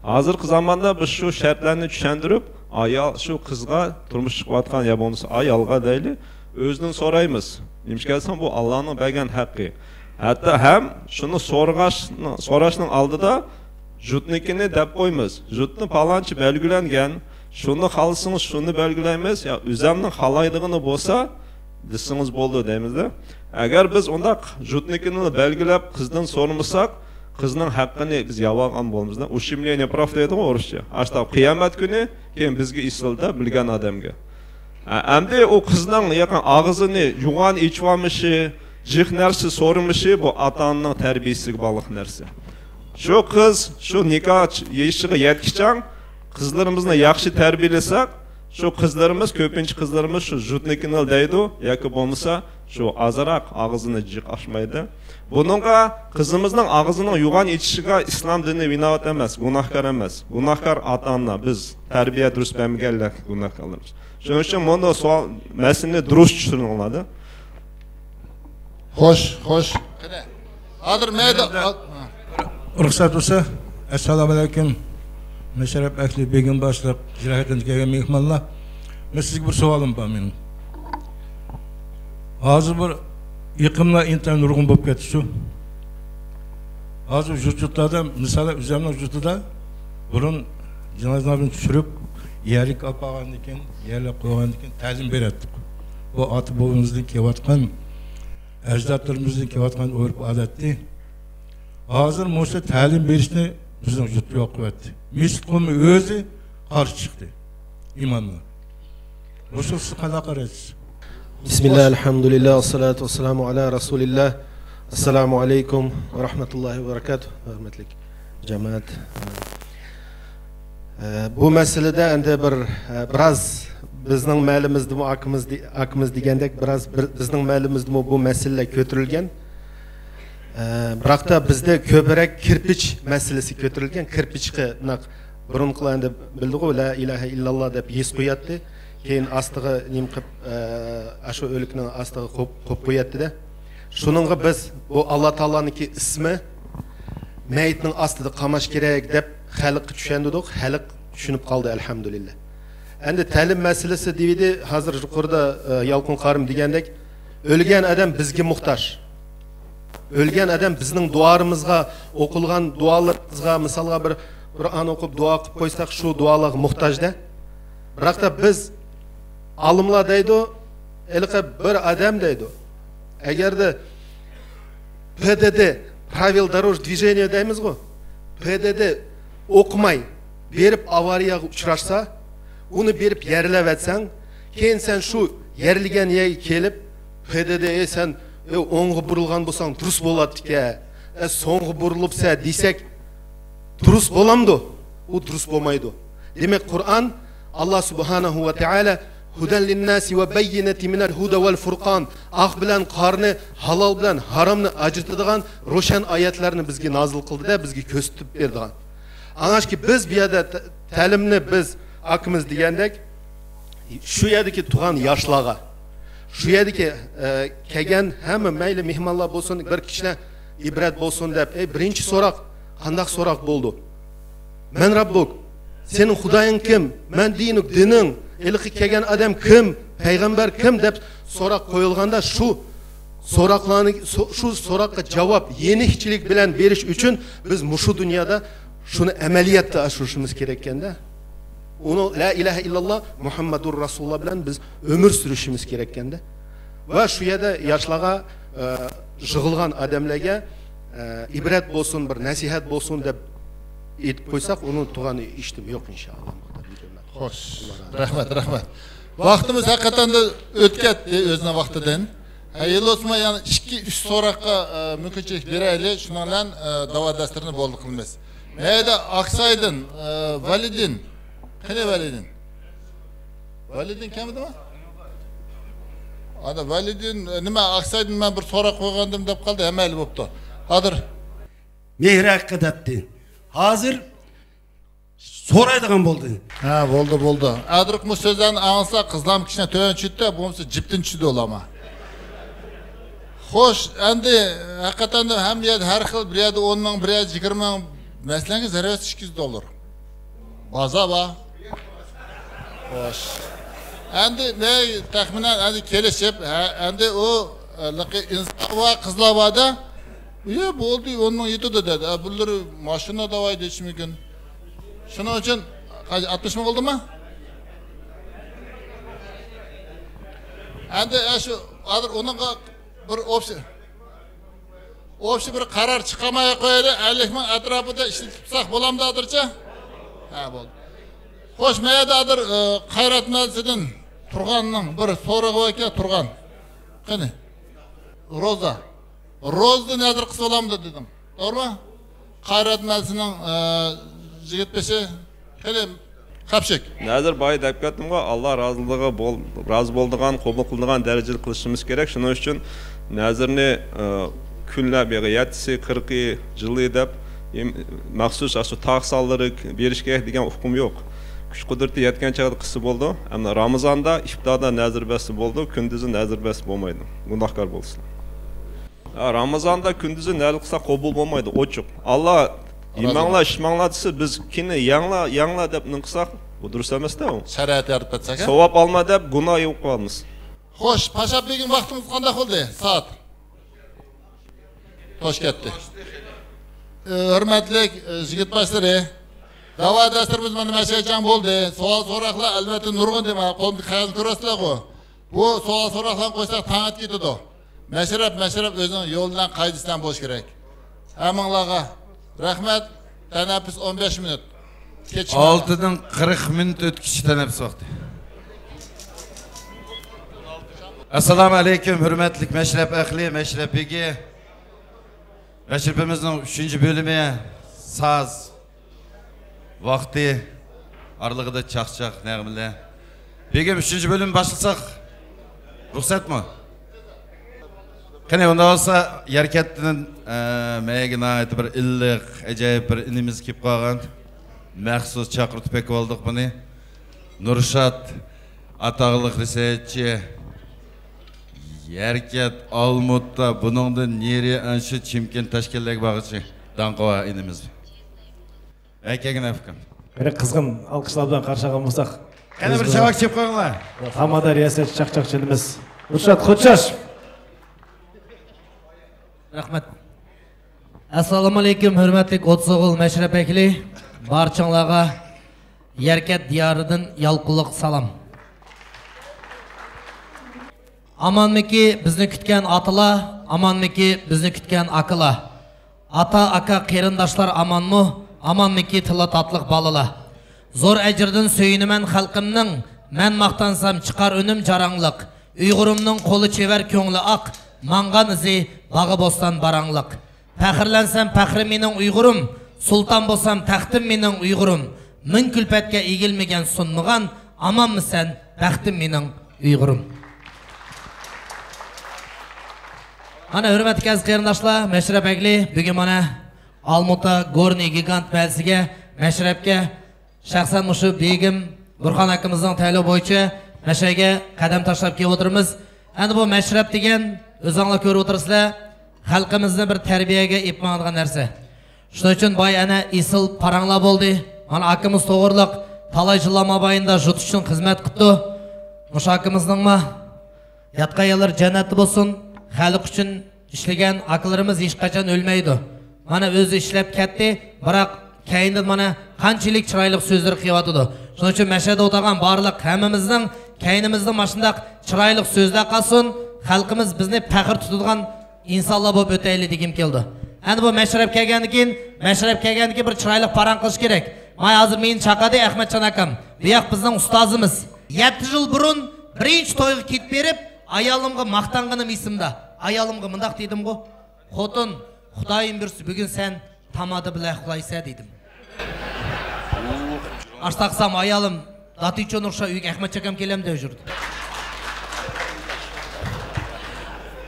ھازىرقى زاماندا بىز شۇ شەرتلەرنى چۈشەندۈرۈپ، ئايال، شۇ قىزغا، تۇرمۇش چىقىۋاتقان يا بولمىسا ئايالغا دەيلى، ئۆزىدىن سورايمىز. نېمىشقا دېسەڭ، بۇ ئاللانىڭ بەرگەن ھەققى. ھەتتا ھەم شۇنى سورىغاچ-، سوراشنىڭ ئالدىدا جۇتنىكىنى دەپ قويىمىز. جۇتنى پالانچى بەلگىلەنگەن، شۇنى خالىسىڭىز شۇنى بەلگىلەيمىز، يا ئۆزەمنىڭ خالايدىغىنى بولسا دېسىڭىز بولىدۇ دەيمىزدە. ئەگەر بىز ئۇنداق جۇتنىكىنى بەلگىلەپ قىزدىن سورىمىساق، قىزنىڭ ھەققىنى بىز يەۋالغان بولىمىزدا. Ущемление прав دەيدىغۇ ئورۇسچە. ئاشتا قىيامەت كۈنى كېيىن بىزگە ئېسىلدى بىلگەن ئادەمگە. ئە، ئەمدى ئۇ قىزنىڭ يېقىن ئاغزىنى يوغان ئېچىۋالمىشى، جىق نەرسە سورىمىشى بۇ ئاتا-ئانىنىڭ تەربىيىسىگە باغلىق نەرسە. شۇ قىز شۇ نىكاھ يېشىغا يەتكۈچە قىزلىرىمىزنى ياخشى تەربىيەلىسەك، شۇ قىزلىرىمىز، كۆپىنچە قىزلىرىمىز شۇ جۇتنىكىنى دەيدۇ ياكى بولمىسا شۇ ئازراق ئاغزىنى جىق ئاچمايدۇ. بۇنىڭغا قىزىمىزنىڭ ئاغزىنىڭ يوغان ئېچىشىغا ئىسلام دىنى ۋىناۋەت ئەمەس، گۇناھكار ئەمەس. گۇناھكار ئاتا-ئانا، بىز تەربىيە دۇرۇس بەرمىگەنلەر گۇناھكارلىرىمىز. شۇنىڭ ئۈچۈن بۇنى سوئال، مەسىلىنى دۇرۇس چۈشىنىڭلار. خوش، خوش. قېنى. ھازىر مەيدە-، رۇخسەت بولسا، ئەسسالامۇئەلەيكۇم. مەشرەپ ئەھلى، بېگىم باشلىق، جىراھەتتىن كەلگەن مېھمانلار. مەن سىزگە بىر سوئالىم بار مېنىڭ. ھازىر بىر يېقىملار ئىنتايىن نۇرغۇن بولۇپ كەتتى شۇ. ھازىر يۇرت-يۇرتلاردا، مىسالەن، ئۆزۈمنىڭ يۇرتىدا بۇرۇن جىنازىلارنى چۈشۈرۈپ، يەرلىك ئاپارغاندىن كېيىن، يەرلىك قويغاندىن كېيىن تەلىم بېرەتتۇق. بۇ ئاتا-بوۋىمىزدىن كېلىۋاتقان، ئەجدادلىرىمىزدىن كېلىۋاتقان ئۆرپ-ئادەتتى. ھازىر مۇشۇ تەلىم بېرىشنى بىزنىڭ يۇرت يوق قىلىۋەتتى. مەسچىت قۇمى ئۆزى قارشى چىقتى ئىمامغا. مۇشۇ سىز قانداق قارايسىز؟ بىسمىللا، ئەلھەمدۇلىللا، ۋەسسالاتۇ ۋەسسالامۇ ئالا رەسۇلىللا. ئەسسالامۇ ئەلەيكۇم ۋە رەھمەتۇللاھى ۋە بەرىكاتۇھ. ھۆرمەتلىك جامائەت. ئە، بۇ مەسىلىدە ئەندى بىر، ئە، بىراز بىزنىڭ مەھەللىمىزدىمۇ ئاكىمىز دې-، ئاكىمىز دېگەندەك بىراز بىر، بىزنىڭ مەھەللىمىزدىمۇ بۇ مەسىلىلەر كۆتۈرۈلگەن. ئە، بىراقتا بىزدە كۆپرەك كىرپىچ مەسىلىسى كۆتۈرۈلگەن. كىرپىچقا نەق بۇرۇنقىلار ئەندى بىلدىغۇ، لا ئىلاھە ئىللاللا دەپ يېزىپ قوياتتى. كېيىن ئاستىغا نېمە قىلىپ، ئە، ئاشۇ ئۆلۈكنىڭ ئاستىغا قويۇپ، قويۇپ قوياتتى-دە. شۇنىڭغا بىز بۇ ئاللا تائالانىڭكى ئىسمى مەيىتنىڭ ئاستىدا قاماش كېرەك دەپ خەلققە چۈشەندۈردۇق. خەلق چۈشىنىپ قالدى، ئەلھەمدۇلىللا. ئەندى تەلىم مەسىلىسى دېيىدۇ، ھازىر يۇقىرىدا، ئە، يالقۇن قارىم دېگەندەك، ئۆلگەن ئادەم بىزگە موھتاج. ئۆلگەن ئادەم بىزنىڭ دۇئالىرىمىزغا، ئوقۇلغان دۇئالىرىمىزغا، مىسالغا بىر قۇرئان ئوقۇپ دۇئا قىلىپ قويساق، شۇ دۇئالارغا موھتاج-دە. بىراقتا بىز ئالىملار دەيدۇ، ھېلىقى بىر ئادەم دەيدۇ. ئەگەردە پ د د، правил дорожного движения دەيمىزغۇ، پ د د ئوقۇماي بېرىپ ئاۋارىيەگە ئۇچراشسا، ئۇنى بېرىپ يەرلەۋەتسەڭ، كېيىن سەن شۇ يەرلىگەن يەرگە كېلىپ، پ د د، ئەي، سەن، ئەي، ئوڭغا بۇرۇلغان بولساڭ دۇرۇس بولاتتىكەن، ئەي، سوڭغا بۇرۇلۇپسەن دېسەك، دۇرۇس بولامدۇ؟ ئۇ دۇرۇس بولمايدۇ. دېمەك، قۇرئان، ئاللا سۇبھانەھۇ ۋە تائالا، ھۇدەن لىنناسى ۋە بەييىناتى مىنەل ھۇدە ۋەل فۇرقان، ئاق بىلەن قارىنى، ھالال بىلەن ھارامنى ئاجرىتىدىغان روشەن ئايەتلەرنى بىزگە نازىل قىلدى-دە، بىزگە كۆرسىتىپ بەردىغان. ئاڭلاشكى، بىز بۇ يەردە تە-، تەلىمنى بىز ئاكىمىز دېگەندەك، شۇ يەردىكى تۇرغان ياشلارغا، شۇ يەردىكى، ئە، كەلگەن ھەممە مەيلى مېھمانلار بولسۇن، بىر كىشىلەر ئىبرەت بولسۇن دەپ، ئەي، بىرىنچى سوراق، قانداق سوراق بولدى؟ مەن رەببۇك، سېنىڭ خۇدايىڭ كىم؟ مەن دىنۇك، دىنىڭ، ھېلىقى كەلگەن ئادەم كىم؟ پەيغەمبەر كىم؟ دەپ سوراق قويۇلغاندا، شۇ سوراقلارنى، سو-، شۇ سوراققا جاۋاب يېنىكچىلىك بىلەن بېرىش ئۈچۈن بىز مۇشۇ دۇنيادا شۇنى ئەمەلىيەتتە ئاشۇرۇشىمىز كېرەككەندە. ئۇنى لا ئىلاھە ئىللاللا مۇھەممەدۇر رەسۇلۇللا بىلەن بىز ئۆمۈر سۈرۈشىمىز كېرەككەندە. ۋە شۇ يەردە ياشلارغا، ئە، يىغىلغان ئادەملەرگە، ئە، ئىبرەت بولسۇن، بىر نەسىھەت بولسۇن دەپ ئېيتىپ قويساق، ئۇنىڭ تۇغان ئىشتىمۇ يوق، ئىنشائاللا. خوش. رەھمەت، رەھمەت. ۋاقتىمىز ھەقىقەتەن دە ئۆتۈپ كەتتى ئۆزىنىڭ ۋاقتىدىن. ھە، ھېلىمۇ يەنە ئىككى، ئۈچ سوراققا، ئە، مۇمكىنچىلىك بېرەيلى. شۇنىڭ بىلەن، ئە، داۋا دەستۇرىنى بولدى قىلىمىز. مەيدە ئاقسايدىن، ئە، ۋەلىدىن. قېنى ۋەلىدىن؟ ۋەلىدىن كەلمىدىمۇ؟ ئادا ۋەلىدىن، ئە، نېمە، ئاقسايدىن مەن بىر سوراق قويغانىدىم دەپ قالدى، ھەممەيلى بوپتۇ. ھازىر. مېھرى ھەققىدە دەپتى. ھازىر سورايدىغان بولدى. ھە، بولدى، بولدى. ئادىرىق مۇ سۆزلەرنى ئاڭلىسا، قىزلام كىشىنى تۆۋەن چۈشتى، بولمىسا جىپتىن چۈشىدۇ ئۇلارما. خوش، ئەمدى ھەقىقەتەن ھەممە يەردە ھەر خىل، بىر يەردە ئون مىڭ، بىر يەردە يىگىرمە مىڭ، مەسىلەنگە زەربەسى ئىككى يۈز دوللار. بازار بار. خوش. ئەمدى مەن تەخمىنەن ئەمدى كېلىشىپ، ھە، ئەمدى ئۇ، ئە، لىقى ئىنسان بار، قىزلار باردا، ئىيە، بولدى، ئون مىڭ يېتىدۇ دېدى. ئە، بۇلىرى ماشىنا داۋاي دېيىشى مۇمكىن. شۇنىڭ ئۈچۈن، قاچ-، ئاتمىش مىڭ بولدىمۇ؟ ئەمدى، ئە، شۇ، ھازىر ئۇنىڭغا بىر ئوپسىيە، ئوپسىيە بىر قارار چىقارماي قويايلى، ئەللىك مىڭ ئەتراپىدا ئىشلىتىپ تۇرساق بولامدۇ ھازىرچە؟ ھە، بولدى. خوش، مەيەردە ھازىر، ئە، قايرات مەلىسىدىن تۇرغاننىڭ بىر سورىقى باركەن، تۇرغان. قېنى؟ روزا. روزىدىن ھازىر قىلسا بولامدۇ دېدىم. توغرىمۇ؟ قايرات مەلىسىنىڭ، ئە، يىگىت بېشى. قېنى، قاپشىك. نەزىر بايا دەپ كەتتىمغۇ، ئاللا رازىلىقىغا بول-، رازى بولىدىغان، قوبۇل قىلىدىغان دەرىجىدە قىلىشىمىز كېرەك. شۇنىڭ ئۈچۈن نەزىرنى، ئە، كۈنلەپ، يەتتىسى، قىرىقى، جىلى دەپ، ئىم-، مەخسۇس ئاشۇ تاغ سانلىرى بېرىش كېرەك دېگەن ئۇقۇم يوق. كۈچ قۇدرىتى يەتكەن چاغدا قىلسا بولىدۇ. ئەمما رامىزاندا، ئىپتاردا نەزىر بەرسە بولىدۇ، كۈندۈزى نەزىر بەرسە بولمايدۇ. گۇناھكار بولىسىلەر. ھە، رامىزاندا كۈندۈزى نەزىر قىلسا قوبۇل بولمايدۇ، ئوچۇق. ئاللا، يېمەڭلار، ئىچمەڭلار دېسە، بىز كېيىن يەڭلار، يەڭلار دەپ نېمە قىلساق، بۇ دۇرۇس ئەمەس-تە ئۇ. شەرىئەت يارىتىپ بەرسەك، ھە؟ ساۋاب ئالما دەپ گۇناھ يۇقۇپ قالىمىز. خوش، پاشا بېگىم، ۋاقتىمىز قانداق بولدى؟ سائەت. توشۇپ كەتتى. ئى، ھۆرمەتلىك، ئى، يىگىت باشلىرى، داۋا دەستىرىمىز مانا مەشەجەڭ بولدى. سوئال سوراقلار ئەلۋەتتە نۇرغۇن دېمە، قولۇمدىكى قەغەزنى كۆرۈۋاتىسىلەرغۇ. بۇ سوئال سوراقلارنى قويساق تاڭ ئاتىپ كېتىدۇ. مەشرەپ، مەشرەپ ئۆزىنىڭ يولى بىلەن قائىدىسى بىلەن بولۇشى كېرەك. ھەممىڭلارغا رەھمەت. تەنەپپۇس ئون بەش مىنۇت. كېچىكمەڭلار. ئالتىدىن قىرىق مىنۇت ئۆتكۈچە تەنەپپۇس ۋاقتى. ئەسسالامۇ ئەلەيكۇم، ھۆرمەتلىك مەشرەپ ئەھلى، مەشرەپ بېگى. مەشرىپىمىزنىڭ ئۈچىنچى بۆلۈمى، ساز ۋاقتى ئارىلىقىدا چاقچاق نەغمىلەر. بېگىم، ئۈچىنچى بۆلۈمنى باشلىساق رۇخسەتمۇ؟ قېنى، ئۇنداق بولسا، يەركەنتتىن، ئە، مەيگە ناھايىتى بىر ئىللىق، ئاجايىپ بىر ئىنىمىز كېلىپ قالغان. مەخسۇس چاقىرتىپ ئەكىۋالدۇق بۇنى. نۇرشات ئاتاغلىق رىسايەتچى. يەركەنت، ئالمۇتا، بۇنىڭدىن نېرى ئەنە شۇ چىمكەنت، تاشكەنتلەرگە بارغۇچە داڭقى بار ئىنىمىز. ئەي، كەلگىن ئاكام. بىر قىزغىن ئالقىشلار بىلەن قارشى ئالغان بولساق. قېنى، بىر چاۋاك چېلىپ قويۇڭلار. تامادا رىياسەتچى چاقچاق چېلىمىز. نۇرشات قوچاش. رەھمەت. ئەسسالامۇئەلەيكۇم، ھۆرمەتلىك ئوتتۇز ئوغۇل مەشرەپ ئەھلى، بارچىڭلارغا يەركەنت دىيارىدىن يالقۇنلۇق سالام. ئامانمىكى بىزنى كۈتكەن ئاتىلار، ئامانمىكى بىزنى كۈتكەن ئاكىلار؟ ئاتا، ئاكا، قېرىنداشلار ئامانمۇ؟ ئامانمىكى تىلى تاتلىق بالىلار؟ زور ئەجىردىن سۆيۈنىمەن خەلقىمنىڭ، مەن ماختانسام چىقار ئۈنۈم جاراڭلىق. ئۇيغۇرۇمنىڭ قولى چېۋەر، كۆڭلى ئاق، ماڭغان ئىزى باغ-بوستان باراڭلىق. پەخىرلەنسەم پەخرى مېنىڭ ئۇيغۇرۇم، سۇلتان بولسام تەختىم مېنىڭ ئۇيغۇرۇم. مىڭ كۈلپەتكە ئېگىلمىگەن، سۇنمىغان، ئامانمىسەن بەختىم مېنىڭ ئۇيغۇرۇم. مانا، ھۆرمەتلىك ئەزىز قېرىنداشلار، مەشرەپ ئەھلى بۈگۈن مانا ئالمۇتا گورنىي گىگانت مەھەللىسىگە، مەشرەپكە شەخسەن مۇشۇ بېگىم بۇرخان ئاكىمىزنىڭ تەيىنلىگىنى بويىچە مەشەگە قەدەم تاشلاپ كېلىۋاتىمىز. ئەنە بۇ مەشرەپ دېگەن، ئۆزۈڭلار كۆرۈۋاتىسىلەر، خەلقىمىزنى بىر تەربىيەگە ئېلىپ ماڭىدىغان نەرسە. شۇنىڭ ئۈچۈن بايا ئەنە ئېسىل پاراڭلار بولدى. مانا ئاكىمىز توغرىلىق تالاي يىللار مابەينىدە يۇرت ئۈچۈن خىزمەت قىپتۇ. مۇشۇ ئاكىمىزنىڭمۇ ياتقان يەرلىرى جەننەتتە بولسۇن. خەلق ئۈچۈن ئىشلىگەن ئاكىلىرىمىز ھېچقاچان ئۆلمەيدۇ. مانا ئۆزى ئىشلەپ كەتتى، بىراق كەينىدىن مانا قانچىلىك چىرايلىق سۆزلىرى قىلىۋاتىدۇ. شۇنىڭ ئۈچۈن مەشەدە ئولتۇرغان بارلىق ھەممىمىزنىڭ كەينىمىزدە ماشۇنداق چىرايلىق سۆزلەر قالسۇن، خەلقىمىز بىزنى پەخىر تۇتىدىغان ئىنسانلار بولۇپ ئۆتەيلى دېگۈم كېلىدۇ. ئەنە بۇ مەشرەپ كەلگەندىن كېيىن، مەشرەپ كەلگەندىن كېيىن بىر چىرايلىق پاراڭ قىلىش كېرەك. مانا ھازىر مېنى چاقادى ئەخمەتجان ئاكام. بۇ ياق بىزنىڭ ئۇستازىمىز. يەتتە يىل بۇرۇن بىرىنچى تويغا كېتىپ بېرىپ، ئايالىمغا ماختانغىنىم ئېسىمدە. ئايالىمغا مۇنداق دېدىمغۇ، خوتۇن، خۇدايىم بۇيرۇسا بۈگۈن سەن تامادا بىلەن ئۇخلايسەن دېدىم. ئاشتاقسام ئايالىم، داتىچون ئوخشاپ ئۆيگە ئەخمەت چاكام كېلەمدۇ يۈردى.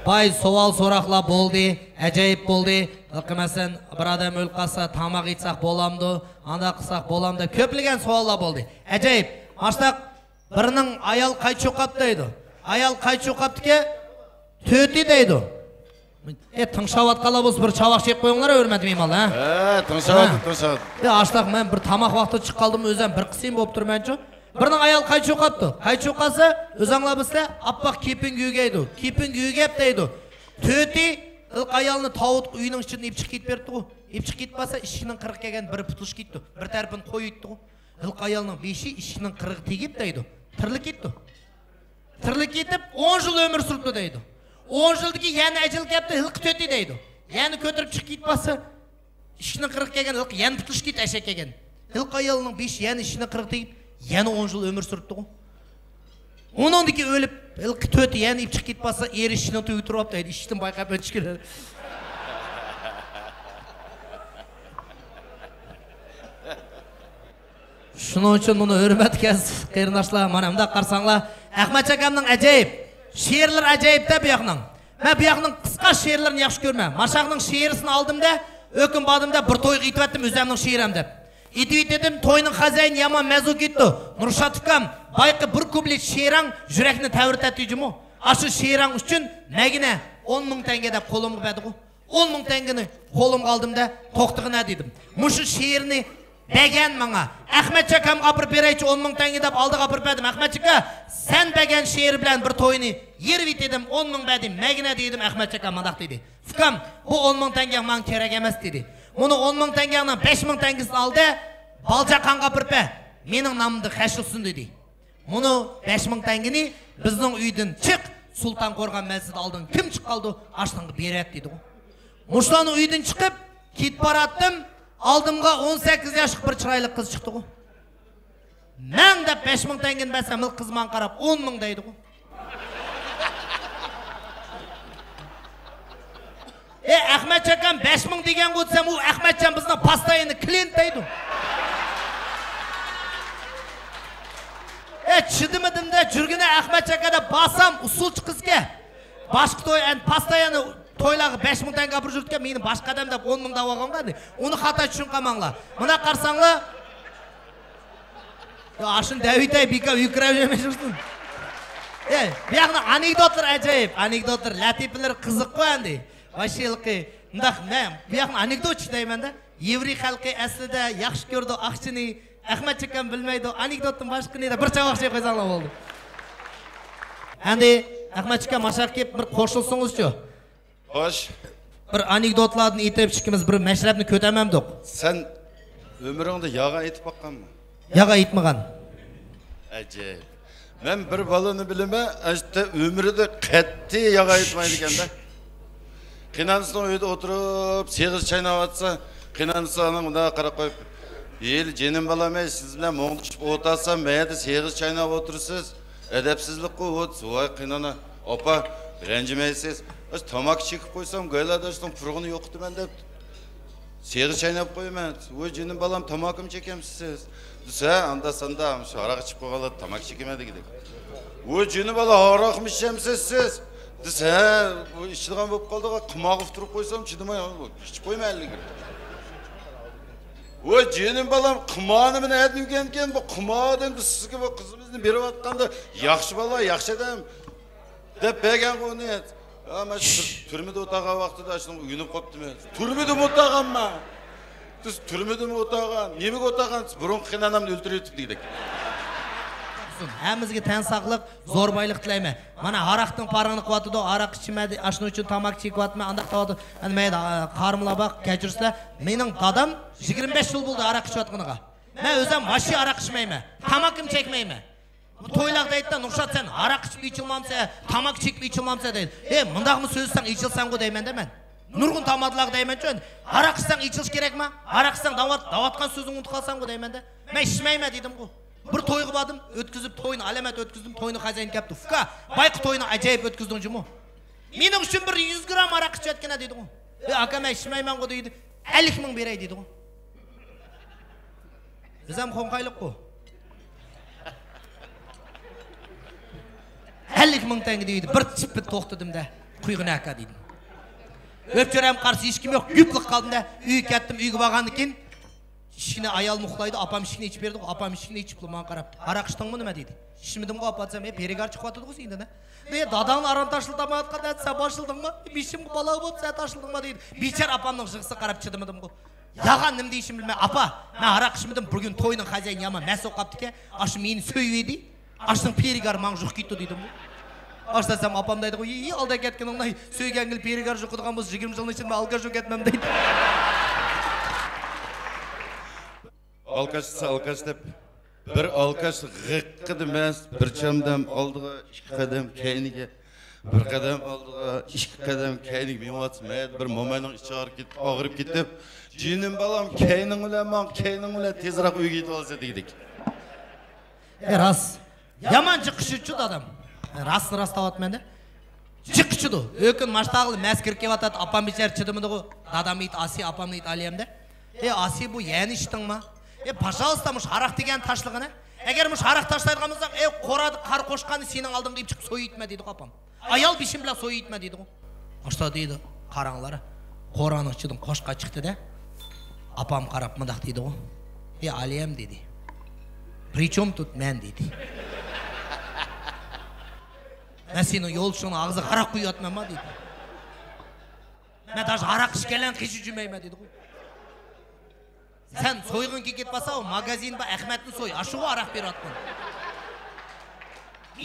باي سوئال سوراقلار بولدى، ئەجەيىپ بولدى. لىقىم ھەسەن، بىر ئادەم ئۆلۈپ قالسا تاماق ئېتساق بولامدۇ؟ ئانداق قىلساق بولامدۇ دەپ كۆپلىگەن سوئاللار بولدى. ئەجەيىپ، ئاشتاق بىرىنىڭ ئايال قايچا چوقاپتۇ دەيدۇ. ئايال قايچا چوقاپتىكەن، تۆتى دەيدۇ. ئە، تىڭشاۋاتقانلار بولسا بىر چاۋاك چېكىپ قويۇڭلار، ھۆرمەتلىك مېھمانلار، ھە؟ ھە، تىڭشاۋاتىدۇ، ھە. تىڭشاۋاتىدۇ. ئە، ئاشتاق مەن بىر تاماق ۋاقتىدا چىقىپ قالدىم، ئۆزۈم بىر قىسىم بولۇپ تۇرمەنچۇ. بىرنىڭ ئايالى قايچا چوقاپتۇ. قايچا چوقاسا، ئۆزۈڭلار بىلسىلەر، ئاپئاق كېپىن گۈگەيدۇ. كېپىن گۈگەپ دەيدۇ. تۆتى، ھېلىقى ئايالنى تاۋۇتۇپ ئۆينىڭ ئىچىدىن ئېلىپ چىقىپ كېتىپ بېرىپتىغۇ. ئېلىپ چىقىپ كېتىپ بارسا، ئىشىكنىڭ قىرىغا كەلگەن بىر پۇتلىشىپ كېتىپتۇ. بىر تەرىپىنى قويۇۋېتىپتىغۇ. ھېلىقى ئايالنىڭ بېشى ئىشىكنىڭ قىرىغا تېگىپ دەيدۇ. تىرىلىپ كېتىپتۇ. تىرىلىپ كېتىپ، ئون يىل ئۆمۈر سۈرۈپتۇ دەيدۇ. ئون يىلدىن كېيىن يەنە ئەجەل كەپتۇ، ھېلىقى تۆتى دەيدۇ. يەنە كۆتۈرۈپ چىقىپ كېتىپ بارسا، ئىشىكنىڭ قىرىغا كەلگەن ھېلىقى يەنە پۇتلىشىپ كېتىپ ئەشەك كەلگەن. ھېلىقى ئايالنىڭ بېشى يەنە ئىشىكنىڭ قىرىغا تېگىپ، يەنە ئون يىل ئۆمۈر سۈرۈپتىغۇ. ئۇنىڭدىن كېيىن ئۆلۈپ، ھېلىقى تۆتى يەنە ئېلىپ چىقىپ كېتىپ بارسا، ئېرى ئىشىكنىڭ تۈۋىگە تۇرۇپ دەيدۇ، ئىشىكتىن بايقاپ ئۆتۈشكىلى. شۇنىڭ ئۈچۈن مۇنۇ ھۆرمەتلىك ئەزىز قېرىنداشلار، مانا مۇنداق قارىساڭلار، ئەخمەتجان ئاكامنىڭ ئەجايىپ، شېئىرلىرى ئەجايىپ-دە بۇ ياقنىڭ. مەن بۇ ياقنىڭ قىسقا شېئىرلىرىنى ياخشى كۆرىمەن. ماشاقنىڭ شېئىرىسىنى ئالدىم-دە، ھۆكۈم باردىم-دە، بىر تويغا ئېيتىۋەتتىم ئۆزۈمنىڭ شېئىرىم دەپ. ئېيتىۋېتىدىم، توينىڭ خازىنى يامان مەزۇ كېتىپتۇ. نۇرشات ئۇكام، بايىقى بىر كۇپلېت شېئىرىڭ يۈرەكنى تەۋرىتەتتى جۇمۇ. ئاشۇ شېئىرىڭ ئۈچۈن مەگىنە ئون مىڭ تەڭگە دەپ قولۇمغا بەردىغۇ. ئون مىڭ تەڭگىنى قولۇمغا ئالدىم-دە، توختىغىنە دېدىم. مۇشۇ شېئىرنى بەگەن ماڭا. ئەخمەتجان ئاكامغا ئاپىرىپ بېرەيچۇ، ئون مىڭ تەڭگە دەپ ئالدىغا ئاپىرىپ بەردىم. ئەخمەتجان ئاكا، سەن بەگەن شېئىر بىلەن بىر توينى يېرىۋېتىدىم، ئون مىڭ بەردىم، مەگىنە دېدىم. ئەخمەتجان ئاكا مۇنداق دېدى، ئۇكام، بۇ ئون مىڭ تەڭگەڭ ماڭا كېرەك ئەمەس دېدى. مۇنۇ ئون مىڭ تەڭگەڭنىڭ بەش مىڭ تەڭگىسىنى ئال-دە، بالىجان ئاكاڭغا ئاپىرىپ بەر، مېنىڭ نامىمدا خەجلىسۇن دېدى. مۇنۇ بەش مىڭ تەڭگىنى بىزنىڭ ئۆيدىن چىق، سۇلتان قورغان مەسچىتى ئالدىغا كىم چىقىپ قالىدۇ، ئاشۇنىڭغا بېرىۋەت دېدىغۇ. مۇشۇلارنىڭ ئۆيىدىن چىقىپ كېتىپ باراتتىم، ئالدىمغا ئون سەككىز ياشلىق بىر چىرايلىق قىز چىقتىغۇ. مەڭ دەپ بەش مىڭ تەڭگىنى بەرسەم، ھېلىقى قىز ماڭا قاراپ ئون مىڭ دەيدىغۇ. ئەي ئەخمەتجان ئاكام، بەش مىڭ دېگەنغۇ دېسەم، ئۇ ئەخمەتجان بىزنىڭ پاستايىنى كلىيېنت دەيدۇ. ئەي چىدىمىدىم-دە، جۈرگىنە ئەخمەتجان ئاكا دەپ بارسام، ئۇسسۇلچى قىزكەن. باشقا توي، ئەن پاستايىنى تويلارغا بەش مىڭ تەڭگە ئاپىرىپ يۈرىدىكەن، مېنى باشقا ئادەم دەپ ئون مىڭ دەپ ئالغانغا، ئۇنى خاتا چۈشىنىپ قالماڭلار. مۇنداق قارىساڭلار، يا، ئاشۇنى دەۋېتەي، بىكار يۈكرەپ يۈرمەي تۇرسۇن. ئەي، بۇ ياقنىڭ ئانېكدوتلىرى ئەجايىپ، ئانېكدوتلىرى، لەتىپىلىرى قىزىققۇ ئەمدى. ۋاشىلقى، مۇنداق، مەن بۇ ياقنىڭ ئانېكدوتچى دەيمەن-دە. يېۋرېي خەلقى ئەسلىدە ياخشى كۆرىدۇ ئاقچىنى، ئەخمەتجان ئاكام بىلمەيدۇ، ئانېكدوتتىن باشقىنى دەپ بىر چاۋاك چېكىپ قويساڭلار بولدى. ئەمدى ئەخمەتجان ئاكام، ماشاق كېلىپ بىر قوشۇلسىڭىزچۇ؟ خوش. بىر ئانېكدوتلاردىن ئېيتىپ، ئىككىمىز بىر مەشرەپنى كۆتەرمەمدۇق؟ سەن ئۆمرۈڭدە ياغا ئېيتىپ باققانمۇ؟ ياغا ئېيتمىغان. ئەجەب. مەن بىر بالىنى بىلىمەن، ئەشتە ئۆمرىدە قەتئىي ياغا ئېيتمايدىكەن-دە. قېينانىسىنىڭ ئۆيىدە ئولتۇرۇپ سېغىز چايناۋاتسا، قېينانىسى ئانىڭ مۇنداق قاراپ قويۇپ، ھېلى جېنىم بالام، ئەي، سىز بىلەن مۇڭدىشىپ ئولتۇرسام، مەيەردە سېغىز چايناپ ئولتۇرىسىز. ئەدەپسىزلىكقۇ ئۇ، ۋاي قېينانا، ئاپا، رەنجىمەيسىز. ئاش تاماكا چېكىپ قويسام، گايلارداشنىڭ پۇرىقىنى يوقىتىمەن دەپ، سېغىز چايناپ قويىمەن. ۋاي جېنىم بالام، تاماكىمۇ چېكەمسىز سىز؟ دېسە، ئاندا ساندا شۇ ھاراق ئىچىپ قويغانلار تاماكا چېكىمەن دېگۈدەك. ۋاي جېنىم بالا، ھاراقمۇ ئىچەمسىز سىز؟ دېسە، ھە، بۇ ئىچىدىغان بولۇپ قالدىغۇ، قىمارغا ئۇتتۇرۇپ قويسام چىدىماي، ئىچىپ قويىمەن ھەلىگە. ۋاي جېنىم بالام، قىمارنى مەن نەدىن ئۆگەنگەن؟ بۇ قىمار ئادەمدە سىزگە بۇ قىزىمىزنى بېرىۋاتقاندا ياخشى بالا، ياخشى ئادەم دەپ بەرگەنغۇ ئۇنى. يا، مەن شۇ تۈر-، تۈرمىدە ئولتۇرغان ۋاقتىدا شۇنىڭغا ئۆگىنىپ قاپتىمەن. تۈرمىدىمۇ ئولتۇرغانمەن؟ سىز تۈرمىدىمۇ ئولتۇرغان؟ نېمىگە ئولتۇرغان؟ بۇرۇنقى قېينانامنى ئۆلتۈرۈۋېتىپتۇ دېگۈدەك. ھەممىمىزگە تەن ساقلىق، زور بايلىق تىلەيمەن. مانا ھاراقتىن پارىڭنى قىلىۋاتىدۇ، ھاراق ئىچىمەن، ئاشۇنىڭ ئۈچۈن تاماكا چېكىۋاتىمەن، ئانداق قىلىۋاتىدۇ. ئەنە مەيدە، قارىمۇلار بار، كەچۈرسىلەر. مېنىڭ دادام يىگىرمە بەش يىل بولدى ھاراق ئىچىۋاتقىنىغا. مەن ئۆزۈم ۋاھشىي ھاراق ئىچمەيمەن، تاماكىمۇ چەكمەيمەن. بۇ تويلار دەيدىدە، نۇرشات، سەن ھاراق ئىچىپ ئېچىلمامسەن، تاماكا چېكىپ ئېچىلمامسەن دەيدۇ. ئەي، مۇنداقمۇ سۆزلىسەڭ ئېچىلساڭغۇ دەيمەن-دە مەن. نۇرغۇن تامادىلارغا دەيمەنچۇ، ھاراق ئىچسەڭ ئېچىلىش كېرەكما؟ ھاراق ئىچسەڭ دەۋات-، دەۋاتقان سۆزۈڭنى ئۇنتۇپ قالساڭغۇ دەيمەن-دە. مەن ئىچمەيمەن دېدىمغۇ. بىر تويغا باردىم، ئۆتكۈزۈپ، توينى ئالامەت ئۆتكۈزدۈم، توينىڭ خازىنى كەپتۇ. ئۇكا، بايقى توينى ئەجايىپ ئۆتكۈزدۈڭ جۇمۇ. مېنىڭ ئۈچۈن بىر يۈز گرام ھاراق ئىچىۋەتكىنە دېدىغۇ. ئەي ئاكا، مەن ئىچمەيمەنغۇ دېدى. ئەللىك مىڭ بېرەي دېدىغۇ. بىزەم خوڭخايلىققۇ. ئەللىك مىڭ تەڭگە دېدى. بىر چىپپىدە توختىدىم-دە، قۇيغىنە ئاكا دېدىم. ئۆپچۆرەم قارىسا ھېچكىم يوق، گۈپلا قالدىم-دە، ئۆيگە كەتتىم. ئۆيگە بارغاندىن كېيىن ئىشىكنى ئايال مۇخلايدۇ، ئاپام ئىشىكنى ئېچىپ بېرىدىغۇ، ئاپام ئىشىكنى ئېچىپلا ماڭا قاراپ، ھاراق ئىچتىڭمۇ نېمە دېدى. ئىچمىدىمغۇ ئاپا دېسەم، ئەي پېرىگار چىقىۋاتىدىغۇ سېنىڭدىن ھە. ئەي داداڭنى ئاران تاشلىتالمايۋاتقان دەپ سەن باشلىدىڭمۇ؟ بېشىمغا بالا بولۇپ سەن تاشلىدىڭمۇ دېدى. بىچارە ئاپامنىڭ يىغىسىغا قاراپ چىدىمىدىمغۇ. ياغان نېمە دېيىشىمنى بىلمەي، ئاپا، مەن ھاراق ئىچمىدىم، بۈگۈن توينىڭ خەزەينى يامان مەس ئوقاپتىكەن، ئاشۇ مېنى سۆيۈۋىدى. ئاشۇنىڭ پېرىگارى ماڭا يۇقۇپ كېتىدۇ دېدىمغۇ. ئاشۇ دېسەم ئاپام دەيدىغۇ، يى، ئالداپ كەتكىنىڭ، سۆيگەنگىلا پېرىگار يۇقىدىغان بولسا يىگىرمە يىلنىڭ ئىچىدە مەن ئالكاش بولۇپ كەتمەم دەيدۇ. ئالكاش دېسە ئالكاش دەپ، بىر ئالكاش غىققىدە ئەمەس، بىر چامدام ئالدىغا، ئىككى قەدەم كەينىگە، بىر قەدەم ئالدىغا، ئىككى قەدەم كەينىگە مېڭىۋاتسا، مەيەردە بىر موماينىڭ ئىچى ئاغرىپ كېتىپ، ئاغرىپ كېتىپ، جېنىم بالام، كەينىڭ بىلەن ماڭ، كەينىڭ بىلەن تېزراق ئۆيگە يېتىۋالسا دېگۈدەك. ئەي راست. يامان جىق ئىچىدۇچۇ دادام. راستنى راست دەۋاتىمەن-دە. جىق ئىچىدۇ. ئۆكۈن ماشتاغلى مەس كىرىپ كېلىۋاتاتتى. ئاپام بىچارە چىدىمىدىغۇ. دادام ئېيت ئاسىي، ئاپامنى ئېيت ئالىيەمدە. ئەي ئاسىي، بۇ يەنە ئىچتىڭما؟ ئەي پاژالىستا مۇشۇ ھاراق دېگەننى تاشلىغىنە. ئەگەر مۇشۇ ھاراق تاشلايدىغان بولساڭ، ئەي قورادىغا قارا قوشقاننى سېنىڭ ئالدىڭغا ئېلىپ چىقىپ سويۇۋېتىمەن دېدىغۇ ئاپام. ئايال بېشىم بىلەن سويۇۋېتىمەن دېدىغۇ. ئاشتا دېدى، قاراڭلار، قورانىڭ ئىچىدىن قوشقان چىقتى-دە. ئاپام قاراپ مۇنداق دېدىغۇ. ئەي ئالىيەم دېدى. پرىچوم تۇت مەن دېدى. مەن سېنىڭ يولدىشىڭنىڭ ئاغزىغا ھاراق قۇيۇۋاتىمەنما دېدى. مەن داژە ھاراق ئىچكەنلەرنى قېشىغا جۈمەيمەن دېدىغۇ. سەن سويغۇڭ كېلىپ كەتمىسە، ئۇ ماگازىن بار، ئەخمەتنى سوي، ئاشۇغۇ ھاراق بېرىۋاتقان.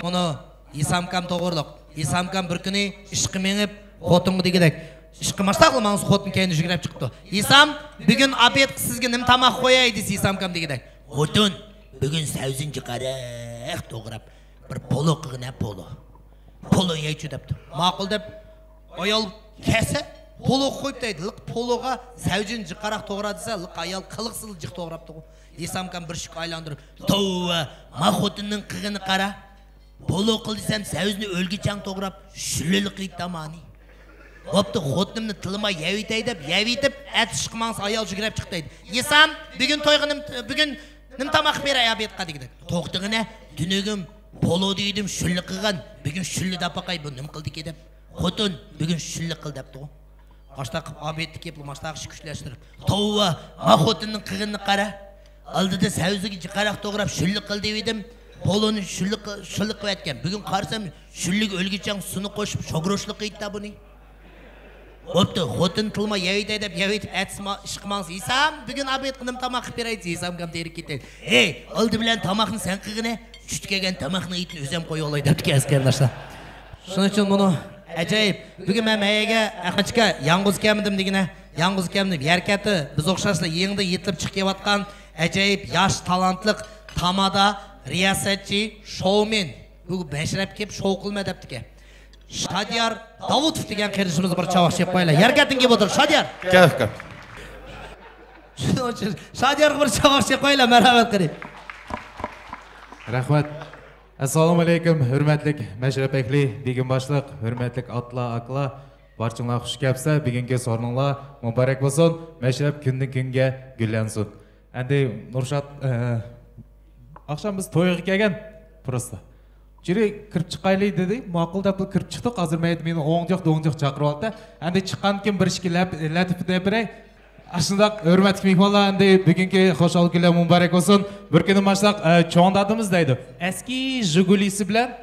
مۇنۇ ھېسامكام توغرۇلۇق. ھېسامكام بىر كۈنى ئىشقا مېڭىپ، خوتۇنغا دېگۈدەك، ئىشقا ماشتاقلا ماڭسا خوتۇن كەينىدىن يۈگۈرۈپ چىقىپتۇ. ھېسام، بۈگۈن ئابېتقا سىزگە نېمە تاماق قوياي دېسە، ھېسامكام دېگۈدەك، خوتۇن، بۈگۈن سەۋزىنى جىقراق توغراپ، بىر پولۇ قىلغىنە، پولۇ. پولۇ يەيچۇ دەپتۇ. ماقۇل دەپ ئايال كەلسە، پولۇغا قويۇپ دەيدۇ. لىق پولۇغا سەۋزىنى جىقراق توغرا دېسە، لىق ئايال قىلىقسىزلا جىق توغراپتىغۇ. ھېسامكام بىر شۈك ئايلاندۇرۇپ، توۋا، ما خوتۇننىڭ قىلغىنىنى قارا. پولۇ قىل دېسەم، سەۋزىنى ئۆلگۈچە توغراپ، شۈللىلا قىلىۋېتىدۇ مانى. بوپتۇ، خوتۇنۇمنى تىللىماي يەۋېتەي دەپ، يەۋېتىپ، ئەتىسى ئىشقا ماڭسا ئايال يۈگۈرۈپ چىقىپ دەيدۇ. ھېسام، بۈگۈن تويغا نېمە، بۈگۈن نېمە تاماق قىلىپ بېرەي ئابېتقا دېگۈدەك. توختىغىنە، تۈنۈگۈن پولۇ دېدىم، شۈللە قىلغان، بۈگۈن شۈللە دەپ باقاي، بۇ نېمە قىلدىكى دەپ. خوتۇن، بۈگۈن شۈللە قىل دەپتىغۇ. ئاشتاق قىلىپ ئابېتقا كېلىپلا ماشتاق ئىشىكنى كۈچلەشتۈرۈپ، توۋا، ما خوتۇننىڭ قىلغىنىنى قارا. ئالدىدا سەۋزىگە جىقراق توغراپ شۈللە قىل دېۋىدىم. پولۇنى شۈللە قىل-، شۈللە قىلىۋەتكەن. بۈگۈن قارىسام، شۈللىگە ئۆلگۈچە سۇنى قوشۇپ، شوگروشلا قىلىۋېتىپتۇ بۇنى. بوپتۇ، خوتۇن تىللىماي يەۋېتەي دەپ يەۋېتىپ، ئەتىسى ما-، ئىشقا ماڭسا، ھېسام، بۈگۈن ئابېتقا نېمە تاماق قىلىپ بېرەي دېسە، ھېسامكام تېرىكىپ كېتەي. ھەي، ئالدى بىلەن تاماقنى سەن قىلغىنە، چۈشتە كەلگەن تاماقنىڭ ھىدىنى ئۆزۈم قويۇۋالاي دەپتىكەن ئەسكەرناشلار. شۇنىڭ ئۈچۈن مۇنۇ ئەجايىپ. بۈگۈن مەن مەيەگە ئەخمەتچىكا يالغۇز كەلمىدىم دېگىنە، يالغۇز كەلمىدىم. يەركەتتە بىز ئوخشاشلا يېڭىدىن يېتىلىپ چىقىپ كېلىۋاتقان ئەجايىپ ياش، تالانتلىق تامادا، رىياسەتچى، شوۋمېن. بۇ مەشرەپكە كېلىپ شوۋ قىلما دەپتىكەن. شادىيار داۋۇتوف دېگەن قېرىندىشىمىزغا بىر چاۋاك چېلىپ قويايلى. يەركەتتىن كېلىپ ئولتۇر، شادىيار. كەپ، كەپ. شۇنىڭ ئۈچۈن شادىيارغا بىر چاۋاك چېلىپ قويايلى، مەرھەمەت قىلىپ. رەھمەت. ئەسسالامۇ ئەلەيكۇم، ھۆرمەتلىك مەشرەپ ئەھلى، بېگىم باشلىق، ھۆرمەتلىك ئاتىلار، ئاكىلار، بارچىڭلار خۇش كەپسىلەر. بۈگۈنكى سورۇنۇڭلار مۇبارەك بولسۇن. مەشرەپ كۈندىن كۈنگە گۈللەنسۇن. ئەمدى نۇرشات، ئە، ئاخشام بىز تويغا كەلگەن، پروستا. جۈرى كىرىپ چىقايلى دېدى. ماقۇل دەپلا كىرىپ چىقتۇق. ھازىر مەيدە مېنى ئوڭجۇق، دوڭجۇق چاقىرىۋالدى. ئەمدى چىققاندىن كېيىن بىر ئىككى لەپ-، لەتىپە دەپ بېرەي. ئاشۇنداق ھۆرمەتلىك مېھمانلار، ئەمدى بۈگۈنكى خۇشال كۈنلەر مۇبارەك بولسۇن. بىر كۈنى ماشتاق، ئە، چوڭ دادىمىز دەيدۇ. ئەسكى ژىگۇلىسى بىلەن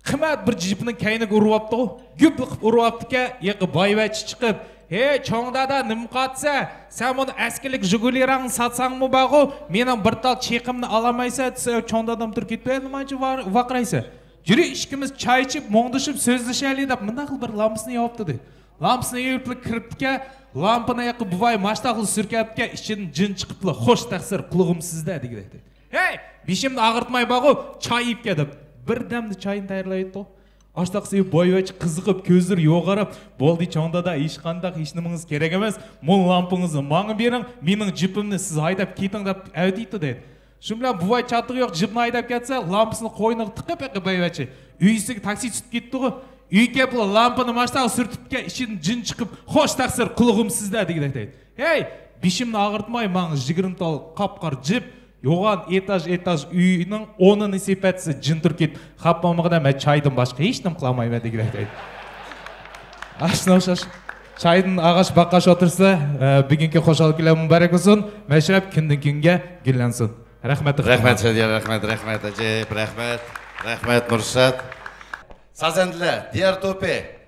قىممەت بىر جىپنىڭ كەينىگە ئۇرۇۋاپتىغۇ. گۈپ قىلىپ ئۇرۇۋاپتىكەن. يېقى بايۋەچچە چىقىپ، ھەي، چوڭ دادا، نېمە قىلىۋاتىسەن؟ سەن مانا ئەسكىلىك ژىگۇلىراڭنى ساتساڭمۇ بارغۇ، مېنىڭ بىر تال چېيىقىمنى ئالالمايسەن دېسە، چوڭ دادام تۇرۇپ كېتىپ، ھەي، نېمانچە ۋار-، ۋارقىرايسەن؟ جۈرى ئىككىمىز چاي ئىچىپ، مۇڭدىشىپ، سۆزلىشەيلى دەپ، مۇنداقلا بىر لامپىسىنى يوقىتىپ دېدى. لامپىسىنى يېپىپلا كىرىپتىكەن، لامپىنى يېقىپ بوۋاي ماشتاقلا سۈركەپتىكەن، ئىچىدىن جىن چىقىپلا، خوش تەقسىر، قۇلىقىم سىزدە دېگۈدەك. ھەي، بېشىمنى ئاغرىتماي بارغۇ، چاي ئېلىپ دەپ. بىردەمدە چاينى تەييارلايتتى. ئاشتاق سېيىپ بويۋەچ قىزىقىپ، كۆزلىرى يوغىراپ، بولدى چوڭ دادا، ھېچقانداق ھېچنېمىڭىز كېرەك ئەمەس، مول لامپىڭىزنى ماڭا بېرىڭ، مېنىڭ جىپىمنى سىز ھەيدەپ كېتىڭ دەپ ئەۋېتىپتۇ دەيدۇ. شۇ بىلەن بوۋاي چاتىقى يوق جىپنى ھەيدەپ كەتسە، لامپىسىنى قوينىغا تىقىپ، ھېقى بويۋەچ ئۆيىسىگە تاكسى تۇتۇپ كېتىپتىغۇ. ئۆيگە كېلىپلا لامپىنى ماشتاق سۈرتۈپتىكەن، ئىچىدىن جىن چىقىپ، خوش تەقسىر، قۇلىقىم سىزدە دېگۈدەك دەيدۇ. ھەي، بېشىمنى ئاغرىتماي ماڭا يىگىرمە تال قاپقارا جىپ، يوغان ئېتاژ ئېتاژ ئۆينىڭ ئونىنى سېپەتسە جىن تۈركىت خاپا بولمىغىنە، مەن چايدىن باشقا ھېچنېمە قىلالمايمەن دېگۈدەك دەيدۇ. ئاشۇنى ئوخشاش. شاھىدىن ئاغاچ باغقاش ئوتتۇرىسىدا، ئە، بۈگۈنكى خۇشال كۈنلەر مۇبارەك بولسۇن. مەشرەپ كۈندىن كۈنگە گۈللەنسۇن. رەھمەت، ئىلھام. رەھمەت، شادىيار، رەھمەت، رەھمەت، ئەجەب رەھمەت، رەھمەت، نۇرشات. سازەندىلەر، دىيار توپى.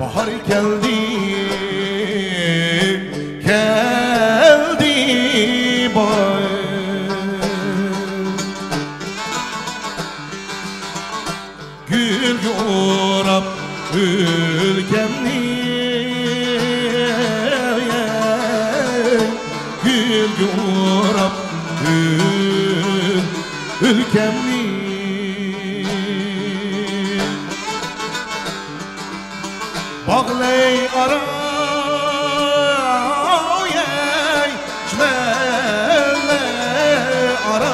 باھار كەلدى، كەلدى باھار. گۈلگە ئوراپ ئۆلكەمنى، گۈلگە ئوراپ ئۆل-، ئۆلكەمنى. باغلەي ئارا، ئاۋۇيەي، چىمەنلەر ئارا،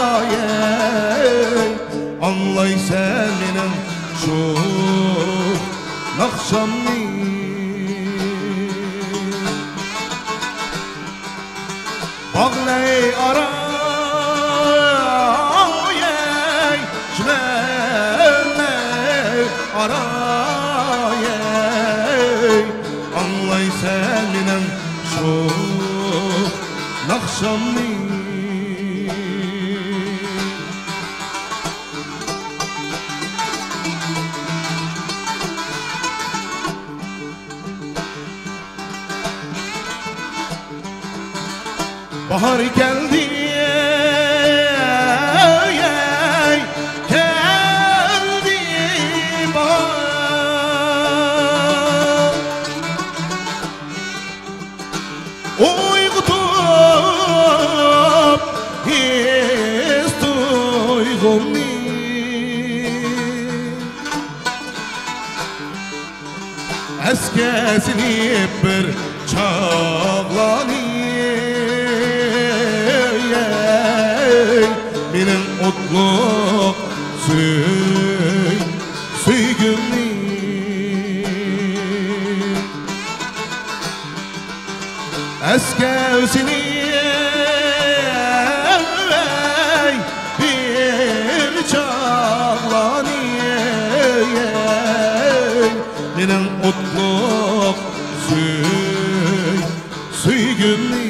ئاۋۇيەي. ئاڭلايسەن مېنىڭ شۇ ناخشامنى. باغلەي ئارا، ئاۋۇيەي، چىمەنلەر ئارا، ئاۋۇيەي. ئاڭلايسەن مېنىڭ شۇ ناخشامنى. باھار كەلدى، كەلدى باھار. ئويغىتىپ ھېس تۇيغۇمنى. ئەسكە سېلىپ بىر چاغلارنى، مېنىڭ ئوتلۇق سۆي-، سۆيگۈمنى. ئەسكەر سېنى بىر چاغلارنى، مېنىڭ ئوتلۇق سۆي-، سۆيگۈمنى.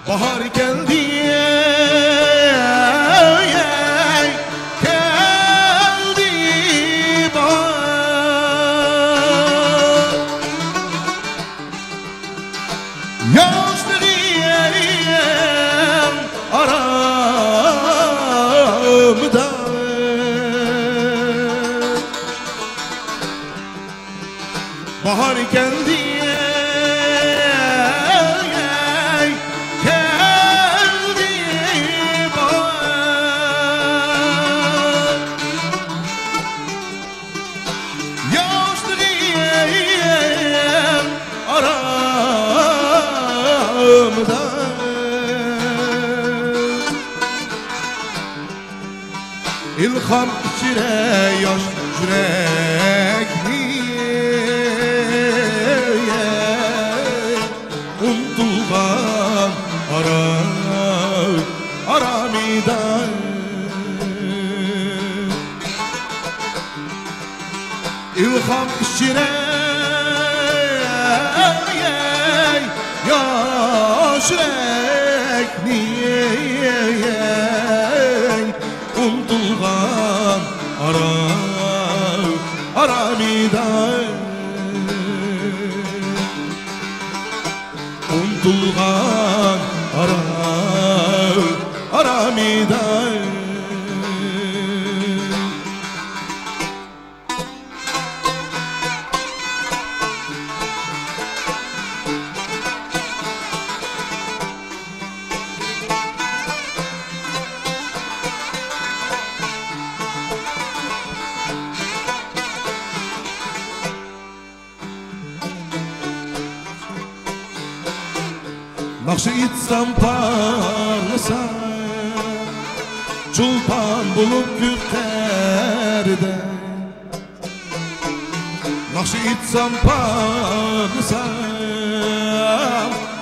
باھار كەلدى، كەلدى باھار. ياشلىرىم ئارامىدا. باھار كەلدى، كەلدى باھار. ياشلىرىم ئارامىدا. ئىلھام ئىچرە ياش يۈرەكنى، ئۇنتۇلغان ئارا-، ئارامىدا. ئىلھام ئىچرە ياش يۈرەكنى، ئۇنتۇلغان ئارا-، ئارامىدا. ئۇنتۇلغان ئارا-، ئارامىدا. ناخشا ئېيتسام پارلىسام، چولپان بولۇپ كۆك قەردە. ناخشا ئېيتسام پارلىسام،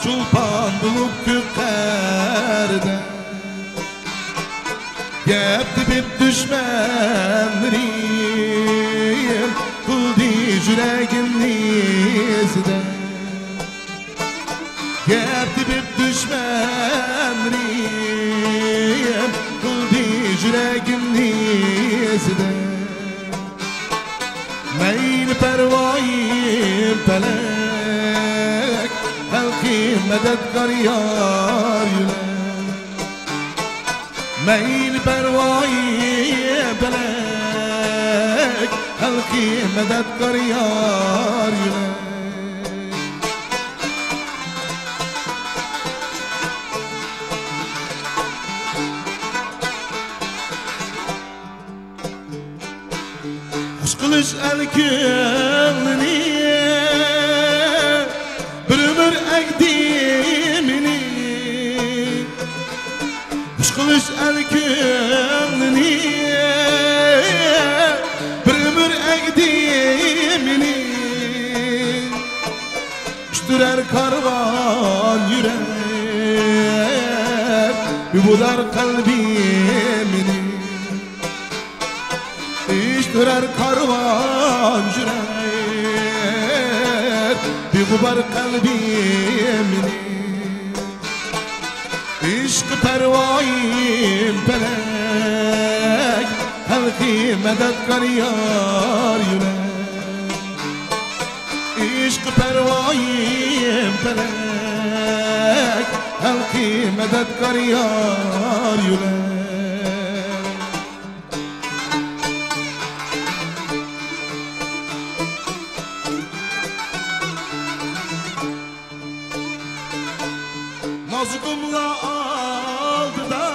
چولپان بولۇپ كۆك قەردە. گەپ تېپىپ دۈشمەنلىرىم، قىلدى يۈرەكىمنى ئېزىدە. گەپ تېپىپ دۈشمەنلىرىم، قىلدى يۈرەكىمنى ئېزىدە. مەيلى پەرۋايىم پەلەك، خەلقىم مەدەتكار يار يۆلەك. مەيلى پەرۋايىم پەلەك، خەلقىم مەدەتكار يار يۆلەك. خۇش قىلىش ئەل كۆڭلىنى، بىر ئۆمۈر ئەگدى مېنى. خۇش قىلىش ئەل كۆڭلىنى، بىر ئۆمۈر ئەگدى مېنى. ئۈشتۈرەر كارۋان يۈرەك، بىغۇبار قەلبىمنى. ئۈشتۈرەر كارۋان يۈرەك، بىغۇبار قەلبىمنى. ئىشقى پەرۋايىم پەلەك، خەلقىم مەدەتكار يار يۆلەك. ئىشقى پەرۋايىم پەلەك، خەلقىم مەدەتكار يار يۆلەك. نازۇگۇملار ئالدىدا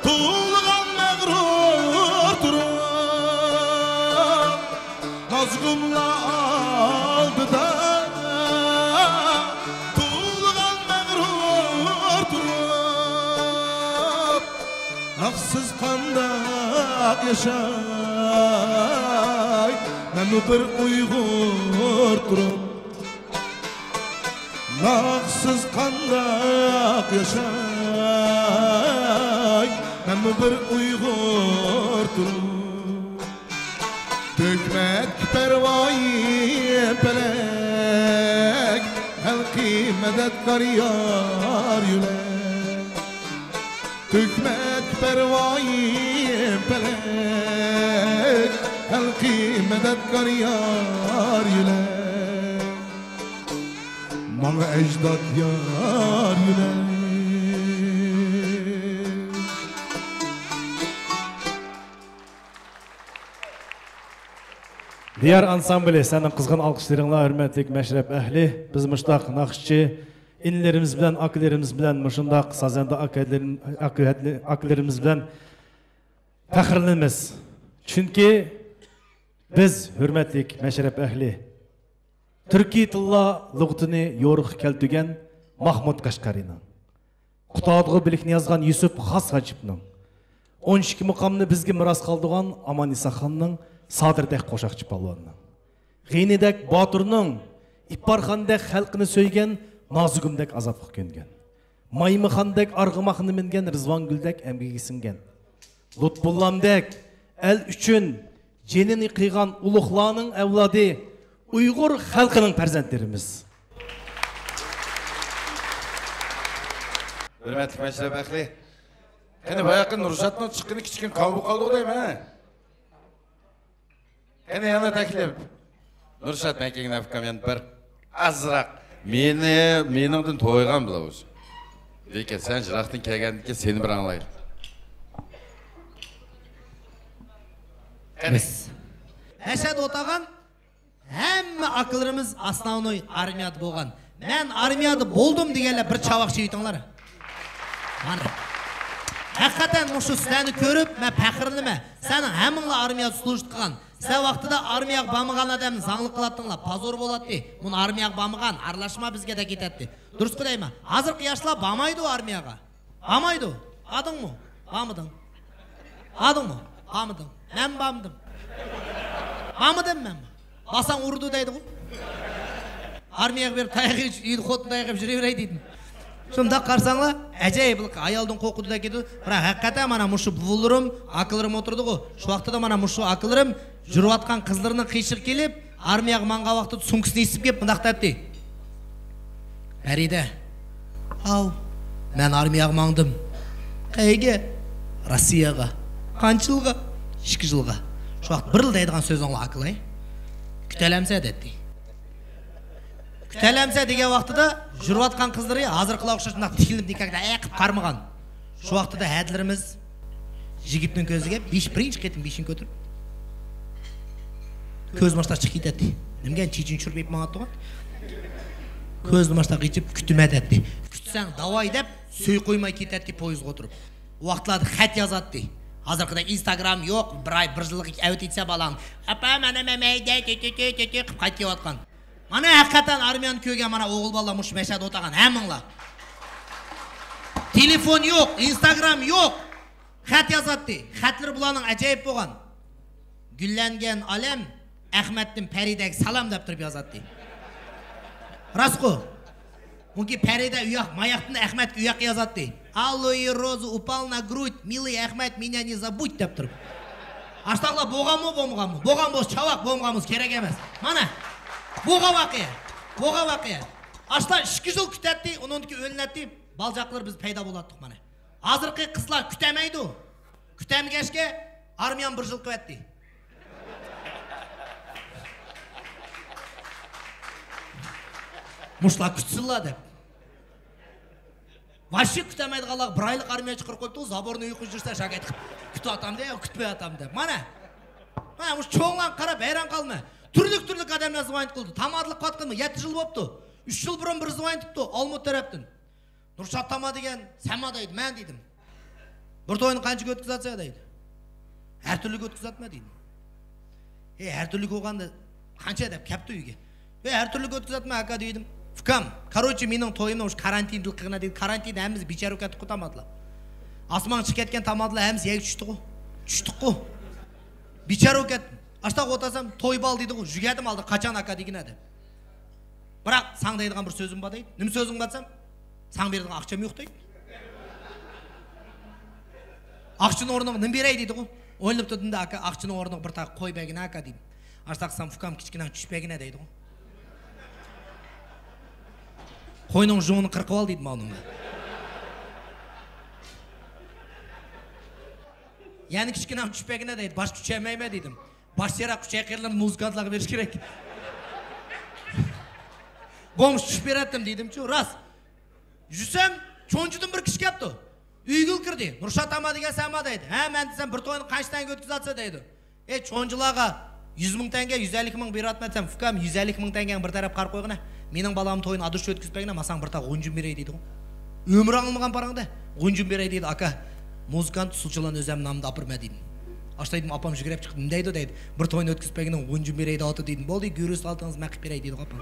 توۋلىغان مەغرۇر تۇرۇپ، نازۇگۇملار ئالدىدا توۋلىغان مەغرۇر تۇرۇپ، ھەقسىز قانداق ياشاي مەنمۇ بىر ئۇيغۇر تۇرۇپ؟ ھەقسىز قانداق ياشاي مەنمۇ بىر ئۇيغۇر تۇرۇپ؟ تۆكمەكتە پەرۋايىم پەلەك، خەلقىم مەدەتكار يار يۆلەك. تۆكمەكتە پەرۋايىم پەلەك، خەلقىم مەدەتكار يار يۆلەك. ماڭا ئەجداد يار يۆلەك. دىيار ئانسامبىلى، سەننىڭ قىزغىن ئالقىشلىرىڭلار، ھۆرمەتلىك مەشرەپ ئەھلى. بىز مۇشتاق ناخشىچى ئىنىلىرىمىز بىلەن، ئاكىلىرىمىز بىلەن، مۇشۇنداق سازەندە ئاكىلىرىم-، ئاكىلىرىم-، ئاكىلىرىمىز بىلەن پەخىرلىنىمىز. چۈنكى بىز، ھۆرمەتلىك مەشرەپ ئەھلى، تۈركىي تىللار لۇغىتىنى يورۇققا كەلتۈرگەن ماھمۇد قەشقەرىنىڭ، قۇتادغۇ بىلىكنى يازغان يۈسۈپ خاس ھاجىپنىڭ، ئون ئىككى مۇقامنى بىزگە مىراس قالدۇرغان ئامانئىسا خاننىڭ، سادىردەك قوشاقچى پالۋاننىڭ، غېنىدەك باتۇرنىڭ، ئىپپارخاندەك خەلقىنى سۆيگەن نازۇگۇمدەك ئازابقا كۆنگەن، مايمۇخاندەك ئارغىماقنى مىنگەن رىزۋانگۈلدەك ئەمگىكى سىڭگەن، لۇتپۇللامدەك ئەل ئۈچۈن جېنىنى قىيغان ئۇلۇغلارنىڭ ئەۋلادى، ئۇيغۇر خەلقىنىڭ پەرزەنتلىرىمىز. ھۆرمەتلىك مەشرەپ ئەھلى، قېنى باياقى نۇرشاتنىڭ چىققىنى كىچىككىنە كاۋا قالدىغۇ دەيمەن. قېنى يەنە تەكلىپ. نۇرشات، مەن كەلگەن ئاكام يەنە بىر ئازراق مېنى، مېنىڭدىن تويغان بىلا ئۇزۇن. لېكىن سەن يىراقتىن كەلگەندىكىن سېنى بىر ئاڭلايلى. قېنى. بىز مەشھەدە ئولتۇرغان ھەممە ئاكىلىرىمىز ئاسناۋنوي ئارمىيەدە بولغان. مەن ئارمىيەدە بولدۇم دېگەنلەر بىر چاۋاك چېۋىتىڭلار. مانا. ھەقىقەتەن مۇشۇ سىلەرنى كۆرۈپ مەن پەخىرلىنىمەن. سىلەرنىڭ ھەممىڭلار ئارمىيەدە سلۇژىت قىلغان. سىلەر ۋاقتىدا ئارمىيەگە بارمىغان ئادەمنى زاڭلىق قىلاتتىڭلار، پازور بولاتتى. مۇنۇ ئارمىيەگە بارمىغان، ئارىلاشما بىزگە دەپ كېتەتتى. دۇرۇسقۇ دەيمەن. ھازىرقى ياشلار بارمايدۇ ئارمىيەگە. بارمايدۇ. باردىڭمۇ؟ بارمىدىڭ؟ بارمىدىڭ؟ مەنمۇ بارمىدىم. بارمىدىم مەنمۇ. بارساڭ ئۇرىدۇ دەيدىغۇ. ئارمىيەگە بېرىپ تاياق يەپ، ئۆيدە خوتۇن تاياق يەپ يۈرۈۋېرەي دېدىم. شۇنداق قارىساڭلار، ئەجەب، ھېلىقى ئايالدىن قورقىدۇ دەپ كېتىدۇ. بىراق ھەقىقەتەن مانا مۇشۇ بوۋىلىرىم، ئاكىلىرىم ئولتۇرىدىغۇ. شۇ ۋاقتىدا مانا مۇشۇ ئاكىلىرىم يۈرۈۋاتقان قىزلىرىنىڭ قېشىغا كېلىپ، ئارمىيەگە ماڭغان ۋاقتىدا سومكىسىنى ئېسىپ كېلىپ مۇنداق دەتتى. پەرىدە، ئاۋۇ، مەن ئارمىيەگە ماڭدىم. قەيەرگە؟ روسىيەگە. قانچە يىلغا؟ ئىككى يىلغا. شۇ ۋاقىت بىر يىل دەيدىغان سۆزۈڭلار ئاكىلاي. كۈتەلەمسە دەتتى. كۈتەلەمسە دېگەن ۋاقتىدا يۈرۈۋاتقان قىزلىرى ھازىرقىلار ئوخشاش بۇنداق تىكىلىپ نىكاھتا ئەقىپ قارىمىغان. شۇ ۋاقتىدا ھەدىلىرىمىز يىگىتنىڭ كۆزىگە بېشى بىرىنچى قېتىم بېشىنى كۆتۈرۈپ، كۆز ماشتا چىقىپ كېتەتتى. نېمىگەن چېچىنى چۈشۈرۈپ يېپىپ ماڭاتتىغۇ. كۆز ماشتا قېچىپ كۈتىمەن دەتتى. كۈتسەڭ داۋاي دەپ سۆي قويماي كېتەتتى پويىزغا ئولتۇرۇپ. ئۇ ۋاقىتلاردا خەت يازاتتى. ھازىرقىدەك ئىنستاگرام يوق، بىر ئاي، بىر يىللىق ئەۋەتىۋەتسە بالاڭ. ئاپا، مانا مەن مەيدە، تۆ، تۆ، تۆ، تۆ، تۆ قىلىپ قايتىپ كېلىۋاتقان. مانا ھەقىقەتەن ئارمىيەنى كۆرگەن مانا ئوغۇل بالىلار مۇشۇ مەشەدە ئولتۇرغان ھەممىڭلار. تېلېفون يوق، ئىنستاگرام يوق. خەت يازاتتى. خەتلىرى بۇلارنىڭ ئەجايىپ بولغان. گۈللەنگەن ئالەم ئەخمەتتىن پەرىدەگە سالام دەپ تۇرۇپ يازاتتى. راستقۇ؟ مۇنكى پەرىدە ئۇياق، ماياقتىن ئەخمەتكە ئۇياققا يازاتتى. «Алые розы упал на грудь, милый Ахмат, меня не забудь» دەپ تۇرۇپ. ئاشتاقلار بولغانمۇ، بولمىغانمۇ؟ بولغان بولسا چاۋاك، بولمىغان بولسا كېرەك ئەمەس. مانا. بولغان ۋەقە. بولغان ۋەقە. ئاشتا ئىككى يىل كۈتەتتى، ئۇنىڭدىكى ئۆلۈنەتتى. بالجاقلىرى بىز پەيدا بولاتتۇق مانا. ھازىرقى قىزلار كۈتەلمەيدۇ. كۈتەلمىگەچكە ئارمىيەنى بىر يىل قىلىۋەتتى. مۇشۇلار كۈتسۇنلا دەپ. ۋاششى كۈتەلمەيدىغانلارغا بىر ئايلىق ئارمىيە چىقىرىپ قويۇپتۇ، زابورنى ئۇيقۇشتۇرسا شاكەت قىلىپ كۈتۈۋاتامدۇ، كۈتمەيۋاتامدۇ دەپ. مانا. مانا مۇشۇ چوڭلارغا قاراپ ھەيران قالىمەن. تۈرلۈك تۈرلۈك ئادەملەر زىۋايىت قىلدى. تامادىلىق قىلىۋاتقىنىمۇ يەتتە يىل بوپتۇ. ئۈچ يىل بۇرۇن بىر زىۋايىت قىپتۇ، ئالمۇت تەرەپتىن. نۇرشات تاما دېگەن سەنما دەيدۇ، مەن دېدىم. بىر توينى قانچىگە ئۆتكۈزەتسەن دەيدۇ. ھەر تۈرلۈك ئۆتكۈزەتمەن دېدىم. ھەي، ھەر تۈرلۈك بولغاندا قانچە دەپ كەپتۇ ئۆيگە. ھەي، ھەر تۈرلۈك ئۆتكۈزەتمەن ئاكا دېدىم. ئۇكام، كاروچى مېنىڭ تويۇمنى مۇشۇ كارانتىندىلا قىلغىنا دېدى. كارانتىندا ھەممىمىز بىچارە بولۇپ كەتتۇققۇ تامادىلا. ئاسمانغا چىقىپ كەتكەن تامادىلا ھەممىسى يەرگە چۈشتىغۇ. چۈشتۇققۇ. بىچارە بولۇپ كەتتىم. ئاشتاق ئولتۇرسام توي بال دېدىغۇ. يۈگەردىم ئالدىغا قاچان ئاكا دېگىنە دەپ. بىراق ساڭا دەيدىغان بىر سۆزۈم بار دەيدۇ. نېمە سۆزۈڭ بار دېسەم، ساڭا بېرىدىغان ئاقچام يوق دەيدۇ. ئاقچىنىڭ ئورنىغا نېمە بېرەي دېدىغۇ. ئويلىنىپ تۇردۇم-دە، ئاكا، ئاقچىنىڭ ئورنىغا بىر تال قوي بەرگىنە ئاكا دېدىم. ئاشتاق قىلسام ئۇكام كىچىككىنە چۈش بەرگىنە دەيدىغۇ. قوينىڭ ژۇڭىنى قىرقىۋال دېدىم ئاۋۇنىڭغا. يەنە كىچىككىنە چۈش بەرگىنە دەيدۇ. باشقا چۈشەلمەيمەن دېدىم. باش سېرىق چايقىرىلىرىنى مۇزىكانتلارغا بېرىش كېرەك. بومۇش چۈشۈپ بېرەتتىم دېدىمچۇ، راست. يۈرسەم، چونجىدىن بىر كىشى كەپتۇ. ئۆيگىلا كىردى. نۇرشات تاما دېگەن سەنما دەيدۇ. ھە، مەن دېسەم، بىر توينى قانچە تەڭگە ئۆتكۈزەتسە دەيدۇ. ئەي، چونجىلارغا يۈز مىڭ تەڭگە، يۈز ئەللىك مىڭ بېرىۋاتىمەن دېسەم، ئۇكام، يۈز ئەللىك مىڭ تەڭگەڭنى بىر تەرەپ قىلىپ قويغىنە. مېنىڭ بالامنىڭ تويىنى ئادىشى ئۆتكۈزۈپ بەرگىنە، ماڭا بىر تال غۇنچىنى بېرەي دېدىغۇ. ئۆمرى ئاڭلىمىغان پاراڭ-دە. غۇنچىنى بېرەي دېدى، ئاكا. مۇزىكانت ئۇسسۇلچىلارنى ئۆزۈمنىڭ نامىدا ئاپىرىمەن دېدىم. ئاشتا دېدىم، ئاپام يۈگۈرۈپ چىقىپ نېمە دەيدۇ دەيدۇ. بىر توينى ئۆتكۈزۈپ بەرگىنىڭ غۇنچىنى بېرەي دەۋاتىدۇ دېدىم. بولدى، گۈرۈس ئالتىڭىز مەن قىلىپ بېرەي دېدىغۇ ئاپام.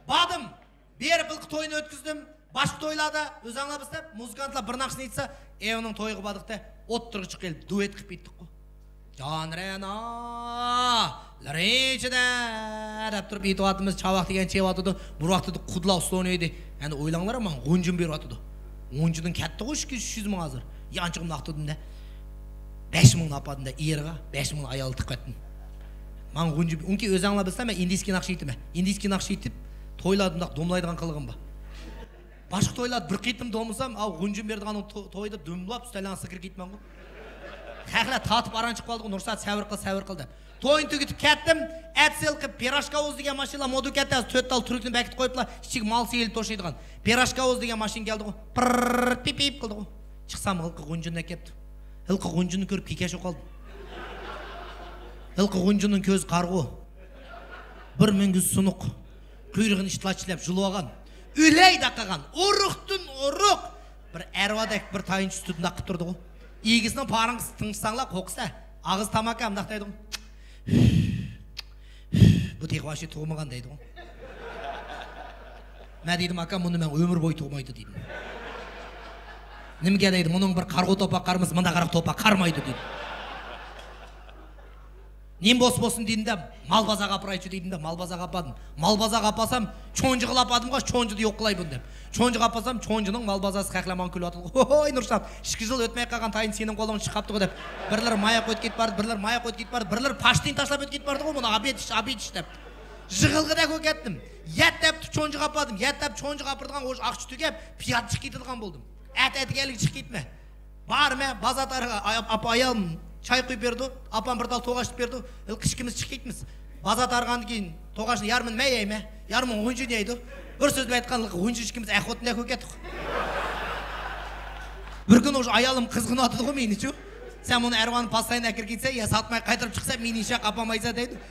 باردىم. بىر ھېلىقى توينى ئۆتكۈزدۈم. باشقا تويلاردا ئۆزەڭلار بىلسە، مۇزىكانتلار بىر ناخشىنى ئېيتسا، ئېۋىنىڭ تويىغا باردۇق-تە، ئوتتۇرىغا چىقىپ كېلىپ، دۇۋېت قىلىپ ئېيتتۇققۇ. جانىرەنا لىرىچىدە دەپ تۇرۇپ ئېيتىۋاتىمىز، چاۋاك دېگەن چېۋىۋاتىدۇ. بۇ ۋاقىتتا قۇدلا ئۇسسۇلنى ئىدى. ئەنە ئويلاڭلار، ماڭا غۇنچىنى بېرىۋاتىدۇ. غۇنچىدىن كەتتىغۇ ئىككى يۈز، ئۈچ يۈز مىڭ ھازىر. يانچۇقۇمنى ئاقتۇردۇم-دە. بەش مىڭنى ئاپاردىم دە ئېرىغا، بەش مىڭنى ئايالغا تىقىۋەتتىم. ماڭا غۇنچە، ئۇنكى ئۆزەڭلار بىلسە، مەن ئىندىيسكىي ناخشا ئېيتىمەن. ئىندىيسكىي ناخشا ئېيتىپ، تويلاردا مۇنداق دوملايدىغان قىلىقىم بار. باشقا تويلاردا بىر قېتىم دوملىسام، ئاۋۇ غۇنچىنى بېرىدىغان تو-، تويدا دوملاپ ئۈستەلنىڭ ئاستىغا كىرىپ كېتىمەنغۇ. خەقلەر تارتىپ ئاران چىقىپ قالىدىغۇ، نۇرسات سەۋر قىل، سەۋر قىل دەپ. توينى تۈگىتىپ كەتتىم. ئەتىسى ھېلىقى پىراشكا ۋوز دېگەن ماشىنىلار مودا كەتتى، ھازىر تۆت تال تۈركنى بەكىتىپ قويۇپلا، ئىچىگە مال سېلىپ توشۇيدىغان. پىراشكا ۋوز دېگەن ماشىنا كەلدىغۇ. پىرر، پىپ، پىپ قىلدىغۇ. چىقسام، ھېلىقى غۇنچىنى كەپتۇ. ھېلىقى غۇنچىنى كۆرۈپ كېكەش بولۇپ قالدىم. ھېلىقى غۇنچىنىڭ كۆزى قارىغۇ. بىر مۈڭگۈز سۇنۇق. قۇيرۇقىنى ئىتلار چىشلەپ يۇلۇۋالغان. ئۆلەي دەپ قالغان. ئۇرۇقتىن ئۇرۇق. بىر ئەرۋادەك بىر تايىنچ ئۈستىدە مۇنداق قىلىپ تۇرىدىغۇ. ئىگىسىنىڭ پارىڭىسىنى تىڭشىساڭلار، قورقىسىلەر. ئاغزى تاماكا مۇنداق دەيدىغۇ. بۇ تېخى ۋاھشىي تۇغمىغان دەيدىغۇ. مەن دېدىم، ئاكا، بۇنى مەن ئۆمۈر بويى تۇغمايدۇ دېدىم. نېمىگە دەيدۇ، بۇنىڭ بىر قارىغۇ توپا قارىمىسا، مۇنداق قارىغۇ توپا قارىمايدۇ دېدىم. نېمە بولسا بولسۇن دېدىم-دە، مال بازارغا ئاپىرايچۇ دېدىم-دە، مال بازارغا ئاپاردىم. مال بازارغا ئاپارسام، چونجىغا ئاپاردىمغۇ، چونجىدا يوق قىلاي بۇنى دەپ. چونجىغا ئاپارسام، چونجىنىڭ مال بازارى خەقلەر ماڭا كۈلۈۋاتىدۇ. ھوي، نۇرشات، ئىككى يىل ئۆتمەي قالغان تايىنچ سېنىڭ قولۇڭغا چىقىپ قاپتىغۇ دەپ. بىرلىرى ماياق ئۆتۈپ كېتىپ بارىدۇ، بىرلىرى ماياق ئۆتۈپ كېتىپ بارىدۇ، بىرلىرى پاشتىن تاشلاپ ئۆتۈپ كېتىپ بارىدىغۇ، بۇنى ئابىدىش، ئابىدىش دەپ. يىغىلغۇدەك بولۇپ كەتتىم. يەت دەپ چونجىغا ئاپاردىم، يەت دەپ چونجىغا ئاپىرىدىغان ئاقچا تۈگەپ، پىيادە چىقىپ كېتىدىغان بولدۇم. ئەتە ئەتىگەنلىك چىقىپ كېتىمەن. بارىمەن، بازار تارىغا، ئايال، ئاپا ئايالىم چاي قۇيۇپ بېرىدۇ، ئاپام بىر تال توغاچ تۇتۇپ بېرىدۇ. ھېلىقى ئىككىمىز چىقىپ كېتىمىز. بازار تارىغاندىن كېيىن توغاچنى يارىمىنى مەن يەيمەن، يارىمىنى غۇنچىنى يەيدۇ. بىر سۆز بىلەن ئېيتقاندا، غۇنچىنى ئىككىمىز ئەخۋەتتىن كۆرۈپ كەتتۇق. بىر كۈنى ئۇشۇ ئايالىم قىزغىنىۋاتىدىغۇ مېنىچۇ. سەن بۇنى ئەرۋانى پاسلاينى ئەكىرىپ كەتسەڭ يا ساتماي قايتۇرۇپ چىقسا، مېنى ھېچ ياققا ئاپالمايسەن دەيدۇ.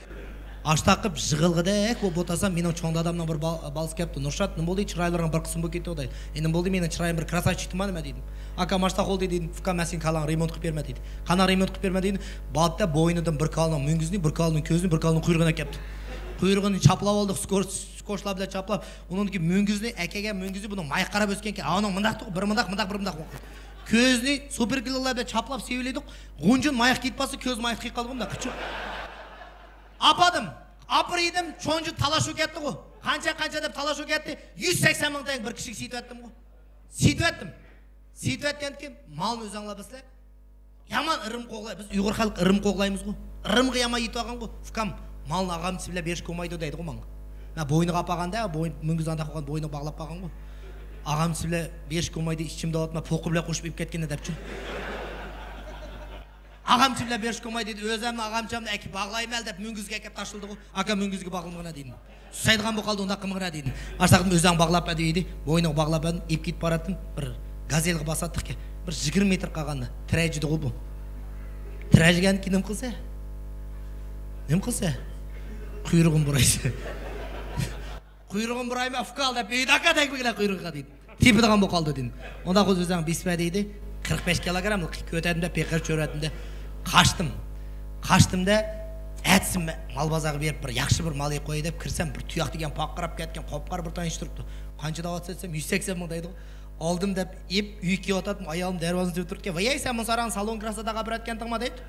ئاشتاق قىلىپ يىغىلغۇدەك بولۇپ ئولتۇرسام، مېنىڭ چوڭ دادامنىڭ بىر بال-، بالىسى كەپتۇ. نۇرشات، نېمە بولدى؟ چىرايلىرىڭ بىر قىسىم بولۇپ كېتىۋاتىدۇ دەيدۇ. ئە، نېمە بولدى؟ مېنىڭ چىرايىم بىر كراساچىك تۇرمىدىمۇ دېدىم. ئاكام ئاشتاق بولدى دېدىم. ئۇكام، مەن سېنىڭ كاللاڭنى رېمونت قىلىپ بېرىمەن دېدى. قانداق رېمونت قىلىپ بېرىمەن دېدىم. بارىدۇ-دە، بوينىدىن بىر كالىنىڭ مۈڭگۈزىنى، بىر كالىنىڭ كۆزىنى، بىر كالىنىڭ قۇيرۇقىنى ئەكەپتۇ. قۇيرۇقىنى چاپلاپ ئالدۇق، سكوش-، سكوچلار بىلەن چاپلاپ. ئۇنىڭدىكى مۈڭگۈزىنى، ئەكەلگەن مۈڭگۈزى بۇنىڭ مايغا قاراپ ئۆسكەنكەن. ئانىڭ مۇنداق تۇغۇ، بىر مۇنداق، مۇنداق، بىر مۇنداق. كۆزىنى سۇپېركلىنلار بىلەن چاپلاپ سېۋىلىدۇق. غۇنچىنى مايغا كېتىپ قالسا، كۆز مايغا كېتىپ قالىدىغۇ، مۇنداق قىچۇ. ئاپاردىم. ئاپىرىدىم، چونجى تالاش بولۇپ كەتتىغۇ. قانچە، قانچە دەپ تالاش بولۇپ كەتتى. يۈز سەكسەن مىڭ تەڭگە بىر كىشىگە سېتىۋەتتىمغۇ. سېتىۋەتتىم. سېتىۋەتكەندىن كېيىن مالنى ئۆزۈڭلار بىلىسىلەر. يامان ئىرىم قوغلاي. بىز ئۇيغۇر خەلقى ئىرىم قوغلايمىزغۇ. ئىرىمغا يامان يېتىۋالغانغۇ. ئۇكام، مالنى ئاغامچىسى بىلەن بېرىشكە بولمايدۇ دەيدىغۇ ماڭا. مەن بوينىغا ئاپارغاندا، بويۇن، مۈڭگۈز ئانداق بولغان، بوينىغا باغلاپ قالغانغۇ. ئاغامچىسى بىلەن بېرىشكە بولمايدۇ، ئىچىمدە ئاتما پوقى بىلەن قوشۇپ ئېلىپ كەتكىنى دەپچۇ. ئاغامچى بىلەن بېرىشكە بولمايدۇ دېدى. ئۆزۈمنى ئاغامچامنى ئەكىپ باغلايمەن دەپ مۈڭگۈزگە ئەكەپ تاشلىدىغۇ. ئاكا، مۈڭگۈزگە باغلىمىغىنا دېدىم. سۇسايدىغان بولۇپ قالدى، ئۇنداق قىلمىغىنا دېدىم. ئاشتاقتىن ئۆزۈڭ باغلاپ بەر دېدى. بوينىغا باغلاپ بەردىم، ئېلىپ كېتىپ باراتتىم. بىر گازېلغا باساتتىق. بىر يىگىرمە مېتىر قالغاندا تىرەجىدىغۇ بۇ. تىرەجىگەن كېيىن نېمە قىلسا؟ نېمە قىلسا؟ قۇيرۇقۇم بۇرايسا. قۇيرۇقۇم بۇرايمەن، ئۇكال دەپ ئۆيدە ئاكا تەگمىگىلە قۇيرۇقىغا دېدى. تېپىدىغان بولۇپ قالدى دېدىم. ئۇنداق بولسا ئۆزۈڭ بېسىپ بەر دېدى. قىرىق بەش كىلوگراملىق كۆتەردىم-دە، پېقىر چۆرەتتىم-دە. قاچتىم. قاچتىم-دە، ئەتىسى مە-، مال بازارغا بېرىپ بىر ياخشى بىر مال ئېلىپ قوياي دەپ كىرسەم، بىر تۇياق دېگەن پارقىراپ كەتكەن، قاپقارا بىر تايىنچ تۇرۇپتۇ. قانچە دەۋاتىسەن دېسەم، يۈز سەكسەن مىڭ دەيدىغۇ. ئالدىم دەپ ئېلىپ، ئۆيگە كېلىۋاتاتتىم، ئايالىم دەرۋازىنى تۈرۈپ تۇرۇپتىكەن. ۋاي، سەن بۇ ساراڭ سالون كراساداغا بېرەتكەنتىڭما دەيدۇ.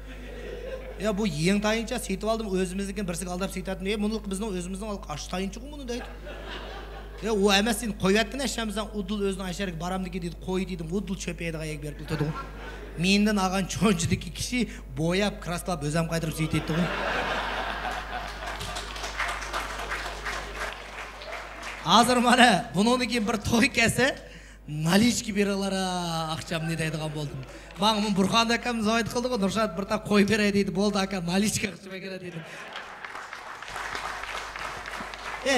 يا، بۇ يېڭى تايىنچا سېتىۋالدىم، ئۆزىمىزنىڭكىنى بىرسىگە ئالداپ سېتىۋەتتىم. يا، بۇنىڭ بىزنىڭ ئۆزىمىزنىڭ ئاشۇ تايىنچىغۇ بۇنى دەيدۇ. يا، ئۇ ئەمەس، سېنى قويۇۋەتكىنە، ئەشەمىزدىن ئۇدۇل ئۆزىنىڭ ئەشەرگە بارامدىكى دېدى، قوي دېدىم، ئۇدۇل چۆپ يەيدىغان يەرگە بېرىپ ئولتۇردىغۇ. مېندىن ئالغان چونجىدىكى كىشى بوياپ، كراسلاپ، ئۆزەم قايتۇرۇپ سېتىۋېتىدىغۇ. ھازىر مانا بۇنىڭدىن كېيىن بىر توي كەلسە، نالىچكا بېرىڭلار، ئاقچامنى دەيدىغان بولدۇم. ماڭا بۇ بۇرخان ئاكام زايىت قىلدىغۇ، نۇرشات بىر تال قوي بېرەي دېدى، بولدى ئاكا، نالىچكا ئاقچا بەرگىنە دېدىم. ئە،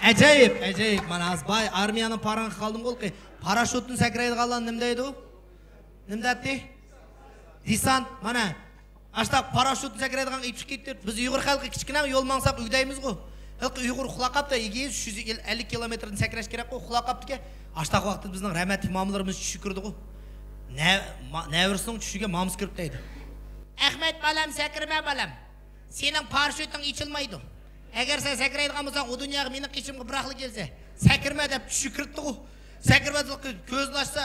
ئەجايىپ، ئەجايىپ، مانا ھازىر باي ئارمىيەنىڭ پاراڭغا قالدىمغۇ. پاراشوتتىن سەكرەيدىغانلار نېمە دەيدۇ؟ نېمە دەتتى؟ دېسانت، مانا. ئاشتاق پاراشوتتىن سەكرەيدىغان ئېچىق كېتىپ، بىز ئۇيغۇر خەلقى كىچىككىنە يول ماڭساق ئۆگدەيمىزغۇ. ھېلىقى ئۇيغۇر ئۇخلاپ قاپتۇ، ئىككى يۈز، ئۈچ يۈز ئەللىك كىلومېتىردىن سەكرەش كېرەكقۇ، ئۇخلاپ قاپتىكەن. ئاشتاق ۋاقىتتا بىزنىڭ رەھمەتلىك مامىلىرىمىز چۈشى كىردىغۇ. نە-، ما-، نەۋرىسىنىڭ چۈشىگە مامىسى كىرىپ دەيدۇ. ئەخمەت بالام، سەكرىمە بالام. سېنىڭ پاراشوتۇڭ ئېچىلمايدۇ. ئەگەر سەن سەكرەيدىغان بولساڭ، ئۇ دۇنياغا مېنىڭ قېشىمغا بىراقلا كەلسە، سەكرىمە دەپ چۈشى كىرىپتىغۇ. سەكرىمە، كۆزىنى ئاچسا،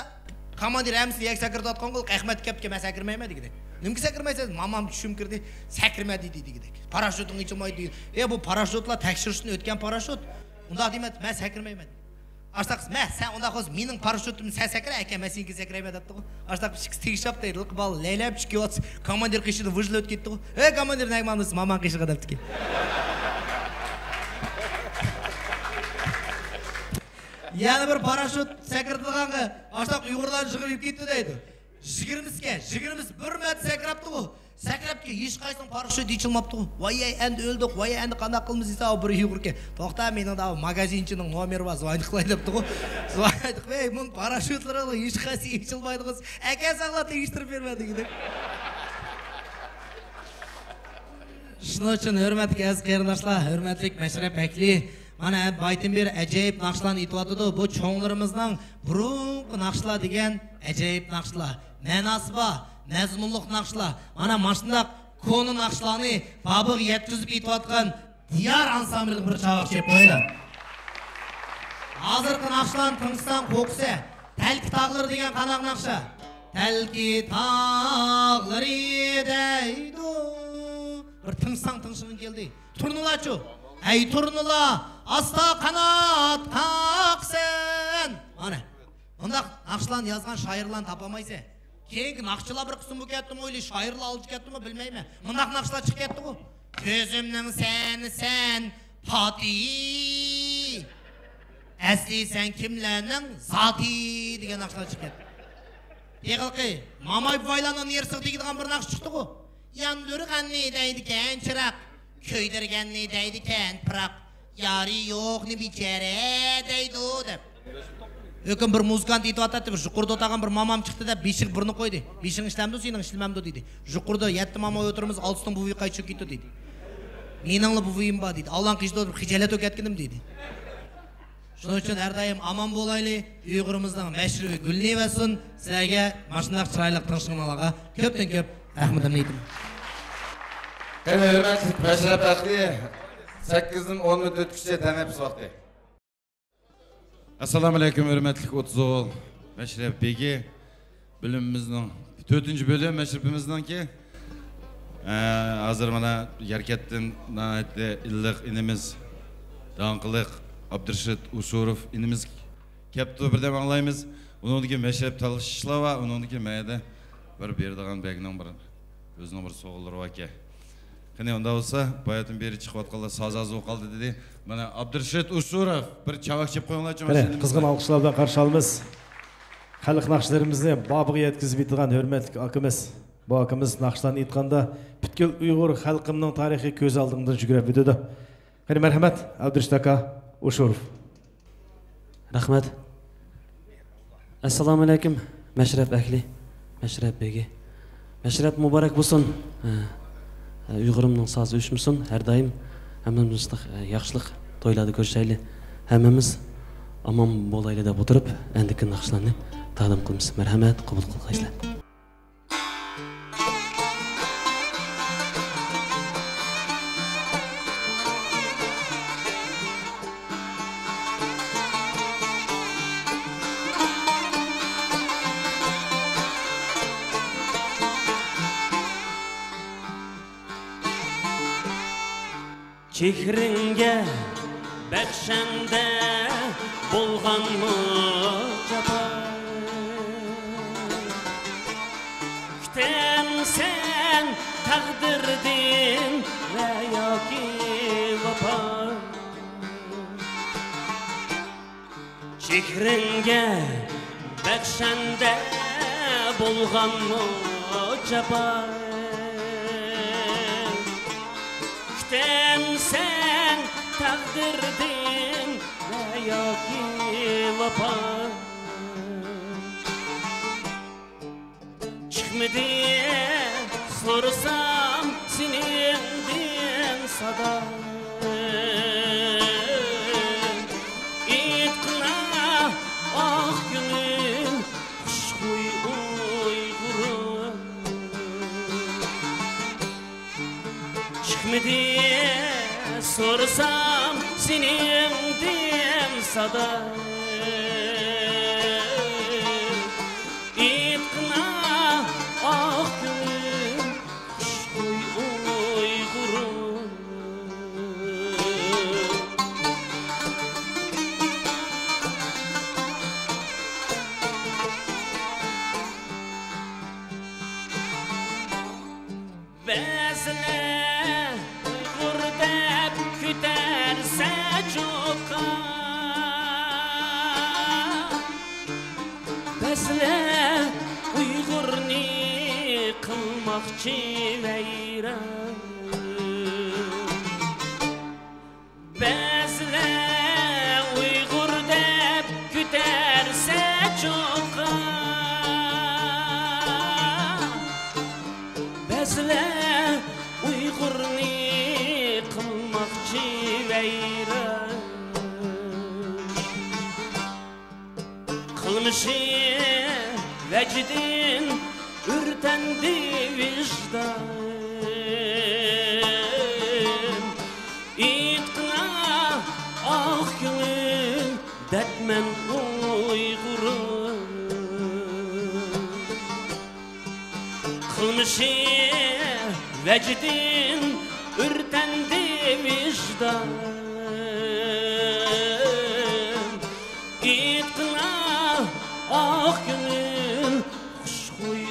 كاماندىر ھەممىسىنى يەككە سەكرىتىۋاتقانغۇ، ئەخمەت كەپتىكەن، مەن سەكرىمەيمەن دېگۈدەك. نېمىگە سەكرىمەيسىز؟ مامام چۈشۈمگە كىردى، سەكرىمە دېدى دېگۈدەك. پاراشوتۇڭ ئېچىلمايدۇ دېگۈدەك. ئە، بۇ پاراشوتلار تەكشۈرۈشتىن ئۆتكەن پاراشوت. ئۇنداق دېمەپتۇ، مەن سەكرىمەيمەن. ئاشتاق، مە، سەن ئۇنداق بولسا مېنىڭ پاراشوتۇمنى سەن سەكرە، ئەكە، مەن سېنىڭكىنى سەكرەيمەن دەپتىغۇ. ئاشتاق ئىككىسى تېگىشىپ دەيدۇ، بالىلار لەيلەپ چۈشۈپ كېلىۋاتسا، كاماندىر قېشىدىن ۋىژلىۋېتىپ كەتتىغۇ. ھەي، كاماندىر، نەگە ماڭدىسىز؟ مامام قېشىغا دەپتىكەن. يەنە بىر پاراشوت سەكرىتىدىغانغا ئاشتاق ئۇيغۇرلارنى يىغىپ كەتتى دەيدۇ. يىگىرمىسىكەن، يىگىرمىسى بىر مەردە سەكرەپتىغۇ. سەكرەپكەن، ھېچقايسىنىڭ پاراشوتى ئېچىلماپتىغۇ. ۋاي، ئەمدى ئۆلدۇق، ۋاي، ئەمدى قانداق قىلىمىز دېسە، بىر ئۇيغۇركەن. توختا، مېنىڭ دا ماگازىنچىنىڭ نومېرى بار، زۋاينى قىلاي دەپتىغۇ. زۋاينى قىلىپ، ۋەي، مۇنىڭ پاراشوتلىرى ھېچقايسى ئېچىلمايدىغۇ. ئەكەلسەڭلار تېگىشتۈرۈپ بېرىمەن دېگۈدەك. شۇنىڭ ئۈچۈن ھۆرمەتلىك ئەزىز قېرىنداشلار، ھۆرمەتلىك مەشرەپ ۋەكىلى، مانا بايىتىن بېرى ئەجايىپ ناخشىلارنى ئېيتىۋاتىدۇ. بۇ چوڭلىرىمىزنىڭ بۇرۇنقى ناخشىلار دېگەن ئەجايىپ ناخشىلار. مەناسى بار، مەزمۇنلۇق ناخشىلار. مانا ماشۇنداق كونا ناخشىلارنى بابىغا يەتكۈزۈپ ئېيتىۋاتقان دىيار ئانسامبىلىغا بىر چاۋاك چېلىپ قويايلى. ھازىرقى ناخشىلارنى تىڭشىساڭ قورقىسەن. تەلكە تاغلىرى دېگەن قانداق ناخشا؟ تەلكە تاغلىرى دەيدۇ. بىر تىڭشىساڭ تىڭشىغىڭ كەلدى. تۇرنىلارچۇ؟ ھەي تۇرنىلا، ئاستا قانات قاقسەن. مانا مۇنداق ناخشىلارنى يازغان شائىرلارنى تاپالمايسەن. كېيىنكى ناخشىلار بىر قىسىم بولۇپ كەتتىمۇ، ئويلى شائىرلار ئالدى كەتتىمۇ بىلمەيمەن. مۇنداق ناخشىلار چىقىپ كەتتىغۇ. كۆزۈمنىڭ سەنسەن پاتى، ئەسلى سەن كىملەرنىڭ زاتى دېگەن ناخشىلار چىقىپ كەتتى. ھېلىقى ماماي بوۋايلارنىڭ نېرىسىغا تېگىدىغان بىر ناخشا چىقتىغۇ. ياندۇرغاننى دەيدىكەن چىراغ، كۆيدۈرگەننى دەيدىكەن پىراق، يارى يوقنى بىچارە دەيدۇ دەپ. ھۆكۈم بىر مۇزىكانت ئېيتىۋاتاتتى، بىر يۇقىرىدا ئولتۇرغان بىر مامام چىقتى دەپ بېشىغا بىرنى قويدى. بېشىڭ ئىشلەمدۇ سېنىڭ؟ ئىشلىمەمدۇ دېدى. يۇقىرىدا يەتتە ماما ئولتۇرىمىز، ئالتىسىنىڭ بوۋىيى قايچىلىپ كېتىدۇ دېدى. مېنىڭلا بوۋىيىم بار دېدى. ئاللاڭ قىشتا ئولتۇرۇپ خىجالەت بولۇپ كەتكىنىم دېدى. شۇنىڭ ئۈچۈن ھەر دائىم ئامان بولايلى، ئۇيغۇرىمىزنىڭ مەشرىپى گۈللىنىۋەرسۇن. سىلەرگە ماشۇنداق چىرايلىق تىڭشىغىنىڭلارغا كۆپتىن كۆپ رەھمىتىمنى ئېيتىمەن. قېنى، ھۆرمەتلىك مەشرەپ ئەھلى، سەككىزدىن ئون مىنۇت ئۆتكۈچە تەنەپپۇس ۋاقتى. ئەسسالامۇ ئەلەيكۇم، ھۆرمەتلىك ئوتتۇز ئوغۇل مەشرەپ بېگى. بۆلۈمىمىزنىڭ تۆتىنچى بۆلۈم مەشرىپىمىزنىڭكى، ئە، ھازىر مانا يەركەتتىن ناھايىتى ئىللىق ئىنىمىز، داڭقلىق ئابدۇرېشىت ئۇشۇروف ئىنىمىز كەپتۇ، بىردەم ئاڭلايمىز. ئۇنىڭدىن كېيىن مەشرەپ تالىشىشلار بار، ئۇنىڭدىن كېيىن مەيەدە بىر بېرىدىغان بەگنىڭ بىر ئۆزىنىڭ بىر سوغىلىرى باركەن. قېنى، ئۇنداق بولسا، باياتىن بېرى چىقىۋاتقانلار ساز ئاز بولۇپ قالدى دېدى. مانا، ئابدۇرېشىت ئۇشۇروف، بىر چاۋاك چېلىپ قويۇڭلارچۇ، قېنى، ماشىنىنى. قىزغىن ئالقىشلار بىلەن قارشى ئالىمىز. خەلق ناخشىلىرىمىزنى بابىغا يەتكۈزۈپ يېتىدىغان ھۆرمەتلىك ئاكىمىز. بۇ ئاكىمىز ناخشىلارنى ئېيتقاندا، پۈتكۈل ئۇيغۇر خەلقىمنىڭ تارىخى كۆز ئالدىڭدىن يۈگۈرۈپ ئۆتىدۇ. قېنى، مەرھەمەت، ئابدۇرېشىت ئاكا ئۇشۇروف. رەھمەت. ئەسسالامۇئەلەيكۇم، مەشرەپ ئەھلى، مەشرەپ بېگى. مەشرەپ مۇبارەك بولسۇن. ھە، ھە، ئۇيغۇرۇمنىڭ سازى ئۆچمىسۇن. ھەر دائىم ھەممىمىز مۇشۇنداق، ھە، ياخشىلىق تويلاردا كۆرۈشەيلى. ھەممىمىز ئامان بولايلى دەپ ئولتۇرۇپ، ئەندىكى ناخشىلارنى تەقدىم قىلىمىز. مەرھەمەت، قوبۇل قىلغايسىلەر. چېھرىڭگە بەخشەندە بولغانمۇ جاپا؟ كۈتەمسەن تەقدىردىن ۋە ياكى ۋاپا؟ چېھرىڭگە بەخشەندە بولغانمۇ جاپا؟ كۈتەمسەن تەقدىردىن ۋە ياكى ۋاپا؟ چىقمىدى سورىسام سېنىڭدىن سادا. ئېيتقىنا ئاق كۆڭۈل خۇشخۇي ئۇيغۇرۇم. چىقمىدى سورىسام سېنىڭدىن سادا. ئېيتقىنا ئاق كۆڭۈل خۇشخۇي ئۇيغۇرۇم. بەزىلەر ئۇيغۇر دەپ كۆتەرسە چوققا، بەزىلەر ئۇيغۇرنى قىلماقچى ۋەيران. بەزىلەر ئۇيغۇر دەپ كۆتەرسە چوققا، بەزىلەر ئۇيغۇرنى قىلماقچى ۋەيران. قىلمىشى ۋەجدىن ئۆرتەندى ۋىجدان. ئېيتقىنا، ئاق كۆڭۈل دەردمەن ئۇيغۇرۇم. قىلمىشى ۋەجدىن ئۆرتەندى ۋىجدان. ئېيتقىنا، ئاق كۆڭۈل، خۇشخۇي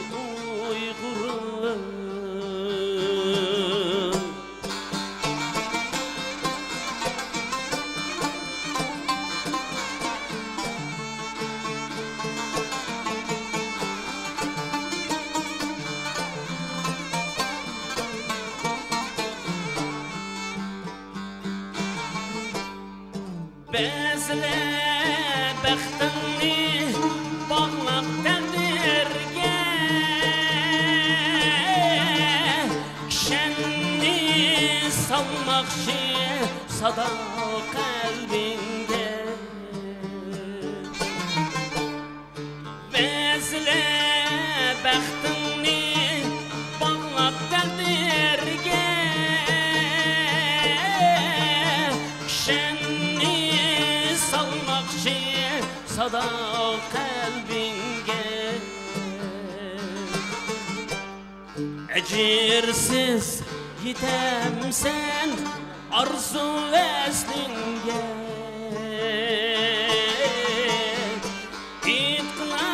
ئۇيغۇرۇم. بەزلە بەختىڭنى باغلاپ تەقدىرگە، كىشەننى سالماقچى سادا قەلبىڭگە. بەزلە بەختىڭنى باغلاپ تەقدىرگە، كىشەننى سالماقچى سادا قەلبىڭگە. ئەجىرسىز يېتەمسەن ئارزۇ ۋەسلىڭگە. ئېيتقىنا،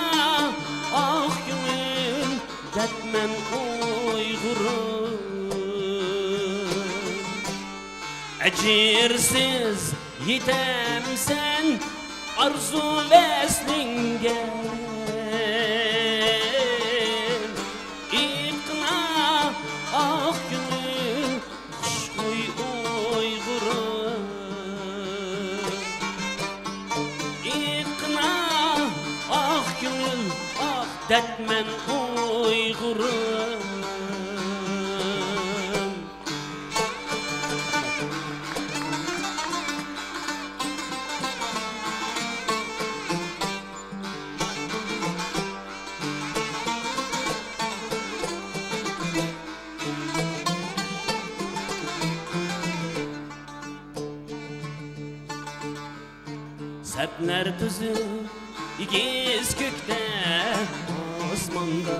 ئاق كۆڭۈل دەردمەن ئۇيغۇرۇم. ئەجىرسىز يېتەمسەن ئارزۇ ۋەسلىڭگە. ئېيتقىنا، ئاق كۆڭۈل، خۇشخۇي ئۇيغۇرۇم. ئېيتقىنا، ئاق كۆڭۈل، ئاق دەردمەن ئۇيغۇرۇم. سەپنەر تۈزۈپ ئېگىز كۆكتە ئاسماندا،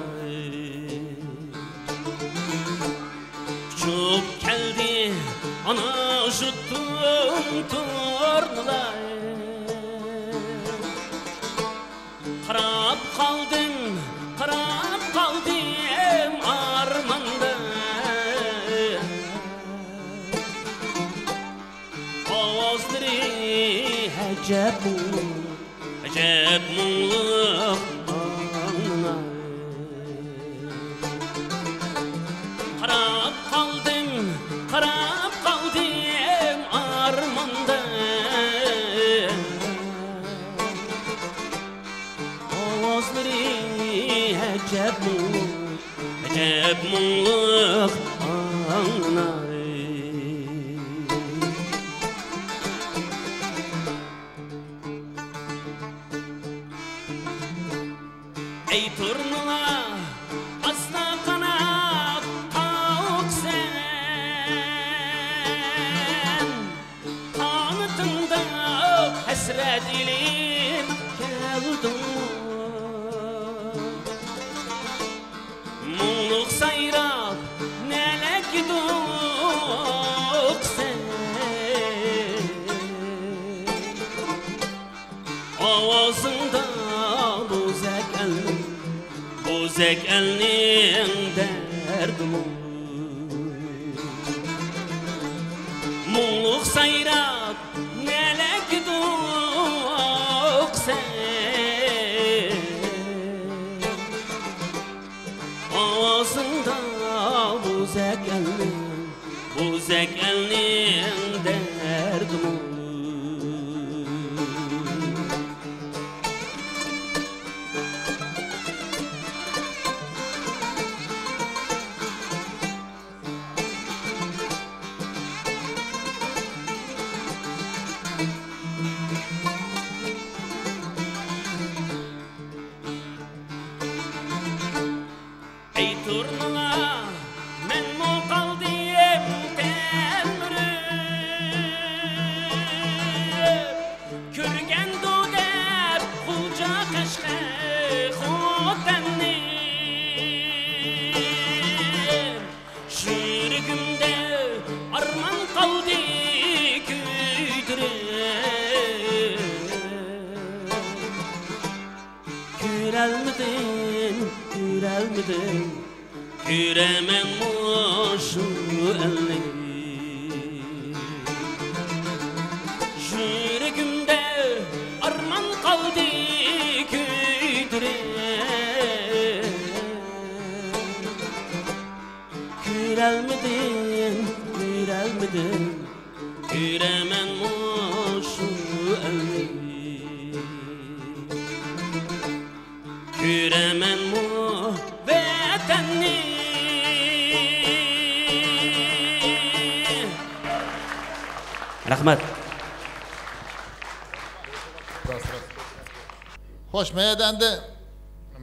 ئۇچۇپ كەلدى ئانا ژۇتتۇم تۇرنىلار. قاراپ قالدىم، قاراپ قالدىم ئارماندا. ئاۋازلىرى ئەجەب مۇڭلۇق، ئەجەب مۇڭلۇق ئاڭلىنار. قاراپ قالدىم، قاراپ قالدىم ئارماندا. ئاۋازلىرى ئەجەب مۇڭلۇق، ئەجەب مۇڭلۇق ئاڭلىنار. ئەي تۇرنىلار، ئاستا قانات قاقىسەن. قانىتىڭدا ھەسرەت ئېلىپ كەلدىڭمۇ؟ مۇڭلۇق سايراپ نەلەك ئىدۇق سەن. ئاۋازىڭدا بوزەك ئەلنىڭ، بوزەك ئەلنىڭ دەردىمۇ. مۇڭلۇق سايراپ نەلەك ئىدۇق سەن. ئاۋازىڭدا بوزەك ئەلنىڭ، بوزەك ئەلنىڭ دەردىمۇ. كۆرەلمىدىم، كۆرەلمىدىم، كۆرەمەن مۇشۇ ئەلنى. يۈرىكىمدە ئارمان قالدى كۆيدۈرۈپ. كۆرەلمىدىم، كۆرەلمىدىم، كۆرەمەن مۇشۇ ئەلنى. كۆرەمەنمۇ ۋەتەننى. رەھمەت. خوش، مەيەدە ئەمدى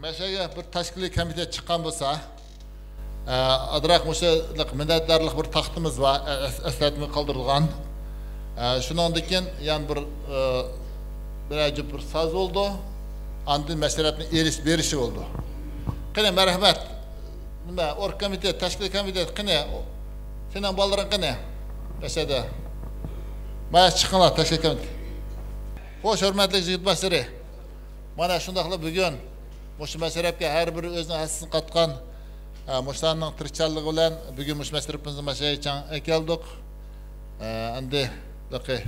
مەشەگە بىر تەشكىلىي كومىتېت چىققان بولسا، ئە، ئازراق مۇشۇ مىننەتدارلىق بىر تاختىمىز بار، ئە، ئەس-، ئەسلەتمە قالدۇرۇلغان. ئە، شۇنىڭدىن كېيىن يەنە بىر، ئە، بىر ئەجىب بىر ساز بولدى. ئاندىن مەشرەپنى ئېلىش بېرىشى بولدى. قېنى، مەرھەمەت. نېمە، ئورگ كومىتېت، تەشكىلىي كومىتېت، قېنى، سېنىڭ بالىلىرىڭ قېنى؟ مەشەدە. مانا چىقىڭلار، تەشكىلىي كومىتېت. خوش، ھۆرمەتلىك يىگىت باشلىرى. مانا شۇنداقلا بۈگۈن مۇشۇ مەشرەپكە ھەر بىرى ئۆزىنىڭ ھەسسىسىنى قاتقان، ئە، مۇشۇلارنىڭ تىرىشچانلىقى بىلەن بۈگۈن مۇشۇ مەشرەپىمىزنى مانا شۇ يەرگىچە ئەكەلدۇق. ئە، ئەمدى لىقى،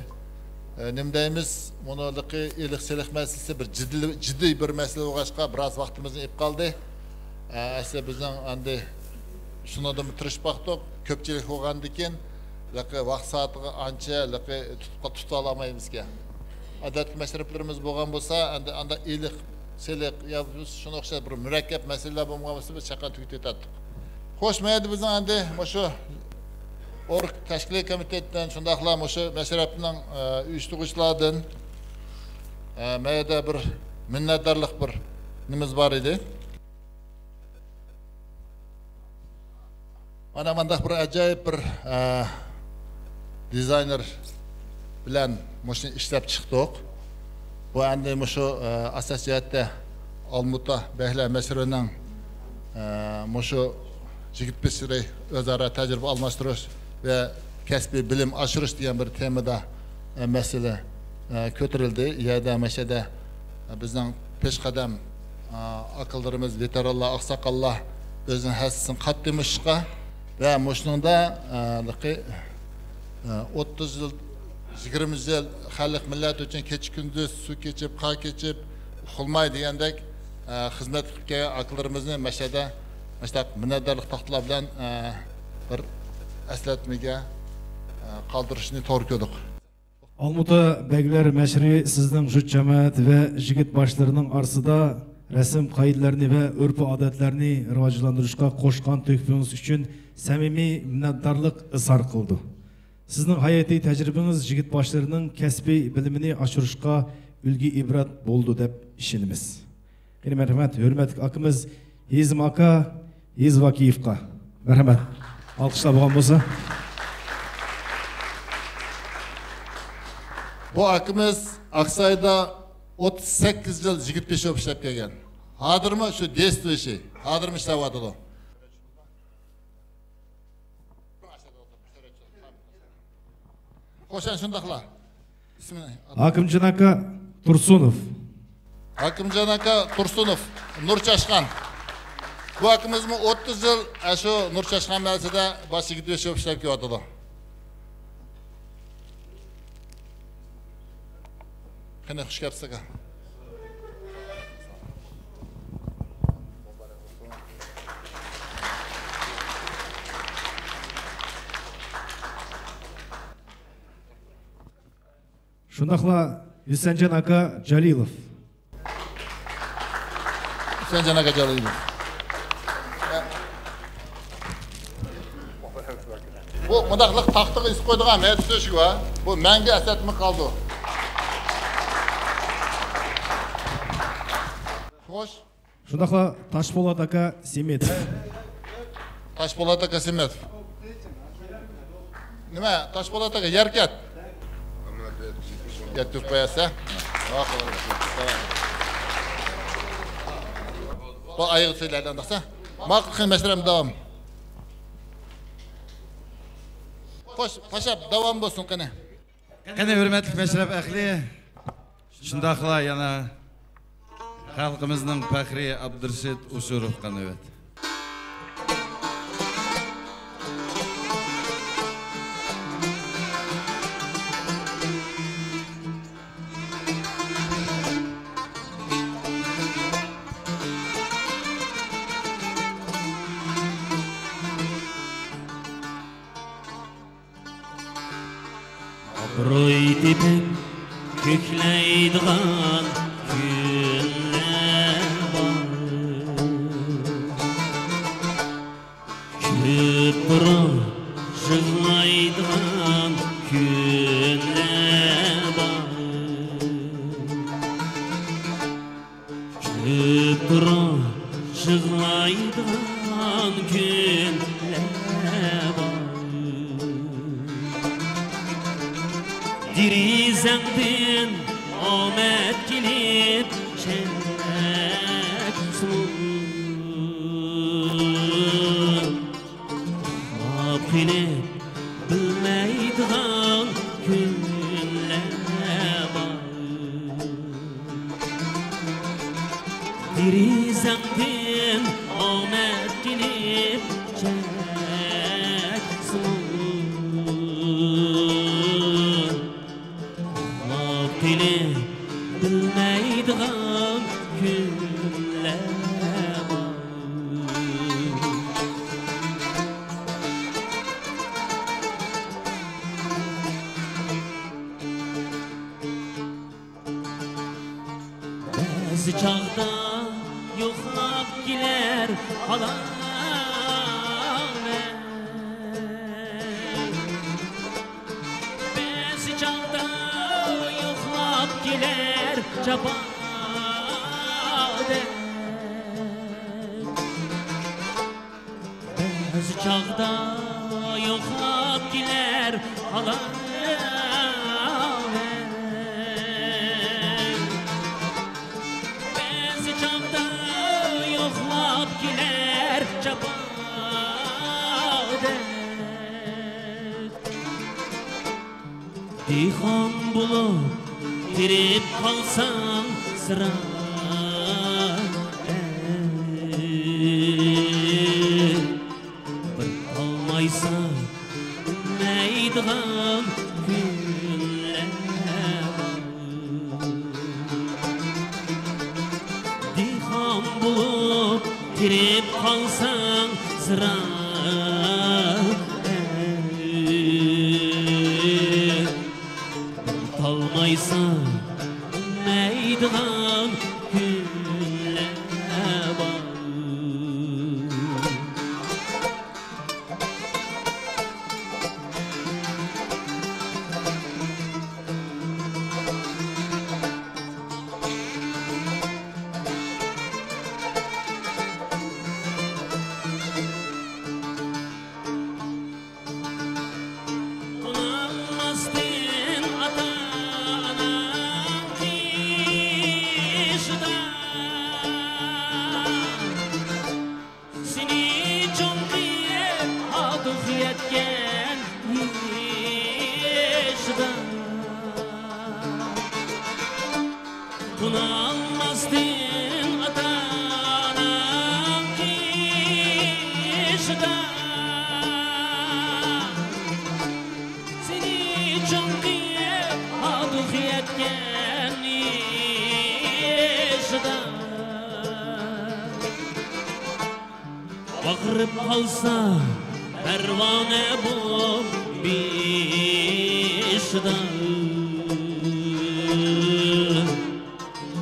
ئە، نېمە دەيمىز، مۇنۇ لىقى ئېلىق سېلىق مەسىلىسى بىر جىددىي، جىددىي بىر مەسىلە بولغاچقا، بىراز ۋاقتىمىزنى ئېلىپ قالدى. ئە، ئەسلى بىزنىڭ ئەمدى شۇنىڭدىمۇ تىرىشىپ باقتۇق. كۆپچىلىك بولغاندىكىن، لىقى ۋاقىت سائىتىغا ئانچە لىقى تۇتۇپ، تۇتالامايمىزكەن. ئادەتتىكى مەشرەپلىرىمىز بولغان بولسا، ئەمدى ئاندا ئېلىق، سېلىق يا شۇنىڭغا ئوخشاش بىر مۇرەككەپ مەسىلىلەر بولمىغان بولسا، بىز چاققان تۈگىتىۋېتەتتۇق. خوش، مەيەدە بىزنىڭ ئەمدى مۇشۇ ئورگ تەشكىلىي كومىتېتتىن، شۇنداقلا مۇشۇ مەشرەپنىڭ، ئە، ئۇيۇشتۇرغۇچىلاردىن، ئە، مەيەدە بىر مىننەتدارلىق بىر نېمىمىز بار ئىدى. مانا مانداق بىر ئاجايىپ بىر، ئە، دىزاينېر بىلەن مۇشۇنى ئىشلەپ چىقتۇق. بۇ ئەمدى مۇشۇ، ئە، ئاساسىي جەھەتتە ئالمۇتا بەھلە مەشرىنىڭ، ئە، مۇشۇ يىگىت بېشلىرى ئۆزئارا تەجرىبە ئالماشتۇرۇش ۋە كەسپىي بىلىم ئاشۇرۇش دېگەن بىر تېمىدا، ئە، مەسىلە، ئە، كۆتۈرۈلدى. يەردە مەشەدە، ئە، بىزنىڭ پېشقەدەم، ئە، ئاكىلىرىمىز، ۋېتېرانلار، ئاقساقاللار ئۆزىنىڭ ھەسسىسىنى قاتتى مۇشۇققا ۋە مۇشۇنىڭدا، ئە، لىقى، ئە، ئوتتۇز يىل، يىگىرمە يىل خەلق مىللەت ئۈچۈن كېچە كۈندۈز سۇ كېچىپ، قار كېچىپ، ئۇخلىماي دېگەندەك، ئە، خىزمەت قىلىپ كەلگەن ئاكىلىرىمىزنى مەشەدە مۇشۇنداق مىننەتدارلىق تاختىلار بىلەن، ئە، بىر ئەسلەتمىگە، ئە، قالدۇرۇشنى توغرا كۆردۇق. ئالمۇتا بەگلەر مەشرى سىزنىڭ جۇت جامائەت ۋە يىگىت باشلىرىنىڭ ئارىسىدا رەسىم قائىدىلەرنى ۋە ئۆرپ-ئادەتلەرنى راۋاجلاندۇرۇشقا قوشقان تۆھپىڭىز ئۈچۈن سەمىمىي مىننەتدارلىق ئىزھار قىلىدۇ. سىزنىڭ ھاياتىي تەجرىبىڭىز يىگىت باشلىرىنىڭ كەسپىي بىلىمىنى ئاشۇرۇشقا ئۈلگە ئىبرەت بولىدۇ دەپ ئىشىنىمىز. قېنى، مەرھەمەت، ھۆرمەتلىك ئاكىمىز ھېزىم ئاكا ھېزىۋاكىيېۋقا مەرھەمەت. ئالقىشلار بولغان بولسا. بۇ ئاكىمىز ئاقسايدا ئوتتۇز سەككىز يىل يىگىت بېشى بولۇپ ئىشلەپ كەلگەن. ھازىرمۇ شۇ دېيسىتوۋىچى، ھازىرمۇ ئىشلەۋاتىدۇ. خوش، شۇنداقلا. ئىسمىنى ھاكىمجان ئاكا تۇرسۇنوف. ھاكىمجان ئاكا تۇرسۇنوف، نۇر چاشقان. بۇ ئاكىمىزمۇ ئوتتۇز يىل، ئە، شۇ نۇر چاشقان مەھەللىسىدە باش يىگىت بېشى بولۇپ ئىشلەپ كېلىۋاتىدۇ. قېنى، خۇش كەپسىز ئاكا. شۇنداقلا ھۈسەنجان ئاكا جالىلوف. ھۈسەنجان ئاكا جالىلوف. بۇ مۇنداقلىق تاختىغا ئېسىپ قويىدىغان مەيدە سۆشۈك بار. بۇ مەڭگۈ ئەسلەتمە قالدى. خوش. شۇنداقلا تاشپولات ئاكا سېمېتوف. تاشپولات ئاكا سېمېتوف. نېمە، تاشپولات ئاكا، يەركەت. يەتكۈزۈپ قوياسەن. بۇ ئايىغى سۆيلەردىن دەقسە. ماقۇل، قېنى، مەشرەپ داۋام. خوش، پاشا، داۋام بولسۇن، قېنى. قېنى، ھۆرمەتلىك مەشرەپ ئەھلى. شۇنداقلا يەنە خەلقىمىزنىڭ پەخرى ئابدۇرېشىت ئۇشۇروفقا نۆۋەت. ئابرۇي تېپىپ كۆكلەيدىغان كۈنلەر بار. كۈلۈپ تۇرۇپ يىغلايدىغان كۈنلەر بار. كۈلۈپ تۇرۇپ يىغلايدىغان كۈنلەر بار. دېرىزەڭدىن ئامەت كېلىپ چەملەپ سۇنۇپ، ئۇخلاپ قېلىپ بىلمەيدىغان كۈنلەر بار. دېرىزەڭدىن ئامەت كېلىپ چەكسۇن، ئۇخلاپ قېلىپ بىلمەيدىغان كۈنلەر بار. بەزى چاغدا يوقلاپ كېلەر خالاڭ. بەزى چاغدا يوقلاپ كېلەر جاپادەك. بەزى چاغدا يوقلاپ كېلەر خالاڭ. بەزى چاغدا يوقلاپ كېلەر جاپادەك. دېھقان بولۇپ تېرىپ قالساڭ زىرائەت، بىر ئالمايساڭ ئۈنمەيدىغان كۈنلەر بار. دېھقان بولۇپ تېرىپ قالساڭ زىرائەت، تالمايساڭ ئۈنمەيدىغان كۈنلەر بار. ئۇنىماستىن ئاتا-ئاناڭ قېشىدا، سېنى چوڭ قىلىپ ئاتۇق يەتكەن يېشىدا. قونالماستىن ئاتا-ئاناڭ قېشىدا، سېنى چوڭ قىلىپ ئاتۇق يەتكەن يېشىدا. ئاغرىپ قالسا پەرۋانە بوپ بېشىدا،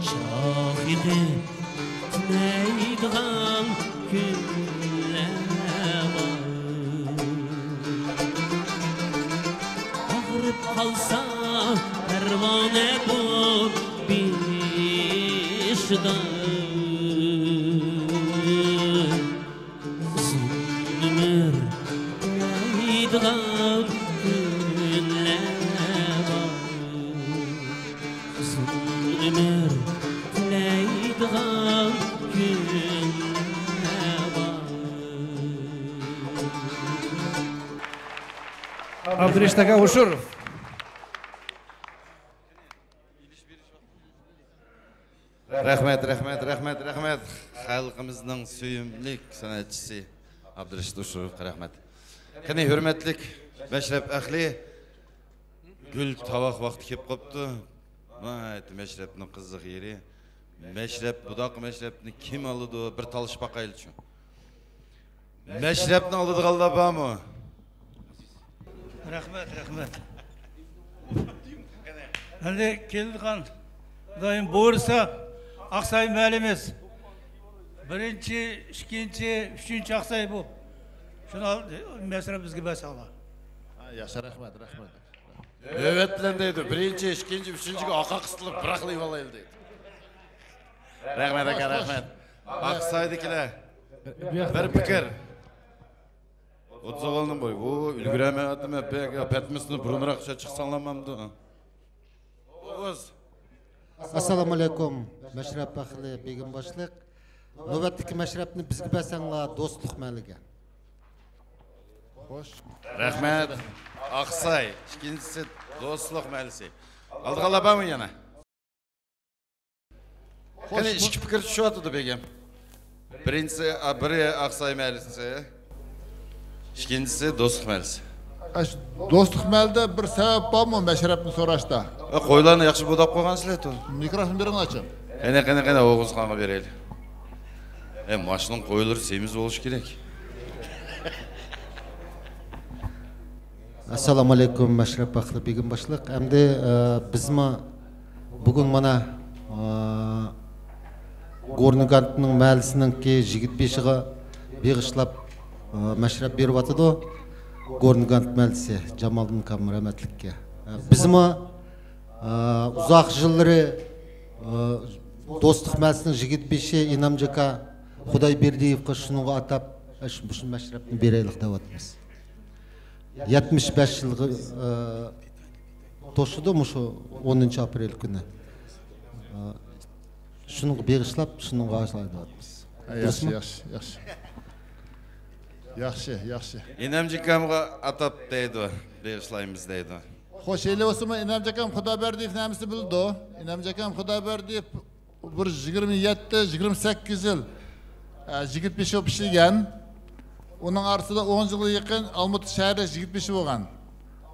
چاقىقى تۈنەيدىغان كۈنلەر بار. ئاغرىپ قالسا پەرۋانە بوپ بېشىدا، ئۇزۇن ئۆمۈر تىلەيدىغان كۈنلەر بار. ئۇزۇن ئۆمۈر تىلەيدىغان كۈنلەر بار. ئابدۇرېشىت ئاكا ئۇشۇروف. رەھمەت، رەھمەت، رەھمەت، رەھمەت. خەلقىمىزنىڭ سۆيۈملۈك سەنئەتچىسى ئابدۇرېشىت ئۇشۇروۋغا رەھمەت. قېنى، ھۆرمەتلىك مەشرەپ ئەھلى، گۈل تاۋاق ۋاقتى كېلىپ قاپتۇ. ناھايىتى مەشرەپنىڭ قىزىق يېرى. مەشرەپ، بۇنداق مەشرەپنى كىم ئالىدۇ؟ بىر تالىشىپ باقايلىچۇ. مەشرەپنى ئالىدىغانلار بارمۇ؟ رەھمەت، رەھمەت. ئەمدى كېلىدىغان، خۇدايىم بۇيرۇسا، ئاقساي مەھەللىمىز بىرىنچى، ئىككىنچى، ئۈچىنچى ئاقساي بۇ. شۇنى ئال-، مەشرەپ بىزگە بەرسەڭلار. ھە، ياخشى، رەھمەت، رەھمەت. نۆۋەت بىلەن دەيدۇ، بىرىنچى، ئىككىنچى، ئۈچىنچىگە ئارقا قىستىلىپ بىراقلا ئېلىۋالايلى دەيدۇ. رەھمەت ئاكا، رەھمەت. ئاقسايدىكىلەر، بىر پىكىر. ئوتتۇز ئوغۇلنىڭ بويى، ئۇ ئۈلگۈرەلمەيۋاتىمەن، بەك پەتمىسىنى بۇرۇنراق چىقساڭلارمامدۇ؟ ئوغۇز. ئەسسالامۇئەلەيكۇم، مەشرەپ ئەھلى، بېگىم باشلىق. نۆۋەتتىكى مەشرەپنى بىزگە بەرسەڭلار، دوستلۇق مەھەللىگە. خوش. رەھمەت. ئاقساي، ئىككىنچىسى دوستلۇق مەھەللىسى. ئالىدىغانلار بارمۇ يەنە؟ خوش، قېنى، بۇ ئىككى پىكىر چۈشۈۋاتىدۇ، بېگىم. بىرىنچىسى، ئا، بىرى ئاقساي مەھەللىسى، ئىككىنچىسى دوستلۇق مەھەللىسى. ئاشۇ دوستلۇق مەھەللىدە بىر سەۋەب بارمۇ مەشرەپنى سوراشتا؟ ئە، قويلارنى ياخشى بۇداپ قويغانسىلەر. مىكروفون بېرىڭلارچۇ. قېنى، قېنى، قېنى، ئوغۇزخانغا بېرەيلى. ئە، ماشىنىنىڭ قويلىرى سېمىز بولۇشى كېرەك. ئەسسالامۇئەلەيكۇم، مەشرەپ ئەھلى، بېگىم باشلىق. ئەمدى، ئە، بىزمۇ بۈگۈن مانا، ئە، گورنىي گانتنىڭ مەھەللىسىنىڭكى يىگىت بېشىغا بېغىشلاپ، ئە، مەشرەپ بېرىۋاتىدۇ. گورنىي گانت مەھەللىسى، جامالدىن ئاكام رەھمەتلىككە. ئە، بىزمۇ، ئە، ئۇزاق يىللىرى، ئە، دوستلۇق مەھەللىسىنىڭ يىگىت بېشى ئىنامجان ئاكا خۇدايبېردىيېۋقا شۇنىڭغا ئاتاپ، ئە، شۇ، شۇ مەشرەپنى بېرەيلىق دەۋاتىمىز. يەتمىش بەش يىلغا، ئە، توشىدۇ مۇشۇ ئونىنچى ئاپرېل كۈنى. ئە، شۇنىڭغا بېغىشلاپ، شۇنىڭغا ئاشلايدۇ. ھە، ياخشى، دۇرۇسمۇ؟ ياخشى، ياخشى. ياخشى، ياخشى. ئىنامجان ئاكامغا ئاتاپ دەيدۇ، بېغىشلايمىز دەيدۇ. خوش، ھېلى بولسىمۇ ئىنامجان ئاكام خۇدايبەردىيېۋنى ھەممىسى بىلىدۇ. ئىنامجان ئاكام خۇدايبەردىيېۋ بىر يىگىرمە يەتتە، يىگىرمە سەككىز يىل، ئە، يىگىت بېشى بولۇپ ئىشلىگەن. ئۇنىڭ ئارىسىدا ئون يىلغا يېقىن ئالمۇتا شەھەرلىك يىگىت بېشى بولغان.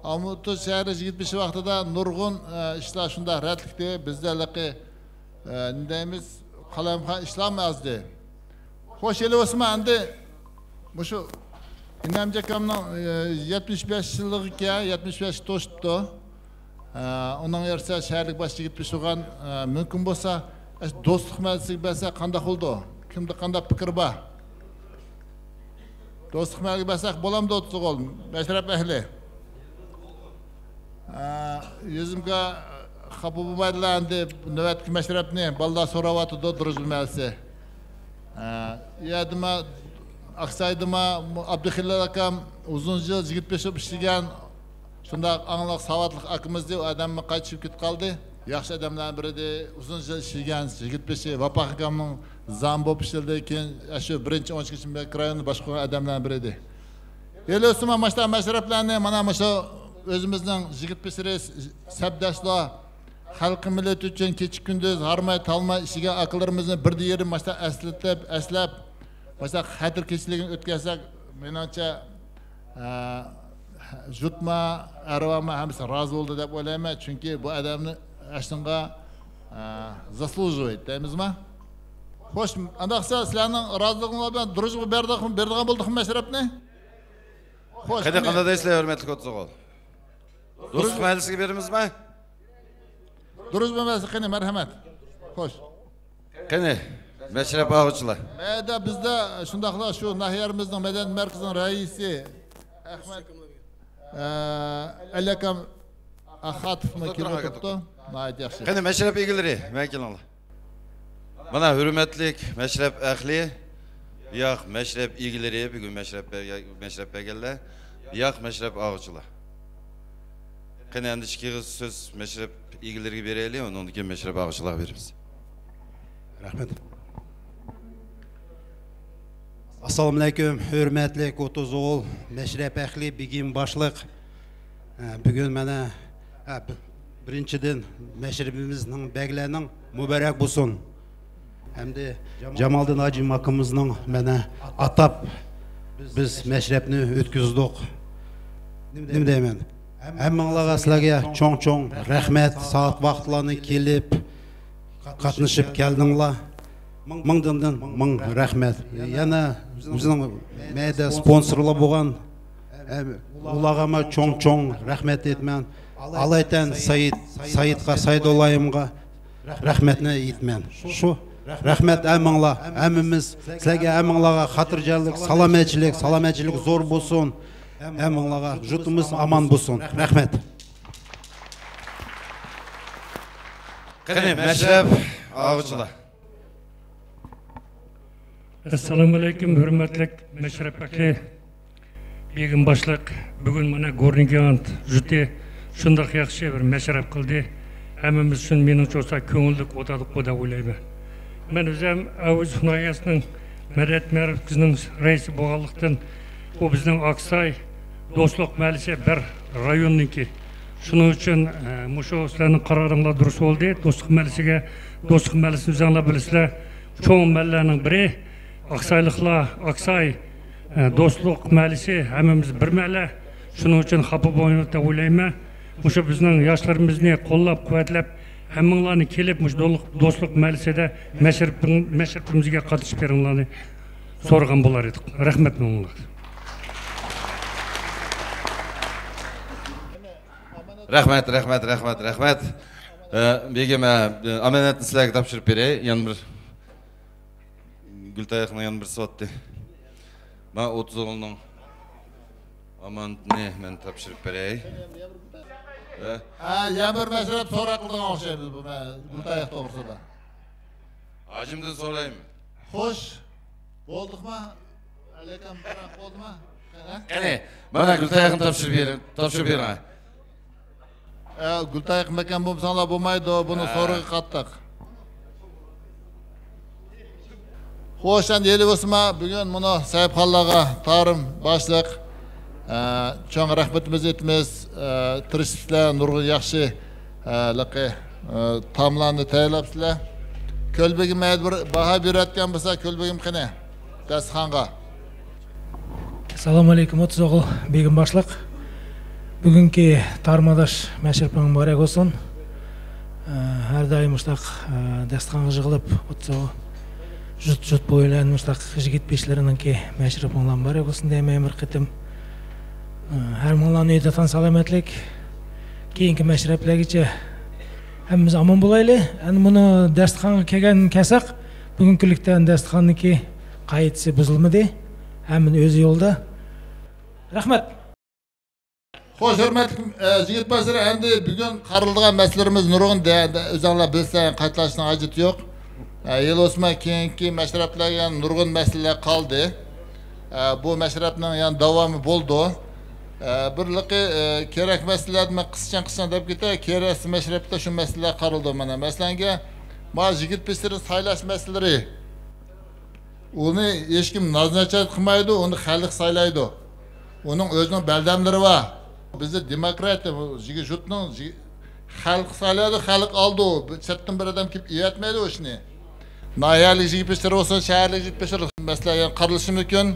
ئالمۇتا شەھەرلىك يىگىت بېشى ۋاقتىدا نۇرغۇن، ئە، ئىشلار شۇنداق رەتلىكتى. بىزدە ھېلىقى، ئە، نېمە دەيمىز، قالايمىقان ئىشلارمۇ ئازدى. خوش، ھېلى بولسىمۇ ئەمدى مۇشۇ ئىنامجان ئاكامنىڭ، ئە، يەتمىش بەش يىللىقى، يەتمىش بەش توشۇپتۇ. ئە، ئۇنىڭ يارىسى شەھەرلىك باش يىگىت بېشى بولغان، ئە، مۇمكىن بولسا، ئەش دوستلۇق مەھەللىسىگە بەرسە قانداق بولىدۇ؟ كىمدە قانداق پىكىر بار؟ دوستلۇق مەھەللىگە بەرسەك بولامدۇ، ئوتتۇز ئوغۇل؟ مەشرەپ ئەھلى. ئە، يۈزۈمگە خاپا بولمايدىلا، ئەمدى نۆۋەتتىكى مەشرەپنى بالىلار سوراۋاتىدۇ، دۇرۇژبا مەھەللىسى. ئە، يەردىما، ئاقسايدىما، ئابدۇخېلىل ئاكام ئۇزۇن يىل يىگىت بېشى بولۇپ ئىشلىگەن، شۇنداق ئاڭلىق، ساۋاتلىق ئاكىمىز ئىدى، ئۇ ئادەممۇ قايتىپ كېتىپ قالدى. ياخشى ئادەملەرنىڭ بىرى ئىدى، ئۇزۇن يىل ئىشلىگەن يىگىت بېشى، ۋاپا ئاكامنىڭ زامى بولۇپ ئىشلىدى، كېيىن ئاشۇ بىرىنچى ئون ئىككىنچى مەركىزىي رايوننى باشقۇرغان ئادەملەرنىڭ بىرى ئىدى. ھېلى ئۆسمە ماشتا مەشرەپلەرنى مانا مۇشۇ ئۆزىمىزنىڭ يىگىت بېشى سەپداشلار، خەلقى مىللىتى ئۈچۈن كېچە كۈندۈز ھارماي تالماي ئىشلىگەن ئاكىلىرىمىزنى بىردىن يېرىم ماشتا ئەسلىتىپ، ئەسلەپ، ماشتا خەتىر كېچىلىكىنى ئۆتكۈزسەك، مېنىڭچە، ئە، جۇتما، ئەرۋاما ھەممىسى رازى بولدى دەپ ئويلايمەن. چۈنكى بۇ ئادەمنى ئەشنىڭغا، ئە، زاسلۇژىۋايت دەيمىزما؟ خوش، ئانداقسا سىلەرنىڭ رازىلىقىڭلار بىلەن دۇرۇژبا بەردۇق-، بەردىغان بولدۇقمۇ مەشرەپنى؟ خوش، قېنى، قېنى. قانداق دەيسىلەر، ھۆرمەتلىك ئوتتۇز ئوغۇل؟ دۇرۇژبا مەھەللىسىگە بېرىمىزمۇ؟ دۇرۇژبا مەھەللىسى، قېنى، مەرھەمەت. خوش. قېنى، مەشرەپ ئاغۇچىلار. مەيدە بىزدە شۇنداقلا شۇ ناھىيەمىزنىڭ مەدەنىيەت مەركىزىنىڭ رەئىسى ئەخمەت، ئە، ئەلىئاكام خاتىپمۇ كېلىپ ئولتۇرۇپتۇ. ناھايىتى ياخشى. قېنى، مەشرەپ ئىگىلىرى، مەن كېلىڭلار. مانا، ھۆرمەتلىك مەشرەپ ئەھلى، ياق، مەشرەپ ئىگىلىرى، بۈگۈن مەشرەپ بەرگەن، مەشرەپ بەرگەنلەر، ياق، مەشرەپ ئاغۇچىلار. قېنى، ئەمدى ئىككى ئېغىز سۆز مەشرەپ ئىگىلىرىگە بېرەيلى، ئۇنىڭدىن كېيىن مەشرەپ ئاغۇچىلارغا بېرىمىز. رەھمەت. ئەسسالامۇئەلەيكۇم، ھۆرمەتلىك ئوتتۇز ئوغۇل، مەشرەپ ئەھلى، بېگىم باشلىق. ئە، بۈگۈن مانا، ئە، بىرىنچىدىن، مەشرىپىمىزنىڭ بەگلەرنىڭ مۇبارەك بولسۇن. ھەمدە جامالدىن ھاجىم ئاكىمىزنىڭ مانا ئاتاپ بىز مەشرەپنى ئۆتكۈزدۇق. نېمە دەيمەن؟ ھەممىڭلارغا، سىلەرگە چوڭ-چوڭ رەھمەت، سائەت ۋاقىتلارنى كېلىپ قاتنىشىپ كەلدىڭلار. مىڭدىن مىڭ رەھمەت. يەنە بىزنىڭ مەيدە سپونسورلار بولغان، ئۇلارغىمۇ چوڭ-چوڭ رەھمەت ئېيتىمەن. ئالايتەن سەئىد، سەئىدقا، سەئىدۇللايىمغا رەھمەتنى ئېيتىمەن. شۇ رەھمەت ھەممىڭلار، ھەممىمىز سىلەرگە، ھەممىڭلارغا خاتىرجەملىك، سالامەتچىلىك، سالامەتچىلىك زور بولسۇن. ھەممىڭلارغا يۇرتىمىز ئامان بولسۇن. رەھمەت. قېنى، مەشرەپ ئاغۇچىلار. ئەسسالامۇئەلەيكۇم، ھۆرمەتلىك مەشرەپ ئەھلى، بېگىم باشلىق. بۈگۈن مانا گورنىي گىگانت جۇتى شۇنداق ياخشى بىر مەشرەپ قىلدى. ھەممىمىز ئۈچۈن، مېنىڭچە بولسا، كۆڭۈللۈك ئۆتەدۇق بۇ دەپ ئويلايمەن. مەن ئۆزۈم ئەۋز ناھىيەسىنىڭ مەدەنىيەت مەركىزىنىڭ رەئىسى بولغانلىقتىن، بۇ بىزنىڭ ئاقساي دوستلۇق مەھەللىسى بىر رايوننىڭكى. شۇنىڭ ئۈچۈن، ئە، مۇشۇ سىلەرنىڭ قارارىڭلار دۇرۇس بولدى. دوستلۇق مەھەللىسىگە، دوستلۇق مەھەللىسىنى ئۆزۈڭلار بىلىسىلەر. چوڭ مەھەللىلەرنىڭ بىرى، ئاقسايلىقلار، ئاقساي، ئە، دوستلۇق مەھەللىسى، ھەممىمىز بىر مەھەللە. شۇنىڭ ئۈچۈن خاپا بولمايدۇ دەپ ئويلايمەن. مۇشۇ بىزنىڭ ياشلىرىمىزنى قوللاپ-قۇۋۋەتلەپ، ھەممىڭلارنى كېلىپ، مۇشۇ دولۇق-، دوستلۇق مەھەللىسىدە مەشرىپىڭ-، مەشرىپىمىزگە قاتنىشىپ بېرىڭلارنى سورىغان بولار ئىدۇق. رەھمەت مىڭلىق. رەھمەت، رەھمەت، رەھمەت، رەھمەت. ئە، بېگىم، ئە، ئامانەتنى سىلەرگە تاپشۇرۇپ بېرەي. يەنە بىر گۈلتاياقنىڭ يەنە بىرسى سوتتى. مەن ئوتتۇز ئوغۇلنىڭ ئامانىتىنى مەن تاپشۇرۇپ بېرەي. ھە؟ ھە، يەنە بىر مەسىلە سوراق قىلىدىغان ئوخشايمىز بۇ مە-، گۈلتاياق توغرىسىدا. ھاجىمدىن سورايمەن. خوش. بولدۇقما؟ ئەلەكەم بىراق بولدىما؟ ھە؟ قېنى، مانا گۈلتاياقنى تاپشۇرۇپ بېرىڭ، تاپشۇرۇپ بېرىڭ. ئە، گۈلتاياق مەكان بولمىساڭلار بولمايدۇ، بۇنى ھە. سورىقى قاتتىق. خوش، ئەمدى ھېلى بولسىما، بۈگۈن مۇنۇ سەھىپخانلارغا تارىم باشلىق، ئە، چوڭ رەھمىتىمىزنى ئېيتىمىز. ئە، تىرىشىپسىلەر، نۇرغۇن ياخشى، ئە، لىقى، ئە، تائاملارنى تەييارلاپسىلەر. كۆلبېگىم بىر باھا بېرىۋەتكەن بولسا، كۆلبېگىم قېنى؟ داستىخانغا. ئەسسالامۇئەلەيكۇم، ئوتتۇز ئوغۇل بېگىم باشلىق. بۈگۈنكى تارىم ئاداش مەشرىپىڭ مۇبارەك بولسۇن. ئە، ھەر دائىم مۇشۇنداق، ئە، داستىخانغا يىغىلىپ، ئوتتۇز ئوغۇل جۇت-جۇت بويلار مۇشۇنداق يىگىت بېشلىرىنىڭكى مەشرىپىڭلار مۇبارەك بولسۇن دەيمەن بىر قېتىم. ئە، ھەممىڭلارنى ئۆيدە تان سالامەتلىك. كېيىنكى مەشرەپلەرگىچە ھەممىمىز ئامان بولايلى. ئەنە مۇنۇ داستىخانغا كەلگەن كەلسەك، بۈگۈنكۈلۈكتە داستىخاننىڭكى قائىدىسى بۇزۇلمىدى. ھەممىنى ئۆزى يولدا. رەھمەت. خوش، ھۆرمەتلىك، ئە، يىگىت باشلىرى، ئەمدى بۈگۈن قارىلىدىغان مەسىلىلىرىمىز نۇرغۇن، دە-، دە-، ئۆزۈڭلار بىلسەڭ، قايتىلاشنىڭ ھاجىتى يوق. ئە، ھېلى ئوسما كېيىنكى مەشرەپلەرگە يەنە نۇرغۇن مەسىلىلەر قالدى. ئە، بۇ مەشرەپنىڭ يەنە داۋامى بولىدۇ. ئە، بىرلىقى، ئە، كېرەك مەسىلىلەرنى مەن قىسچاڭ-قىسچاڭ دەپ كېتەي، كېرەكسىز مەشرەپتە شۇ مەسىلىلەر قارىلىدۇ. مانا، مەسىلەنگە، ما يىگىت بېشلىرى سايلاش مەسىلىلىرى. ئۇنى ھېچكىم نازناچارىت قىلمايدۇ، ئۇنى خەلق سايلايدۇ. ئۇنىڭ ئۆزىنىڭ بەلدەملىرى بار. بىزدە دېموكراتىيە، بۇ يىگىت جۇتنىڭ يىگىت خەلق سايلايدۇ، خەلق ئالىدۇ. بىر چەتتىن بىر ئادەم كېلىپ ئېۋەتمەيدۇ ئۇ ئىشنى. ناھىيەلىك يىگىت بېشلىرى بولسۇن، شەھەرلىك يىگىت بېشلىرى مەسىلە يەنە قارىلىشى مۇمكىن.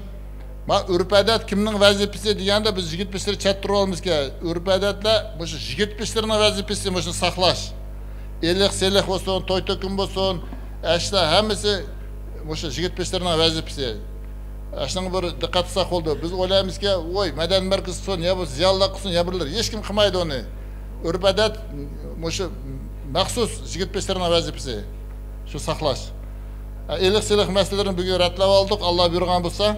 ما ئۆرپ-ئادەت كىمنىڭ ۋەزىپىسى دېگەندە، بىز يىگىت بېشلىرى چەتتە تۇرۇۋالىمىزكەن. ئۆرپ-ئادەتلەر مۇشۇ يىگىت بېشلىرىنىڭ ۋەزىپىسى، مۇشۇنى ساقلاش. ئىلىق-سېلىق بولسۇن، توي-تۆكۈن بولسۇن، ئەشۇلار ھەممىسى مۇشۇ يىگىت بېشلىرىنىڭ ۋەزىپىسى. ئاشۇنىڭغا بىر دىققەت قىلساق بولىدۇ. بىز ئويلايمىزكى، ۋوي، مەدەنىيەت مەركىزى قىلسۇن، يا بۇ زىيالىيلار قىلسۇن، يا بىرلىرى. ھېچكىم قىلمايدۇ ئۇنى. ئۆرپ-ئادەت مۇشۇ مەخسۇس يىگىت بېشلىرىنىڭ ۋەزىپىسى. شۇ ساقلاش. ئە، ئىلىق-سېلىق مەسىلىلىرىنى بۈگۈن رەتلەپ ئالدۇق، ئاللا بۇيرۇغان بولسا.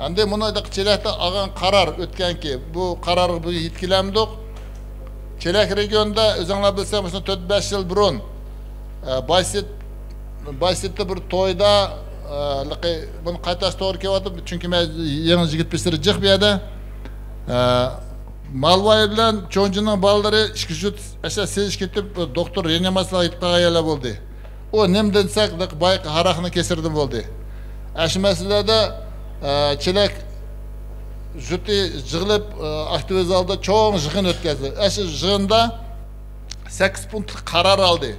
ئەمدى مۇنۇ چېلەكتە ئالغان قارار ئۆتكەنكى، بۇ قارارغا بۈگۈن يېتىپ كېلەلمىدۇق. چېلەك رېگىيونىدا ئۆزۈڭلار بىلسەڭ، مۇشۇ تۆت-بەش يىل بۇرۇن، ئە، بايسېت، بايسېتتا بىر تويدا، ئە، لىقى، بۇنى قايتاش توغرا كېلىۋاتىدۇ، چۈنكى مەن يېڭى يىگىت بېشلىرى جىق بۇ يەردە. ئە، مالۋاي بىلەن چونجىنىڭ بالىلىرى ئىككى جۇت ئەشە سېزىش كېتىپ، دوختۇر رېئانىماتسىيىغا يېتىپ قالغان يەرلەر بولدى. ئۇ نېمە دېسەك، بايىقى ھاراقنىڭ كەسىرىدىن بولدى. ئاشۇ مەسىلىلەردە، ئە، چېلەك جۇتى يىغىلىپ، ئە، ئاكتىۋىزم زالىدا چوڭ يىغىن ئۆتكۈزدى. ئاشۇ يىغىندا سەككىز پونكىتلىق قارار ئالدى.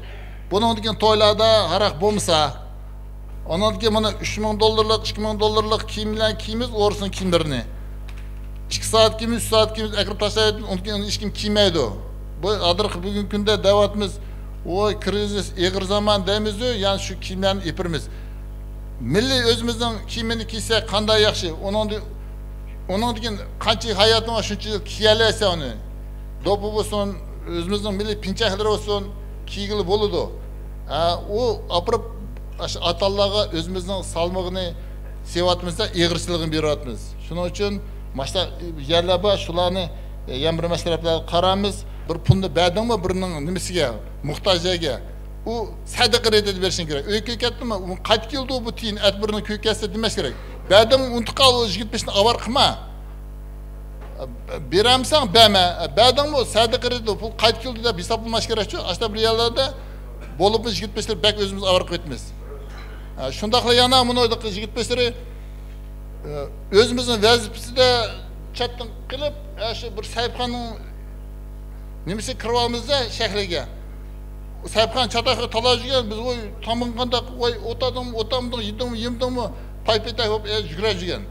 بۇنىڭدىن كېيىن تويلاردا ھاراق بولمىسا، ئانان كېيىن مانا ئۈچ مىڭ دوللارلىق، ئىككى مىڭ دوللارلىق كىيىملەرنى كىيىمىز، ئورۇسنىڭ كىيىملىرىنى. ئىككى سائەت كىيىمىز، ئۈچ سائەت كىيىمىز ئەكىرىپ تاشلايدۇ، ئۇنىڭ كېيىن ھېچكىم كىيمەيدۇ. بۇ ھازىرقى بۈگۈنكى كۈندە دەۋاتىمىز، ۋوي، كىرىزىس، ئېغىر زامان دەيمىزۇ، يەنى شۇ كىيىملەرنى ئېپىرىمىز. مىللىي ئۆزىمىزنىڭ كىيىمىنى كىيسەك قانداق ياخشى. ئۇنىڭدىن، ئۇنىڭدىن كېيىن قانچە ھاياتىڭ بار، شۇنچە يىل كىيەلەيسەن ئۇنى. دوپپا بولسۇن، ئۆزىمىزنىڭ مىللىي پىنچەكلىرى بولسۇن، كىيگىلى بولىدۇ. ھە، ئۇ ئاپىرىپ، ئاشۇ ئاتا-ئانىلارغا ئۆزىمىزنىڭ سالمىقىنى سېۋاتمىز، ئېغىرچىلىقىنى بېرىۋاتىمىز. شۇنىڭ ئۈچۈن ماشۇنداق يەرلەر بار، شۇلارنى، ئە، يەنە بىر مەشرەپلەرگە قارايمىز. بىر پۇلنى بەردىڭمۇ، بىرىنىڭ نېمىسىگە، موھتاجىغا، ئۇ سەدىقە رېتىدە بېرىشىڭ كېرەك. ئۆيگە كىرىپ كەتتىڭمۇ، ئۇ قايتىپ كېلىدۇ بۇ تىيىن، ئەتە بىرىنى كۆرۈپ كەتسە دېمەس كېرەك. بەردىڭمۇ، ئۇنتۇپ قال، ئۇ يىگىت بېشىنى ئاۋارە قىلما. بېرەمسەن، بەرمە. بەردىڭمۇ، سەدىقە رېتىدە، پۇل قايتىپ كېلىدۇ دەپ ھېسابلىماش كېرەكچۇ. ئاشۇنداق بىر يەرلەردە بولۇپمۇ يىگىت بېشىلىرى بەك ئۆزىمىزنى ئاۋارە قىلىۋېتىمىز. ھە، شۇنداقلا يەنە مۇنۇ يىگىت بېشىلىرى، ئۆزىمىزنىڭ ۋەزىپىسىدە چەتتىن قىلىپ، ھە، شۇ بىر سەھىپخانىنىڭ نېمىسىگە كىرىۋالىمىزدە شەھلىگە. سەھىپخانا چاتاققا تالاپ يۈرگەن، بىز، ۋوي، تامىقىڭ قانداق، ۋوي، ئولتۇردۇڭمۇ، ئولتۇرمىدىڭ، يېدىڭمۇ، يېمىدىڭمۇ، پاي-پېتەك بولۇپ، ئە، يۈگۈرۈپ يۈرگەن.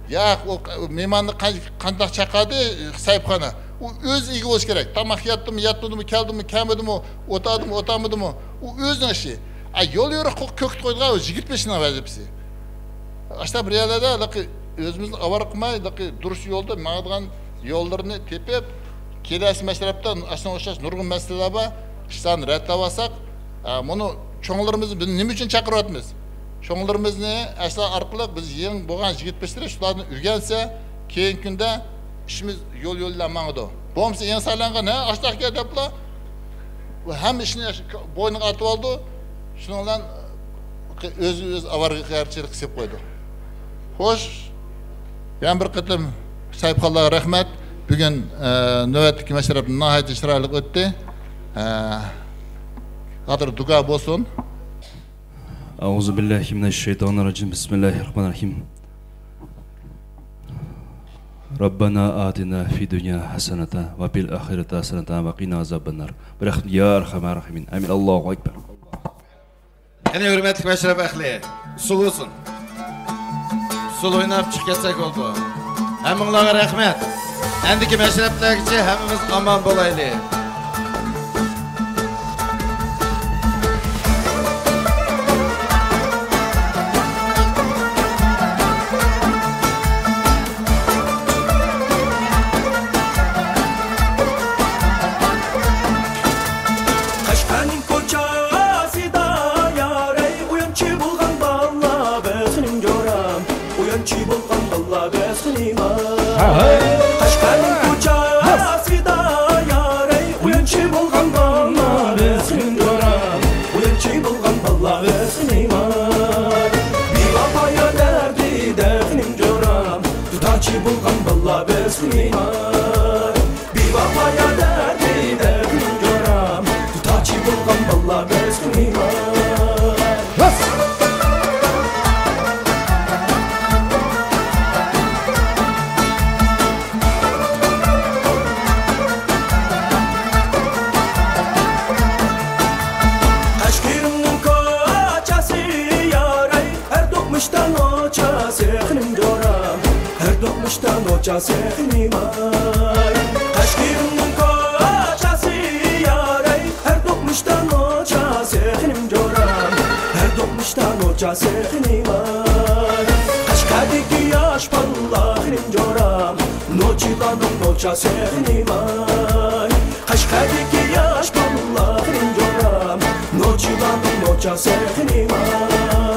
ياق، ئۇ، ئۇ مېھماننى قان-، قانداق چاقىردى، سەھىپخانا. ئۇ ئۆزى ئىگە بولۇشى كېرەك. تاماق يەتتىمۇ، يەتمىدىمۇ، كەلدىمۇ، كەلمىدىمۇ، ئولتۇردىمۇ، ئولتۇرمىدىمۇ، ئۇ ئۆزىنىڭ ئىشى. ئە، يول يورۇق قوق-، كۆكۈت قويىدىغان ئۇ يىگىت بېشىنىڭ ۋەزىپىسى. ئاشۇنداق بىر يەرلەردە، ھېلىقى ئۆزىمىزنى ئاۋارە قىلماي، ھېلىقى دۇرۇس يولدا ماڭىدىغان يوللىرىنى تېپىپ، كېلەسى مەشرەپتە ئاشۇنىڭغا ئوخشاش نۇرغۇن مەسىلىلەر بار. ئىشلارنى رەتلەۋالساق، ئە، مۇنۇ چوڭلىرىمىزنى بىز نېمە ئۈچۈن چاقىرىۋاتىمىز؟ چوڭلىرىمىزنى ئەسلى ئارقىلىق بىز يېڭى بولغان يىگىت بېشىلىرى شۇلاردىن ئۆگەنسە، كېيىنكى كۈندە ئىشىمىز يول يولىدا ماڭىدۇ. بولمىسا يېڭى سايلانغان، ھە، ئاشتاق ئىكەن دەپلا، ئۇ ھەممە ئىشنى بوينىغا ئارتىۋالىدۇ. شۇنىڭ بىلەن ئۆزى ئۆزى ئاۋارىگەرچىلىك قىلىپ قويىدۇ. خوش، يەنە بىر قېتىم ساھىبخانلارغا رەھمەت. بۈگۈن، ئە، نۆۋەتتىكى مەشرەپ ناھايىتى چىرايلىق ئۆتتى. ئە، قادىر دۇگا بولسۇن. أعوذ بالله من الشيطان الرجيم. بسم الله الرحمن الرحيم. ربنا آتنا في الدنيا حسنة وفي الآخرة حسنة وقنا عذاب النار. برحمتك يا أرحم الراحمين. آمين. الله أكبر. قېنى، ھۆرمەتلىك مەشرەپ ئەھلى، ئۇسسۇل بولسۇن. ئۇسسۇل ئويناپ چىقىپ كەتسەك بولدى. ھەممىڭلارغا رەھمەت. ئەندىكى مەشرەپلەرگىچە ھەممىمىز ئامان بولايلى. قەشقەرنىڭ كوچاسىدا يارەي، ئويۇنچى بولغان بالىلار بىز خېنىم جورام، ئويۇنچى بولغان بالىلار بىز خېنىم. قەشقەرنىڭ كوچاسىدا يارەي، ئويۇنچى بولغان بالىلار بىز خېنىم جورام، ئويۇنچى بولغان بالىلار بىز خېنىم. بىۋاپا يار دەردىدە خېنىم جورام، دۇتارچى بولغان بالىلار بىز خېنىم. بىۋاپا يار دەردىدە خېنىم جورام، دۇتارچى بولغان بالىلار بىز خېنىم. قەشقىرىمنىڭ كوچاسى يارەي، ھەر دوقمۇشتا نوچاسى خېنىم جورام، ھەر دوقمۇشتا نوچاسى خېنىم ئاي. قەشقىرىمنىڭ كوچاسى يارەي، ھەر دوقمۇشتا نوچاسى خېنىم جورام، ھەر دوقمۇشتا نوچاسى خېنىم ئاي. قەشقەردىكى ياش بالىلار خېنىم جورام، نوچىلارنىڭ نوچاسى خېنىم ئاي. قەشقەردىكى ياش بالىلار خېنىم جورام، نوچىلارنىڭ نوچاسى خېنىم ئاي.